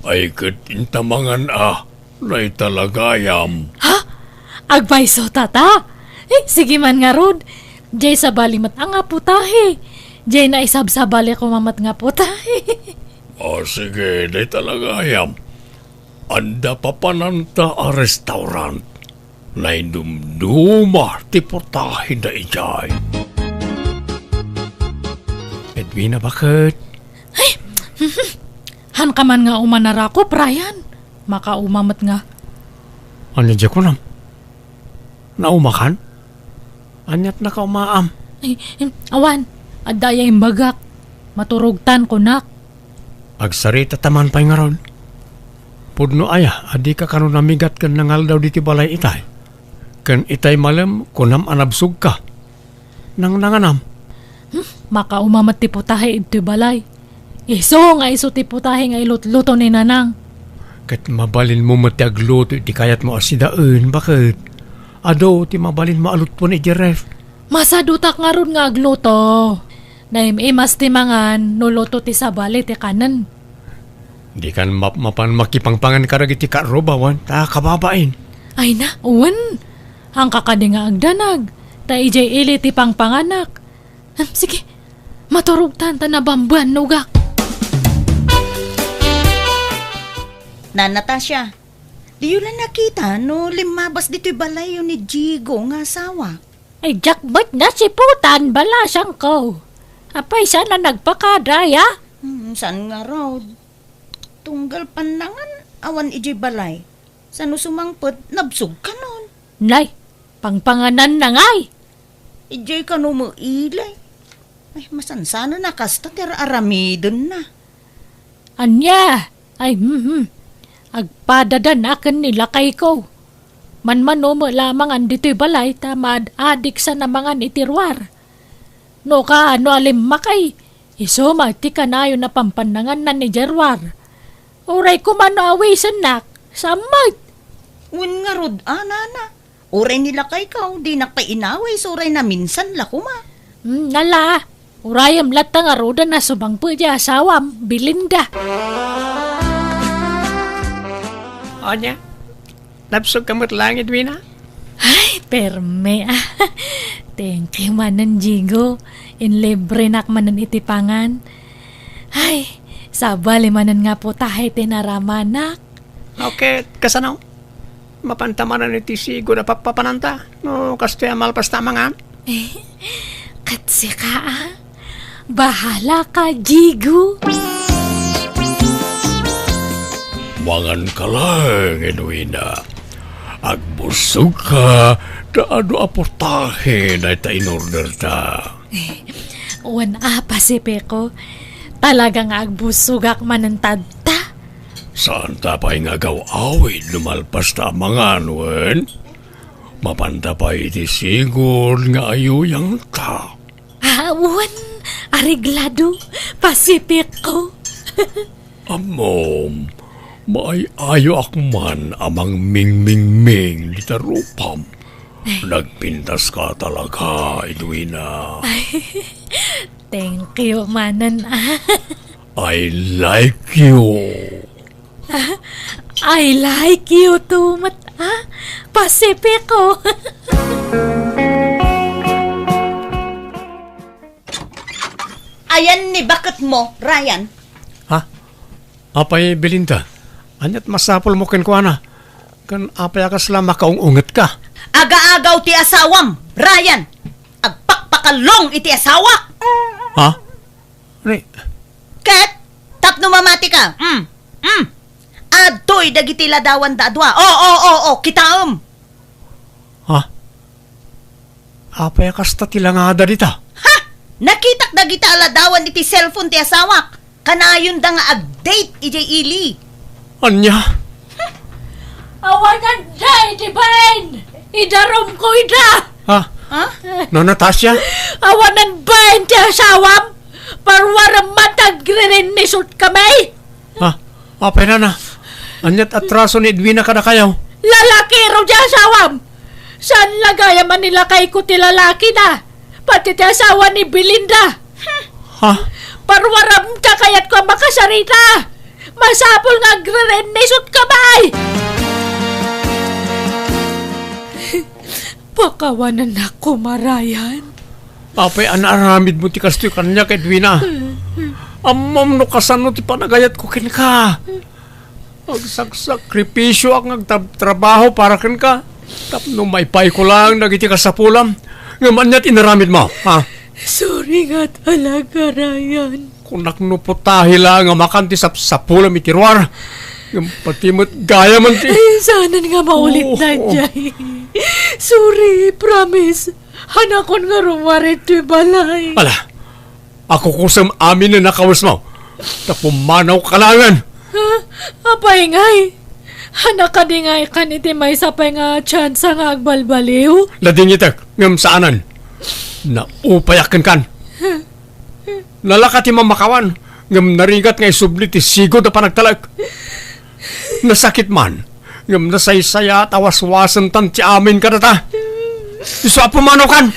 Ay ket inta mangan a, dayta la gayam. Ha? Agpayso, Tata? Eh, sige man ngarud. Jay sabali met a nga putahe. Jay naisabsabali koma met nga putahe. O sige, dayta la gayam. Adda papananta a restaurant. Naidumduma ti putaheda idiay. Edwina, baket? Ay! Hanka man nga umanarakup, Ryan. Makauma met nga. Ania diay kunam? Naumakan? Aniat nakaumaam? Ay, em, awan. Adda aya imbagak. Maturogtan, kunak. Agsarita ta man pay ngarud. Pudno aya a dika kano namigat ken nangaldaw ditoy balay itay? Ken itay malem, kunam a nabsogka. Nangnanganam? Hmm, makauma met ti putahe idtoy balay. Isu nga isu ti putahe nga ilutluto ni Nanang. Ket mabalinmo met ti agluto iti kayatmo a sidaen, baket? Adu ti mabalinmo a lutuen idiay ref. Masadutak ngarud nga agluto. Naim-imas ti mangan no luto ti sabali ti kanen. Dikan mapmapan makipangpangan kadagiti karubawan ta kababain. Ay na, wen. Hanka kadi nga agdanag, ta idiay ili ti pangpanganak. Hmm, sige, maturogtan ta nabambanogak. Na, Natasha, diyo la nakita no limmabas ditoy balayyo ni Jigo nga asawa? Ay, diak met nasiputan, balasangko. Apay, saan a nagpakada, ya? Hmm, saan ngarud? Tunggal pannangan, awan idiay balay. Saan no sumangpet, nabsog kanon. Nay, pangpangananna ngay. Idiay kano met ili. Ay, masansanen a kasta ti ar-aramidenna. Ania? Ay, hmm, hmm. Agpadadanak ken ni lakayko. Manmano met lamangan ditoy balay ta maad-adik sa namangan iti ruar. No kaano a limmakay, isu met ti kanayon a pampannanganna idiay ruar. Uray koma no awisennak, saan met. Wen ngarud a, nana. Uray ni lakayko, dinak pay inawis, uray naminsan la koma. Hmm, ala, urayem latta ngaruden a sumangpet ti asawam, Belinda. Ania? Nabsogka met laeng, Edwina? Ay, permi, ah. Thank you manen, Jigo. Inlibrenak manen iti pangan. Ay, sabali manen nga putahe ti naramanak. Okay, kasano? Mapanta manen iti sigud a pappapananta no kastoy a malpas ta mangan? Eh, ket sika, ah? Bahala ka, Jigo. Mangan ka laeng, Edwina. Agbusog ka, ta adu a portahe dayta in-order ta. Eh, wen a, Pacifico. Talaga nga agbusogak manen tadta. Saan ta pay nga agaw-awid no malpas ta mangan, wen? Mapanta pay iti sigud nga ayuyangta. Ah, wen, areglado, Pacifico. Ammom, maay-ayoak man a mangmingmingming dita rupam. Nagpintas ka talaga, Edwina. Ay, thank you manen, ah. I like you. Ah, I like you too met, ah, Pacifico. Ayan ni baket mo, Ryan. Ha? Apay, Belinda, aniat masapulmo kenkuana? Ken apay a kasla makaung-ungetka? Agaagaw ti asawam, Ryan! Agpakpakallong iti asawak! Ha? Ni- Ket, tapno mamati ka, mm, mm, adtoy dagiti ladawan da a dua. O, o, o, o, kitaem! Ha? Apay a kasta ti langada dita? Ha! Nakitak dagita a ladawan iti cellphone ti asawak. Kanayonda nga ag-date idiay ili. Ania? Awanan da iti bain! Idarumko ida! Ha? Ha? No, Natasha? Awanan bain ti asawam? Parwarem man ta agririnnisot kami! Ha? Apay nana? Aniat atraso ni Edwina kadakayo? Lalakiro ti asawam! Saan la gayam a nilakayko ti lalakina, pati ti asawa ni Belinda? Ha? Parwaramta kayatko a makasarita. Masapul nga agrerennisutka, bay! Pakawanennakon, Ryan. Apay a naaramidmo ti kastoy kaniak, Edwina? Ammom no kasano ti panagayatko kenka. Agsaksakripisioak nga agtab-trabaho para kenka tapno maipayko laeng dagiti kasapulam. Ngem ania ti inaramidmo, ha? Sorry nga talaga, Ryan. Kunak no putahi laeng a makan ti sapsapulam iti ruar. Ngem pati met gayam ti Ay, saanen nga maulit Oo. na, Jay. Sorry, promise. Hanakon nga rummuar iti balay. Ala, akukusem amin a nakawesmo. Ta pumanawka laengen. Ha? Apay ngay? Hanak kadi ngay kan iti maysa pay nga tsansa nga agbalbaliw? Nadingitek, ngem saanen. Naupayak kenkan. Nalaka ti mamakawan, ngem narigat nga isubli ti sigud a panagtalek. Nasakit man, ngem nasaysayaat a waswasentan ti amin kadata. Isu a pumanawkan!